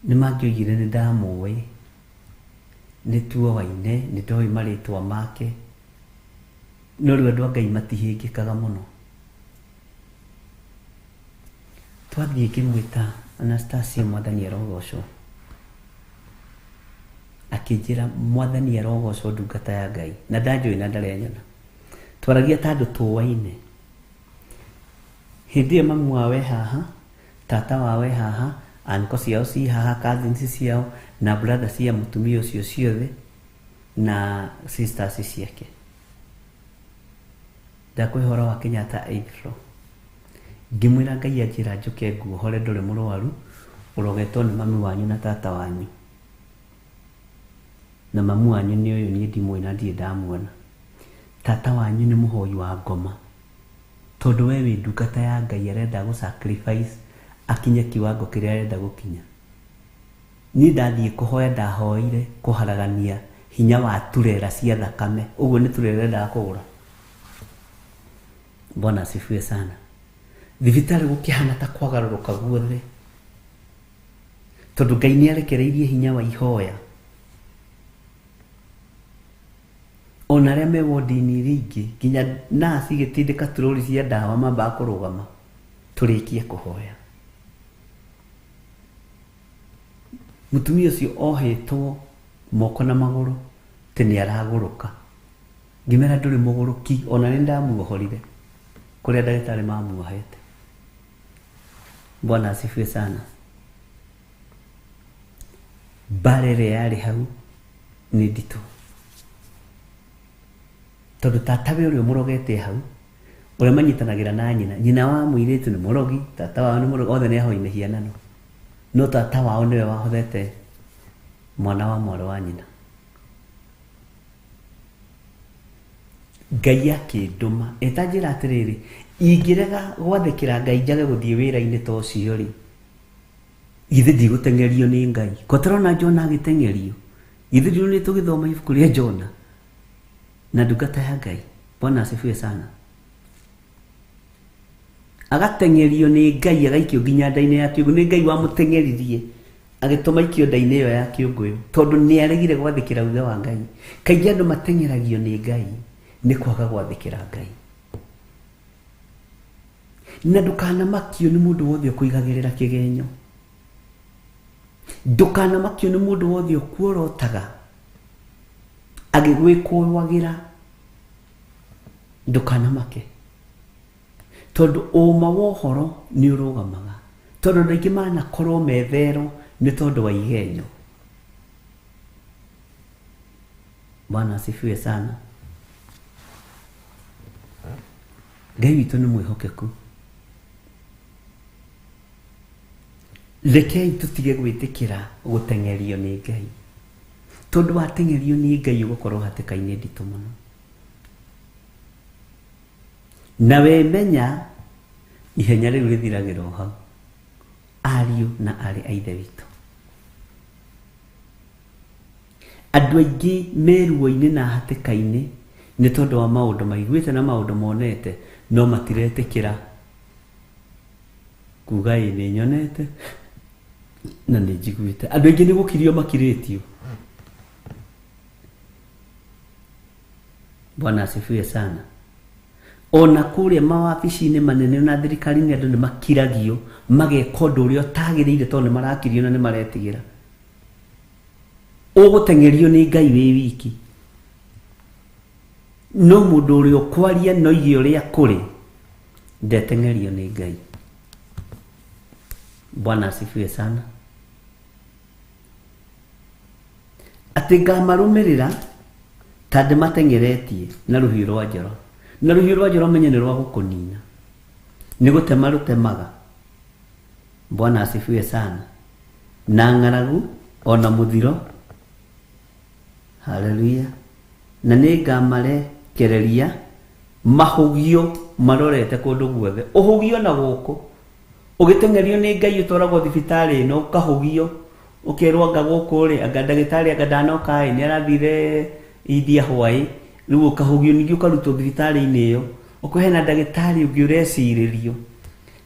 nĩ mangĩoigire nĩ ndamũĩ, nĩ tuoaine, nĩ ndoĩ marĩtwa make. No rĩu andũ a Ngai matihĩngĩkaga mũno. Twathiĩ ngĩmwĩta Anastasia, Mwathani arogocwo. Akĩnjĩra Mwathani arogocwo ndungata ya Ngai. Na ndanjũĩ na ndarĩ anyona. Twaragia ta andũ tũaine. Hĩndĩ ĩyo mamu wao e haha, tata wao e haha, anko ciao ci haha, cousins ciao na brother cia mũtumia ũcio ciothe na sisters ciake. Ndakũhe ũhoro wa Kenyatta 8th floor. Ngĩmwĩra Ngai anjĩra njũke nguohore ndũrĩ mũrwaru, ũrogetwo nĩ mami wanyu na tata wanyu. Na mamu wanyu nĩ ũyũ niĩ ndimũĩ na ndirĩ ndamuona. Tata wanyu nĩ mũhoi wa ngoma. Tondũ we wĩ ndungata ya Ngai arenda gũ sacrifice akinye kiwango kĩrĩa arenda gũkinya. Niĩ ndathiĩ kũhoya ndahoire kũharagania hinya wa turera cia thakame. Ũguo nĩ turera endaga kũgũra. Bwana asifiwe sana. Thibitarĩ gũkĩhana ta kwagarũrũka guothe. Tondũ Ngai nĩ arekereirie hinya wa ihoya. Ona arĩa me wodi-inĩ iria ingĩ, nginya nurse igĩtindĩka turori cia ndawa mambaga kũrũgama tũrĩkie kũhoya. Mũtumia ũcio ohetwo moko na magũrũ atĩ nĩ aragũrũka. Ngĩmera ndũrĩ mũgũrũki, ona nĩ ndamuohorire kũrĩa ndagĩtarĩ mamuohete. Bwana asifiwe sana. Mbara ĩrĩa yarĩ hau nĩ nditũ. Tondũ tatawe ũrĩa ũmũrogete hau, ũrĩa manyitanagĩra na nyina, nyina wa mũirĩtu nĩ mũrogi, tata wao nĩ mũrogi, othe nĩ ahoi mĩhianano. No tata wao nĩwe wahothete mwana wa mwarĩ wa nyina. Ngai akĩndũma, ĩtanjĩra atĩrĩrĩ, ingĩrega gwathĩkĩra Ngai njage gũthiĩ wĩra-inĩ ta ũcio rĩ, githĩ ndigũteng'erio nĩ Ngai. Ko tũrona Jona agĩteng'erio, githĩ ndionire tũgĩthoma ibuku rĩa Jona na ndungata ya Ngai. Bwana asifiwe sana. Agateng'erio nĩ Ngai agaikio nginya nda-inĩ ya kĩũngũyũ. Nĩ Ngai wamũteng'eririe agĩtũma aikio nda-inĩ ĩyo ya kĩũngũyũ tondũ nĩ aregire gwathĩkĩra uge wa Ngai. Kaingĩ andũ mateng'eragio nĩ Ngai nĩ kwaga gwathĩkĩra Ngai. Na ndũkanamakio nĩ mũndũ wothe ũkũigagĩrĩra kĩgenyo. Ndũkanamakio nĩ mũndũ wothe ũkuorotaga agĩgwĩkũagĩra. Ndũkanamake. Tondũ ũma wa ũhoro nĩ ũrũgamaga. Tondũ andũ aingĩ manakorwo methero nĩ tondũ wa igenyo. Bwana asifiwe sana. Ngai witũ nĩ mwĩhokeku. Rekei tũtige gwĩtĩkĩra gũteng'erio nĩ Ngai. Tondũ wateng'erio nĩ Ngai ũgũkorwo hatĩka-inĩ nditũ mũno. Na wemenya ihenya rĩu rĩthiragĩra o hau. Ariũ na aarĩ a Ithe witũ. Andũ aingĩ me ruo-inĩ na hatĩka-inĩ nĩ tondũ wa maũndũ maiguĩte na maũndũ monete no matiretĩkĩra kuga ĩ nĩ nyonete na nĩ njiguĩte. Andũ aingĩ nĩ gũkirio makirĩtio. Bwana asifiwe sana. Ona kũrĩa mawabici-inĩ manene na thirikari-inĩ andũ nĩ makiragio mageka ũndũ ũrĩa ũtagĩrĩire tondũ nĩ marakirio na nĩ maretigĩra. Ũgũteng'erio nĩ Ngai wĩ wiki. No mũndũ ũrĩa ũkwaria na oige ũrĩa kũrĩ ndeteng'erio nĩ Ngai. Bwana asifiwe sana. Atĩ ngamarũmĩrĩra ta ndĩmateng'eretie na rũhiũ rwa njora. Na rũhiũ rwa njora ũmenye nĩ rwa gũkũnina. Nĩ gũtema rũtemaga. Bwana asifiwe sana. Na ng'aragu ona mũthiro. Haleluya. Na nĩ ngamarekereria mahũgio marorete kũndũ guothe. Ũhũgio na gũkũ. Ũgĩteng'erio nĩ Ngai ũtwaragwo thibitarĩ ĩno ũkahũgio. Ũkerwo anga gũkũ rĩ, anga ndagĩtarĩ anga ndanoka ĩ, nĩ arathire India hwaĩ. Rĩu ũkahũgio ningĩ ũkarutwo thibitarĩ-inĩ ĩyo. Ũkona hena ndagĩtarĩ ũngĩ ũrecirĩrio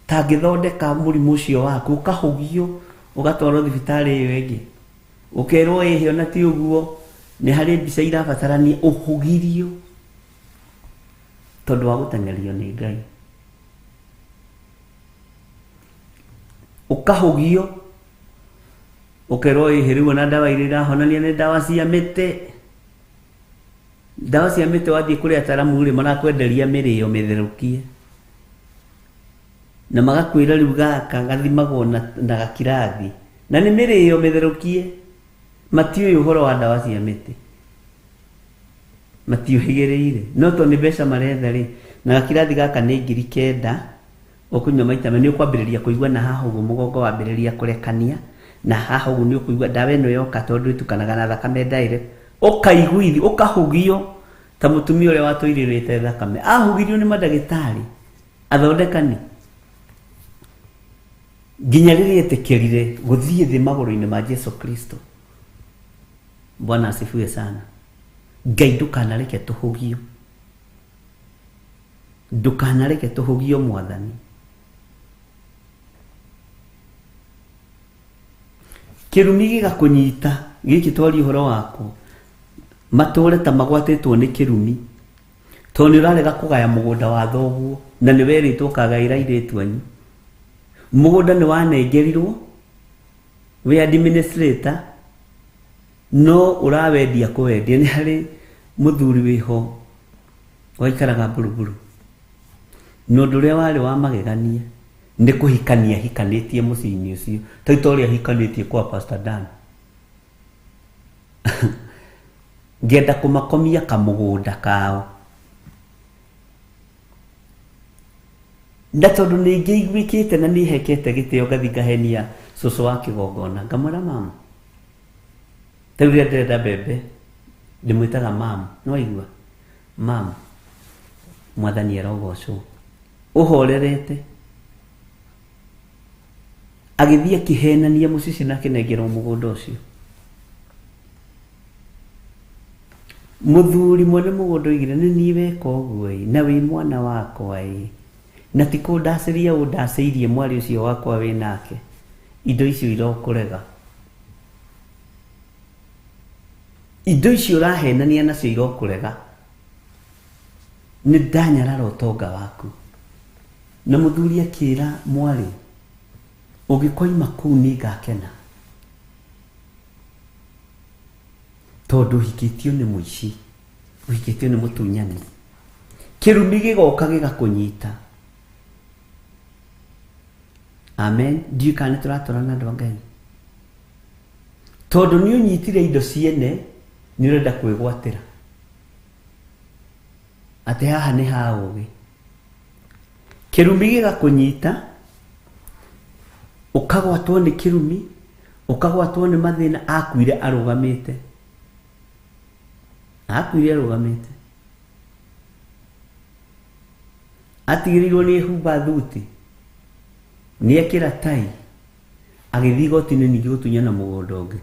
ta angĩthondeka mũrimũ ũcio waku, ũkahũgio ũgatwarwo thibitarĩ ĩyo ĩngĩ. Ũkerwo ĩhĩ ona ti ũguo, nĩ harĩ mbica irabatarania, ũhũgirio tondũ wa gũteng'erio nĩ Ngai. Ũkahũgio ũkerwo ĩhĩ rĩu ona ndawa iria irahonania nĩ ndawa cia mĩtĩ. Ndawa cia mĩtĩ wathiĩ kũrĩ ataramu rĩ, marakwenderia mĩrĩo mĩtherũkie. Na magakwĩra rĩu gaka gathimagwo na gakirathi. Na nĩ mĩrĩo mĩtherũkie. Matiũĩ ũhoro wa ndawa cia mĩtĩ. Matiũhĩgĩrĩire. No tondũ nĩ mbeca maretha rĩ, na gakirathi gaka nĩ 9,000, ũkũnyua maita merĩ, nĩ ũkwambĩrĩria kũigua na haha ũguo mũgongo wambĩrĩria kũrekania, na haha ũguo nĩ ũkũigua ndawa ĩno yoka tondũ ĩtukanaga na thakame direct. Ũkaiguithio, ũkahũgio ta mũtumia ũrĩa watũirĩrĩte thakame. Ahũgirio nĩ mandagĩtarĩ, athondekani. Nginya rĩrĩa etĩkĩrire gũthiĩ thĩ magũrũ-inĩ ma Jesu Kristo. Bwana asifiwe sana. Ngai ndũkanareke tũhũgio. Ndũkanareke tũhũgio Mwathani. Kĩrumi gĩgakũnyita gĩkĩ twaria ũhoro wakwo. Matũre ta magwatĩtwo nĩ kĩrumi. Tondũ nĩ ũrarega kũgaya mũgũnda wa thoguo na nĩ werĩtwo ũkagaĩra airĩtu anyu. Mũgũnda nĩ wanengerirwo wĩ administrator no ũrawendia kũwendia. Nĩ harĩ mũthuri wĩho waikaraga Buruburu. Na ũndũ ũrĩa warĩ wa magegania nĩ kũhikania hikanĩtie mũciĩ-inĩ ũcio. Ta ũrĩa hikanĩtie kwa Pastor Dan. Ngenda kũmakomia kamũgũnda kao. Na tondũ nĩ ngĩiguĩkĩte na nĩ hekete gĩtĩo ngathi ngahenia cũcũ wa kĩgongona. Ngamwĩra mama. Ta rĩu rĩrĩa ndĩrenda mbembe ndĩmwĩtaga mama. Nĩ waigua? Mama. Mwathani arogocwo. Ũhorerete. Agĩthiĩ akĩhenania mũciĩ na akĩnengerwo mũgũnda ũcio. Mũthuri mwene mũgũnda oigire nĩ niĩ weka ũguo ĩ, na wĩ mwana wakwa ĩ. Na ti kũndacĩria ũndacĩirie mwarĩ ũcio wakwa wĩ nake, indo icio irokũrega, indo icio ũrahenania nacio irokũrega, nĩ ndanyarara ũtonga waku. Na mũthuri akĩra mwarĩ, ũngĩkoima kũu nĩ ngakena, tondũ ũhikĩtio nĩ mũici, ũhikĩtio nĩ mũtunyani. Kĩrumi gĩgoka gĩgakũnyita. Amen. Ndiũĩ kana nĩ tũratwarana andũ a Ngai, tondũ nĩ ũnyitire indo ciene, nĩ ũrenda kwĩgwatĩra atĩ haha nĩ ha ũgĩ. Kĩrumi gĩgakũnyita, ũkagwatwo nĩ kĩrumi, ũkagwatwo nĩ mathĩna. Akuire arũgamĩte, akuire arũgamĩte, atigĩrĩirwo nĩ ehumba thuti, nĩ ekĩra tai, agĩthiĩ igoti-inĩ ningĩ gũtunyana mũgũnda ũngĩ.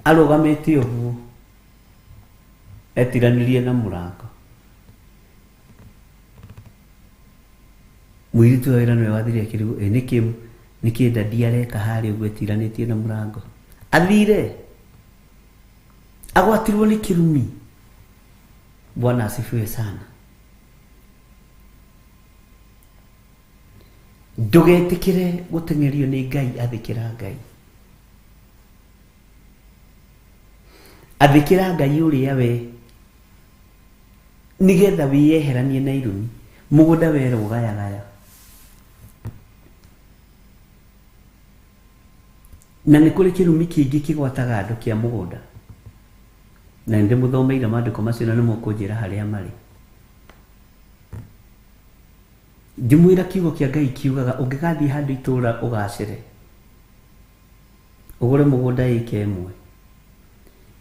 Arũgamĩte ũguo, etiranĩrie na mũrango. Mũirĩtu wa wĩra nĩwe wathire akĩrigwo, ĩ nĩkĩ nĩkĩ dadi areka harĩa ũguo etiranĩtie na mũrango? Athire agwatirwo nĩ kĩrumi. Bwana asifiwe sana. Ndũgetĩkĩre gũteng'erio nĩ Ngai, athĩkĩra Ngai, athĩkĩra Ngai ũrĩa we, nĩgetha wĩyeheranie na irumi. Mũgũnda werwo gayagaya. Na nĩ kũrĩ kĩrumi kĩngĩ kĩgwataga andũ kĩa mũgũnda, na nĩ ndĩmũthomeire maandĩko macio na nĩ mũkũnjĩra harĩa marĩ. Ngĩmwĩra kiugo kĩa Ngai kiugaga ũngĩgathiĩ handũ itũũra ũgacĩre, ũgũre mũgũnda ĩka ĩmwe,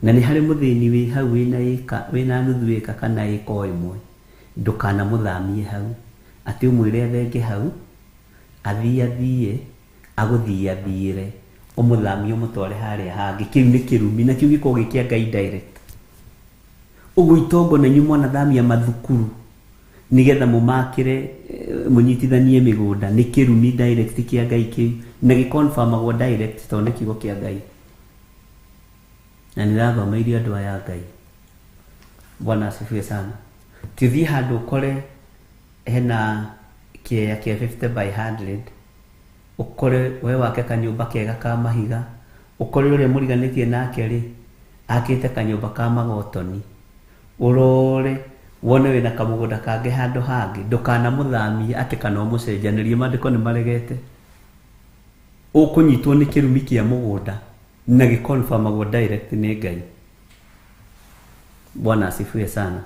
na nĩ harĩ mũthĩni wĩ hau wĩna ĩka, wĩna nuthu ĩka kana ĩka o ĩmwe, ndũkanamũthamie hau, atĩ ũmwĩre athenge hau, athiĩ athiĩ, agũthiĩ athiĩre, ũmũthamie ũmũtware harĩa hangĩ. Kĩu nĩ kĩrumi, na kĩu gĩkoragwo gĩ kĩa Ngai direct. Ũguo itongo na inyuĩ mwanathamia mathukuru nĩgetha mũmakĩre, mũnyitithanie mĩgũnda, nĩ kĩrumi direct kĩa Ngai kĩu, na gĩconfirmagwo direct tondũ nĩ kiugo kĩa Ngai. Na nĩ ndathomeire andũ aya a Ngai. Bwana asifiwe sana. Ti ũthiĩ handũ ũkore hena kĩea kĩa 50 by 100, ũkore we wake kanyũmba kega ka mahiga, ũkore ũrĩa mũriganĩtie nake rĩ akĩte kanyũmba ka magotoni, ũrore wone wĩna kamũgũnda kangĩ handũ hangĩ, ndũkanamũthamie atĩ kana ũmũcenjanĩrie. Maandĩko nĩ maregete. Ũkũnyitwo nĩ kĩrumi kĩa mũgũnda na gĩconfirmagwo direct nĩ Ngai. Bwana asifiwe sana.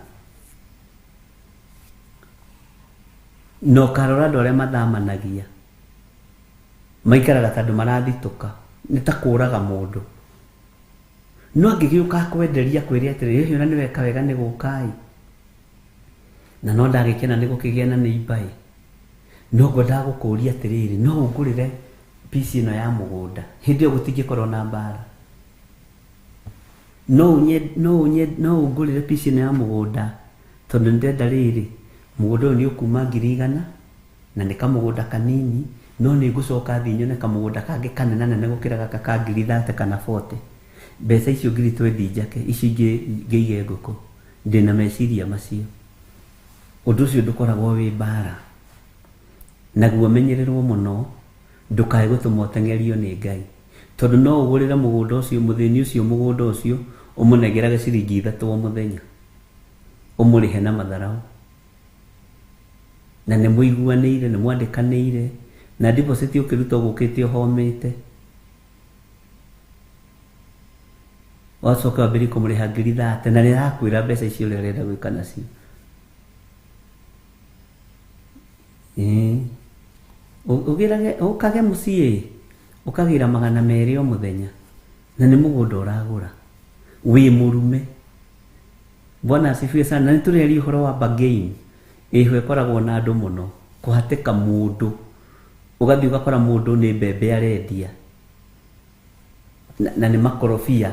Na ũkarora andũ arĩa mathamanagia maikaraga ta andũ marathitũka, nĩ ta kũraga mũndũ. No angĩgĩũka akwenderia akwĩre atĩrĩrĩ, hihi ona nĩ weka wega nĩ gũka ĩ, na no ndagĩkena nĩ gũkĩgĩa na neighbor ĩ, no ngwendaga gũkũria atĩrĩrĩ, no ũngũrĩre piece ĩno ya mũgũnda, hĩndĩ ĩyo gũtingĩkorwo na mbara. No ũngũrĩre piece ĩno ya mũgũnda, tondũ nĩ ndĩrenda rĩrĩ, mũgũnda ũyũ nĩ ũkuma 100,000, na nĩ kamũgũnda kanini, no nĩ ngũcoka thiĩ nyone kamũgũnda kangĩ kanenanene gũkĩra gaka ka 30,000 kana 40. Mbeca icio 20,000 njake, icio ingĩ ngĩige ngũkũ. Ndĩna meciria macio. Ũndũ ũcio ndũkoragwo wĩ mbara, naguo menyererwo mũno, ndũkae gũtũma ũteng'erio nĩ Ngai, tondũ no ũgũrĩre mũgũnda ũcio, mũthĩni ũcio mũgũnda ũcio, ũmũnengerage ciringi 3 o mũthenya, ũmũrĩhe na matharau, na nĩ mũiguanĩire, nĩ mwandĩkanĩire, na deposit ũkĩruta ũgũkĩte ũhomete, wacoka wambĩrĩrie kũmũrĩha 30,000, na nĩ arakwĩra mbeca icio ũrĩa ũrenda gwĩka nacio. Ũgĩrage, ũkage mũciĩ, ũkagĩra 200 o mũthenya, na nĩ mũgũnda ũragũra, wĩ mũrume. Bwana asifiwe sana. Na nĩ tũreria ũhoro wa bargain, ĩho ĩkoragwo na andũ mũno, kũhatĩka mũndũ, ũgathiĩ ũgakora mũndũ nĩ mbembe arendia, na nĩ makorobia,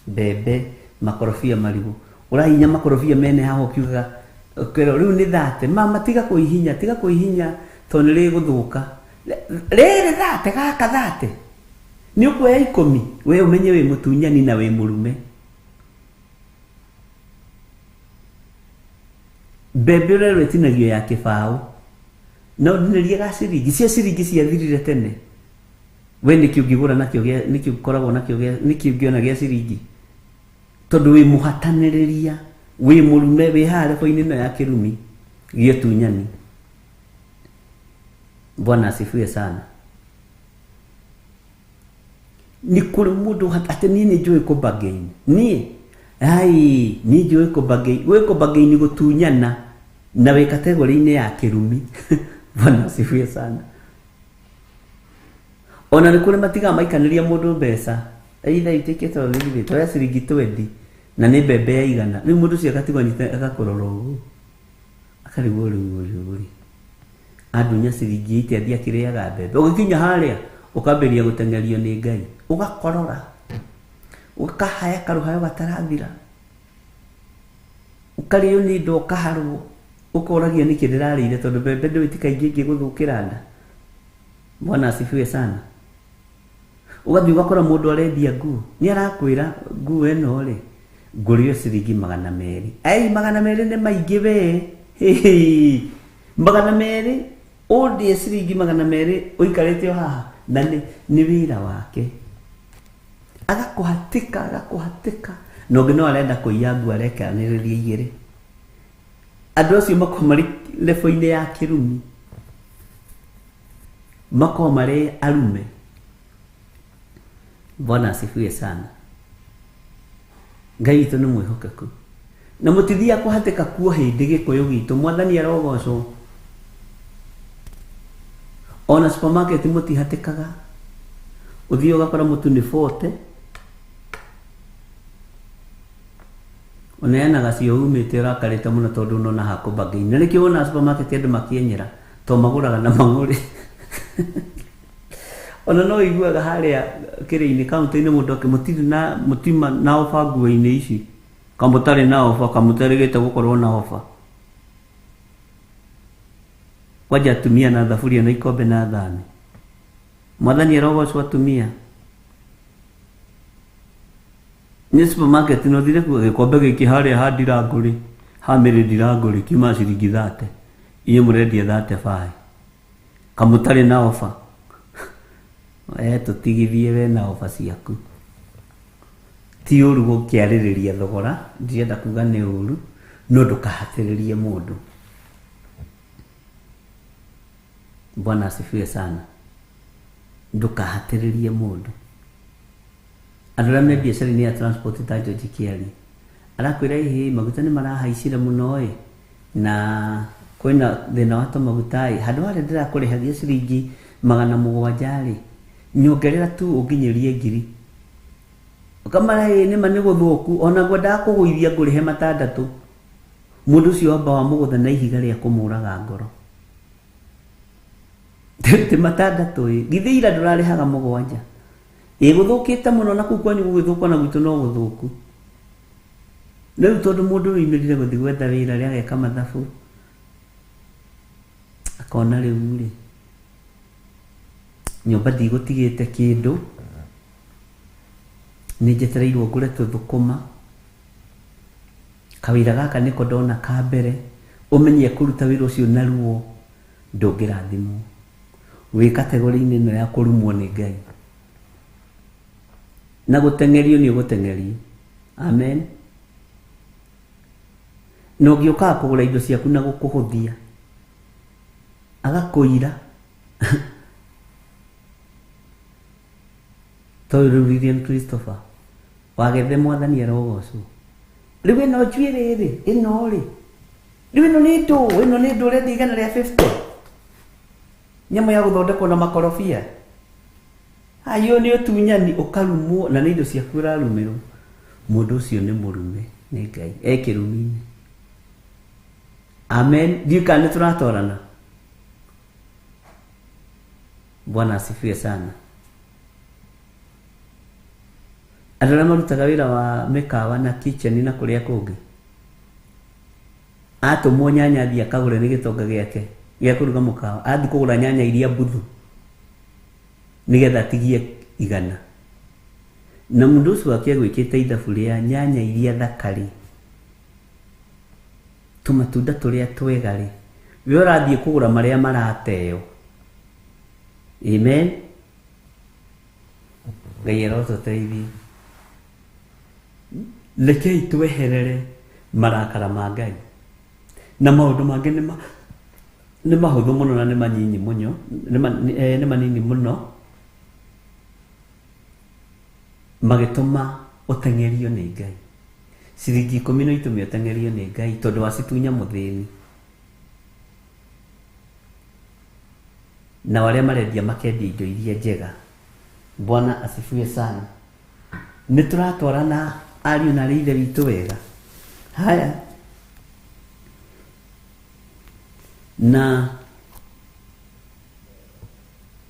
mbembe, makorobia marigũ, ũrahihinya makorobia mene haha ũkiugaga Ũkerwo rĩu nĩ thate mama tiga kũihinya tiga kũihinya tondũ nĩ rĩgũthũka rĩrĩ thate gaka thate nĩ ũkuoya 10 we ũmenye wĩ mũtunyani na wĩ mũrume. Mbembe ũrerwo ĩtinagio ya kĩbaũ no ndinĩrie ga ciringi cia ciringi ciathirire tene we nĩkĩ ũngĩgũra nakĩo nĩkĩ ũkoragwo nakĩo nĩkĩ ũngĩona gĩa ciringi tondũ wĩ mũhatanĩrĩria wĩ mũrume wĩ haha lebo-inĩ ĩno ya kĩrumi gĩotunyani. Bwana asifiwe sana. Nĩ kũrĩ mũndũ atĩ niĩ nĩ njũĩ kũbargain niĩ ai niĩ njũĩ kũbargain gwĩ kũbargain gũtunyana na wĩ kategori-inĩ ya kĩrumi. Bwana asifiwe sana. Ona nĩ kũrĩ matigaga maikanĩria mũndũ mbeca either itikĩte thithĩ toya ciringi 20 na nĩ mbembe ya 100 rĩu mũndũ ũcio agatigwo anyite agakũrora ũguo akarigwo rĩu ũyũ rĩ andunya ciringi 80 athiĩ akĩrĩaga mbembe ũgĩkinya harĩa ũkambĩrĩria gũteng'erio nĩ Ngai ũgakorora ũkahaya karũhayo gatarathira ũkarĩo nĩ indo ũkaharwo ũkoragia nĩkĩ ndĩrarĩire tondũ mbembe ndũĩ ti kaingĩ ĩngĩgũthũkĩra nda. Bwana asifiwe sana. Ũgathiĩ ũgakora mũndũ arendia nguo nĩ arakwĩra nguo ĩno rĩ ngũrĩo ciringi 200. Ai 200 nĩ maingĩ we 200 ũndĩe ciringi 200 ũikarĩte o haha na nĩ wĩra wake agakũhatĩka agakũhatĩka na ũngĩ no arenda kũiya nguo arekanĩrĩria igĩrĩ. Andũ acio makoragwo marĩ lebo-inĩ ya kĩrumi makoragwo marĩ arume. Bwana asifiwe sana. Ngai witũ nĩ mwĩhokeku na mũtithiaga kũhatĩka kuo hĩndĩ gĩkũyũ gitũ mwathani arogocwo. Ona supermarket mũtihatĩkaga ũthiĩ ũgakora mũtu nĩ 40 ũneanaga cio umĩte ũrakarĩte mũno tondũ ũnona hakũbargain na nĩkĩo wonaga supermarket andũ makĩenyera tondũ magũraga na mang'ũrĩ. Ona no ũiguaga harĩa kĩrĩ-inĩ kaunti-inĩ mũndũ akĩmũtirĩ na mũtima na ofa nguo-inĩ ici kamũtarĩ na ofa kamũtarĩgĩte gũkorwo na ofa kwanja atumia na thaburia na ikombe na thani. Mwathani arogocwo atumia nĩ supermarket no thire kuo gĩkombe gĩkĩ harĩa ha ndirangũrĩ ha mĩrĩ ndirangũrĩ kiuma ciringi 30 inyuĩ mũrendia 35 kamũtarĩ na ofa tũtigithie we na ofa ciaku. Ti ũru gũkĩarĩrĩria thogora ndirenda kuga nĩ ũru no ndũkahatĩrĩrie mũndũ. Bwana asifiwe sana. Ndũkahatĩrĩrie mũndũ. Andũ arĩa me biacara-inĩ ya transport ta George Kĩari arakwĩra ĩhĩ maguta nĩ marahaicire mũno ĩ na kwĩna thĩna wa tũmaguta ĩ handũ harĩa ndĩrakũrĩhagia ciringi 700 rĩ nyongerera tu ũnginyĩrie 1000 ũkamara ĩ nĩma nĩ gũthũku ona ngwendaga kũgũithia ngũrĩhe 600. Mũndũ ũcio wamba wamũgũtha na ihiga rĩa kũmũraga ngoro ti 6 ĩ githĩ ira ndũrarĩhaga 7 ĩ gũthũkĩte mũno na kũu kwanyu gũgĩthũka na gwitũ no gũthũku. Rĩu tondũ mũndũ wĩimĩrire gũthiĩ gwetha wĩra rĩ ageka mathabu akona rĩu rĩ nyũmba ndigũtigĩte kĩndũ nĩ njetereirwo ngũre tũthũkũma kawĩra gaka nĩko ndona ka mbere ũmenye kũruta wĩra ũcio na ruo ndũngĩrathimwo wĩ kategori-inĩ ĩno ya kũrumwo nĩ Ngai na gũteng'erio nĩ ũgũteng'erio. Amen. Na ũngĩũkaga kũgũra indo ciaku na gũkũhũthia agakũira tondũ rĩu Lilian Christopher wagethe mwathani arogocwo rĩu ĩno njuĩrĩ rĩ ĩno rĩ rĩu ĩno nĩ ndũ ĩno nĩ ndũ ũrendia 150 nyamũ ya gũthondekwo na makorobia ayo nĩ ũtunyani ũkarumwo na nĩ indo ciaku ũrarumĩrwo. Mũndũ ũcio nĩ mũrume nĩ Ngai e kĩrumi-inĩ. Amen. Ndiũĩ kana nĩ tũratwarana. Bwana asifiwe sana. Andũ arĩa marutaga wĩra wa mĩkawa na kitchen na kũrĩa kũngĩ Atũmwo nyanya athiĩ akagũre nĩ gĩtonga gĩake gĩa kũruga mũkawa, athiĩ kũgũra nyanya iria mbuthu nĩgetha atigie 100. Na mũndũ ũcio wake agwĩkĩte ithabu rĩa nyanya iria thaka-rĩ, tũmatunda tũrĩa twega-rĩ, we ũrathiĩ kũgũra marĩa marateo. Amen. Ngai arotũteithia. Rekei tweherere marakara ma Ngai. Na maũndũ mangĩ nĩ mahũthũ mũno na nĩ manyinyi mũno, nĩ manini mũno, magĩtũma ũteng'erio nĩ Ngai. Ciringi 10 no itũme ũteng'erio nĩ Ngai tondũ wacitunya mũthĩni. Na arĩa marendia makendia indo iria njega. Bwana asifiwe sana. Nĩ tũratwarana ariũ na aarĩ ithe witũ wega. Haya. Na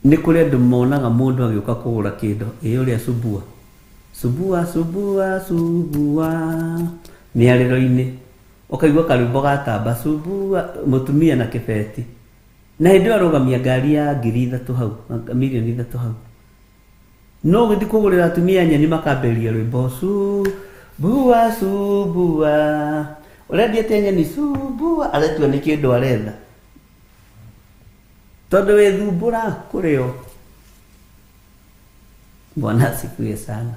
nĩ kũrĩ andũ monaga mũndũ agĩũka kũgũra kĩndũ, ĩ ũrĩa subua. Subua, subua, subua. Mĩarĩro-inĩ. Ũkaigua karwĩmbo gatamba, subua, mũtumia na kĩbeti. Na hĩndĩ ĩyo arũgamia ngari ya 3,000 hau, 3,000,000 hau. No ũgĩthiĩ kũgũrĩra atumia nyeni makambĩrĩria rwĩmbo, subua, subua. Ũrendia atĩa nyeni? Subua. Aretua nĩ kĩndũ aretha. Tondũ wĩthumbũra kũrĩ o. Bwana asifiwe sana.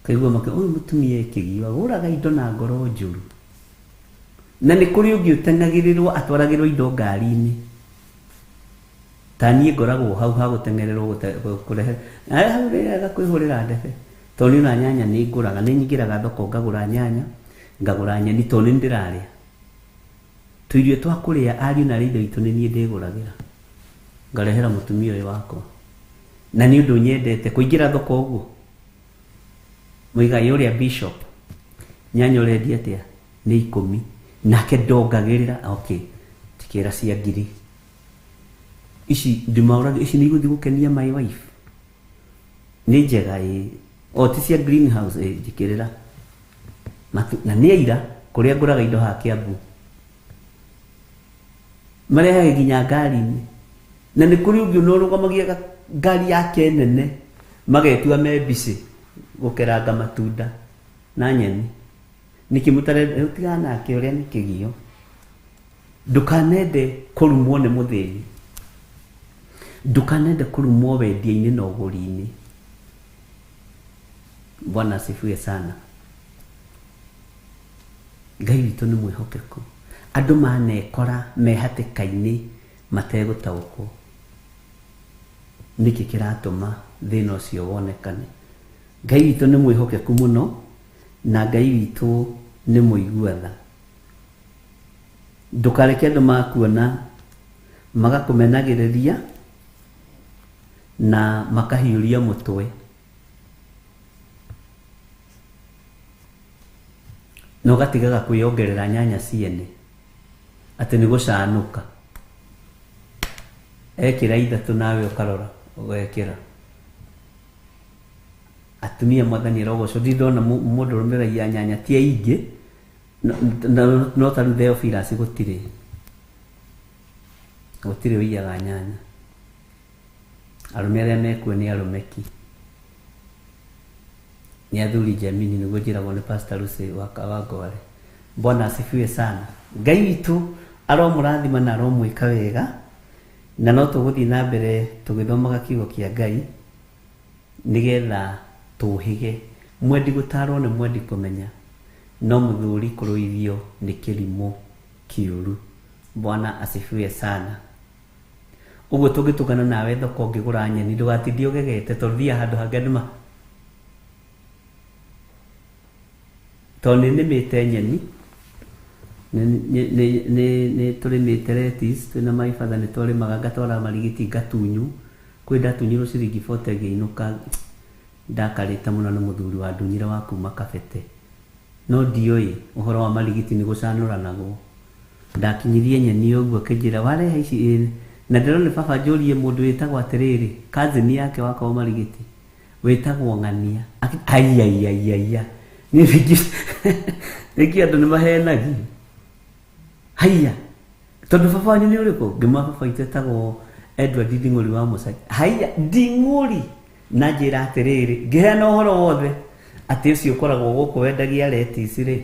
Kaigua make, ũyũ mũtumia ekĩgio, agũraga indo na ngoro njũru. Na nĩ kũrĩ ũngĩ ũteng'agĩrĩrwo atwaragĩrwo indo ngari-inĩ. Ta niĩ ngoragwo hau ha gũteng'ererwo kũrehe. Aya hau rĩega kwĩhũrĩra ndebe. Tondũ niĩ ona nyanya nĩ ngũraga, nĩ nyingĩraga thoko ngagũra nyanya, ngagũra nyeni tondũ nĩ ndĩrarĩa. Tũirio twa kũrĩa ariũ na aarĩ ithe witũ nĩ niĩ ndĩgũragĩra. Ngarehera mũtumia ũyũ wakwa. Na nĩ ũndũ nyendete kũingĩra thoko ũguo. Mũigai ũrĩa bishop, nyanya ũrendia atĩa? Nĩ 10. Nake ndongagĩrĩra, okay, tikĩra cia 1,000. Ici ndimaũraga, ici nĩ igũthiĩ gũkenia my wife. Nĩ njega ĩ, o ti cia greenhouse ĩ, njĩkĩrĩra. Matu, na nĩ aira kũrĩa ngũraga indo haha Kiambu. Marehaga nginya ngari-inĩ. Na nĩ kũrĩ ũngĩ ũrũgamagia ngari yake nene, magetua me busy gũkeranga matunda na nyeni. Nĩkĩ mũtarenda, ũtigana nake ũrĩa nĩ kĩgio. Ndũkanende kũrumwo nĩ mũthĩni. Ndũkanende kũrumwo wendia-inĩ na ũgũri-inĩ. Bwana asifiwe sana. Ngai witũ nĩ mwĩhokeku. Andũ manekora me hatĩka-inĩ mategũtaũkwo. Nĩkĩ kĩratũma thĩna ũcio wonekane? Ngai witũ nĩ mwĩhokeku mũno na Ngai witũ nĩ mũigua tha. Ndũkareke andũ makuona magakũmenagĩrĩria na makahiũria mũtwe. Na ũgatigaga kwĩyongerera nyanya ciene atĩ nĩ gũcanũka. Ekĩra 3 nawe ũkarora ũgekĩra. Atumia mwathani arogocwo, ndirĩ ndona mũndũ ũrũme ũraiya nyanya ti aingĩ, no ta rĩu Theophilus gũtirĩ. Gũtirĩ ũiyaga nyanya. Arũme arĩa mekuo nĩ arũme ki. Nĩ athuri Jamini nĩguo njĩragwo nĩ Pastor Lucy wa Kawangware. Bwana asifiwe sana. Ngai witũ aromũrathima na aromwĩka wega, na no tũgũthiĩ na mbere tũgĩthomaga kiugo kĩa Ngai nĩgetha tũhĩge. Mwendi gũtarwo nĩ mwendi kũmenya, no mũthuri kũrũithio nĩ kĩrimũ kĩũru. Bwana asifiwe sana. Ũguo tũngĩtũngana nawe thoko ngĩgũra nyeni, ndũgatindie ũgegete tondũ thiaga handũ hangĩ andũ ma tondũ nĩ nĩmĩte nyeni, nĩ tũrĩmĩte lettuce, twĩna my father nĩ twarĩmaga, ngatwara marigiti ngatunyu. Kwĩ ndatunyirwo ciringi 40 ngĩinũka, ndakarĩte mũno nĩ mũthuri wa ndunyire wa kuma Kabete. No ndiũĩ ũhoro wa marigiti nĩ gũcanũranagwo. Ndakinyirie nyeni ũguo akĩnjĩra warehe ici ĩ, na ndĩrona baba njũrie mũndũ wĩtagwo atĩrĩrĩ, cousin yake wakwa marigiti wĩtagwo Ng'ania. Ai ai ai ai ai. Niĩ rĩngĩ andũ nĩ mahenagio. Haiya, tondũ baba wanyu nĩ ũrĩkũ? Ngĩmwĩra baba witũ etagwo Edward Nding'ũri wa Mũcai. Haiya, Nding'ũri! Na njĩra atĩrĩrĩ, ngĩheana ũhoro wothe atĩ ũcio ũkoragwo gũkũ wendagia lettuce rĩ,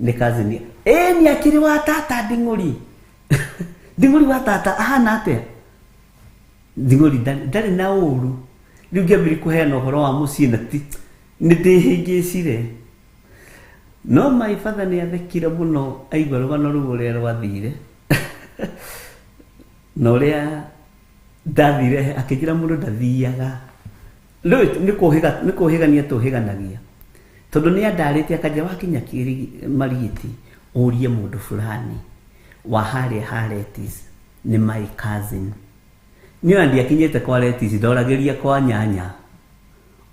nĩ cousin. Ĩĩ nĩ akĩrĩ wa tata Nding'ũri. Nding'ũri wa tata ahana atĩa? Nding'ũri ndarĩ na ũru. Rĩu ngĩambĩrĩria kũheana ũhoro wa mũciĩ na ti nĩ ndĩhĩngĩcire. No my father nĩ athekire mũno aigua rũgano rũu ũrĩa rwathire. Na ũrĩa ndathire akĩnjĩra mũndũ ndathiaga. Rĩu nĩ kũhĩga nĩ kũhĩgania tũhĩganagia. Tondũ nĩ andarĩte akanjĩra wakinya Marigiti ũrie mũndũ fulani wa harĩa ha lettuce nĩ my cousin. Niĩ ona ndiakinyĩte kwa lettuce ndoragĩria kwa nyanya.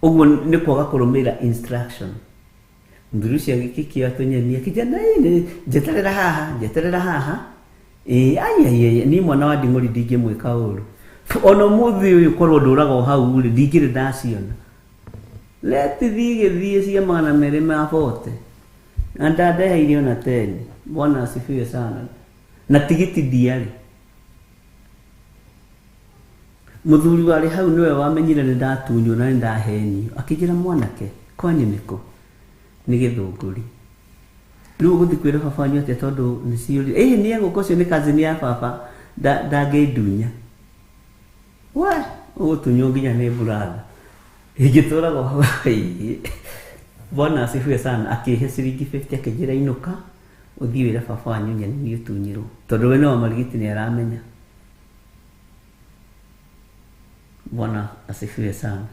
Ũguo nĩ kwaga kũrũmĩrĩra instruction. Mũthuri ũcio agĩkĩkĩoya tũnyeni akĩnjĩra njeterera haha njeterera haha. Ĩĩ ai ai ai niĩ mwana wa Nding'ũri ndingĩmwĩka ũru. Ona ũmũthĩ ũyũ korwo ndũraga o hau rĩ ndingĩrĩ ndaciona. Letithi igĩthiĩ cia 240. Na ndandeheire ona 10. Bwana asifiwe sana. Na tigiti ndiarĩ. Mũthuri warĩ hau nĩwe wamenyire nĩ ndatunywo na nĩ ndahenio. Akĩnjĩra mwanake kwanyu nĩkũ? Nĩ Gĩthũngũri. Rĩu ũgũthiĩ kwĩra baba wanyu atĩa tondũ nĩ ciũrire. Ĩĩ nĩ egũka ũcio nĩ cousin ya baba ndangĩndunya. We ũgũtunywo nginya nĩ buratha. Ingĩtũraga hau. Bwana asifiwe sana. Akĩhe ciringi 50 akĩnjĩra inũka ũthiĩ wĩre baba wanyu nyeni nĩ ũtunyirwo. Tondũ we no Marigiti nĩ aramenya. Bwana asifiwe sana.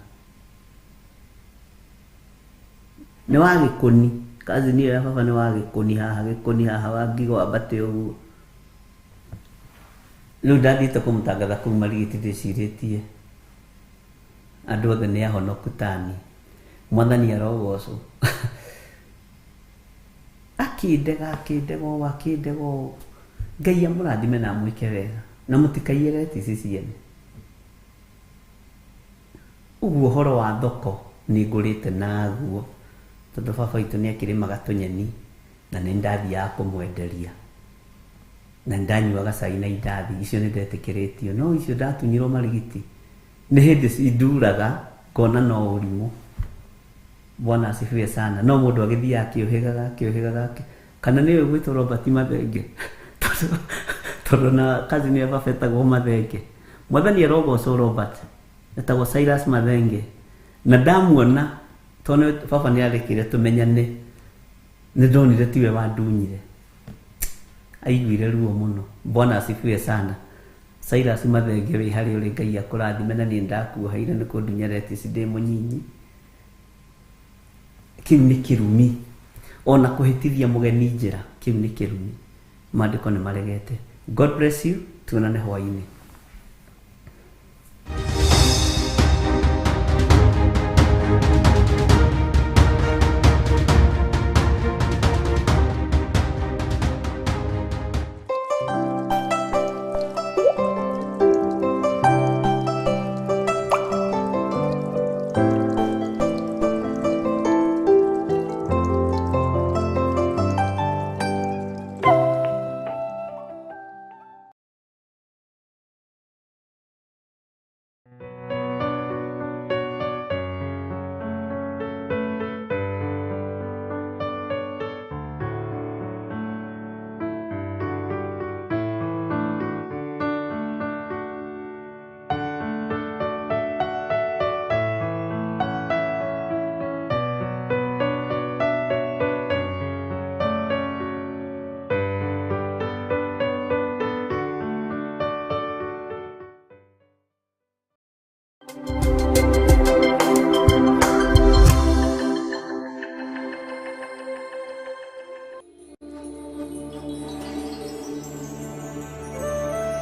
Nĩ wa Gĩkũni. Cousin ĩyo ya baba nĩ wa Gĩkũni haha, Gĩkũni haha wa Ngigo wambate ũguo. Rĩu ndathiĩte kũmũtangatha kũu Marigiti ndĩcirĩtie andũ othe nĩ ahonoku tani. Mwathani arogocwo. Akĩndega akĩndega ũũ akĩndega ũũ. Ngai amũrathime na amwĩke wega na mũtikaiye lettuce ciene. Ũguo ũhoro wa thoko nĩ ngũrĩte naguo tondũ baba witũ nĩ akĩrĩmaga tũnyeni na nĩ ndathiaga kũmwenderia. Na nĩ ndanyuaga cai na indathi icio nĩ ndetĩkĩrĩtio no icio ndatunyirwo Marigiti nĩ hĩndĩ cinduraga ngona no ũrimũ. Bwana asifiwe sana. No mũndũ agĩthiaga akĩũhĩgaga akĩũhĩgaga kana nĩwe ũgwĩtwo Robert Mathenge tondũ na cousin ya baba etagwo Mathenge. Mwathani arogocwo Robert etagwo Silas Mathenge. Na ndamuona tondũ baba nĩ arekire tũmenyane nĩ ndonire tiwe wandunyire. Aiguire ruo mũno. Bwana asifiwe sana. Silas Mathenge wĩ harĩa ũrĩ Ngai akũrathime na niĩ ndakuoheire nĩ kũndunya lettuce ndĩ mũnyinyi. Kĩu nĩ kĩrumi. Ona kũhĩtithia mũgeni njĩra kĩu nĩ kĩrumi. Maandĩko nĩ maregete. God bless you. Tuonane hwaĩ-inĩ.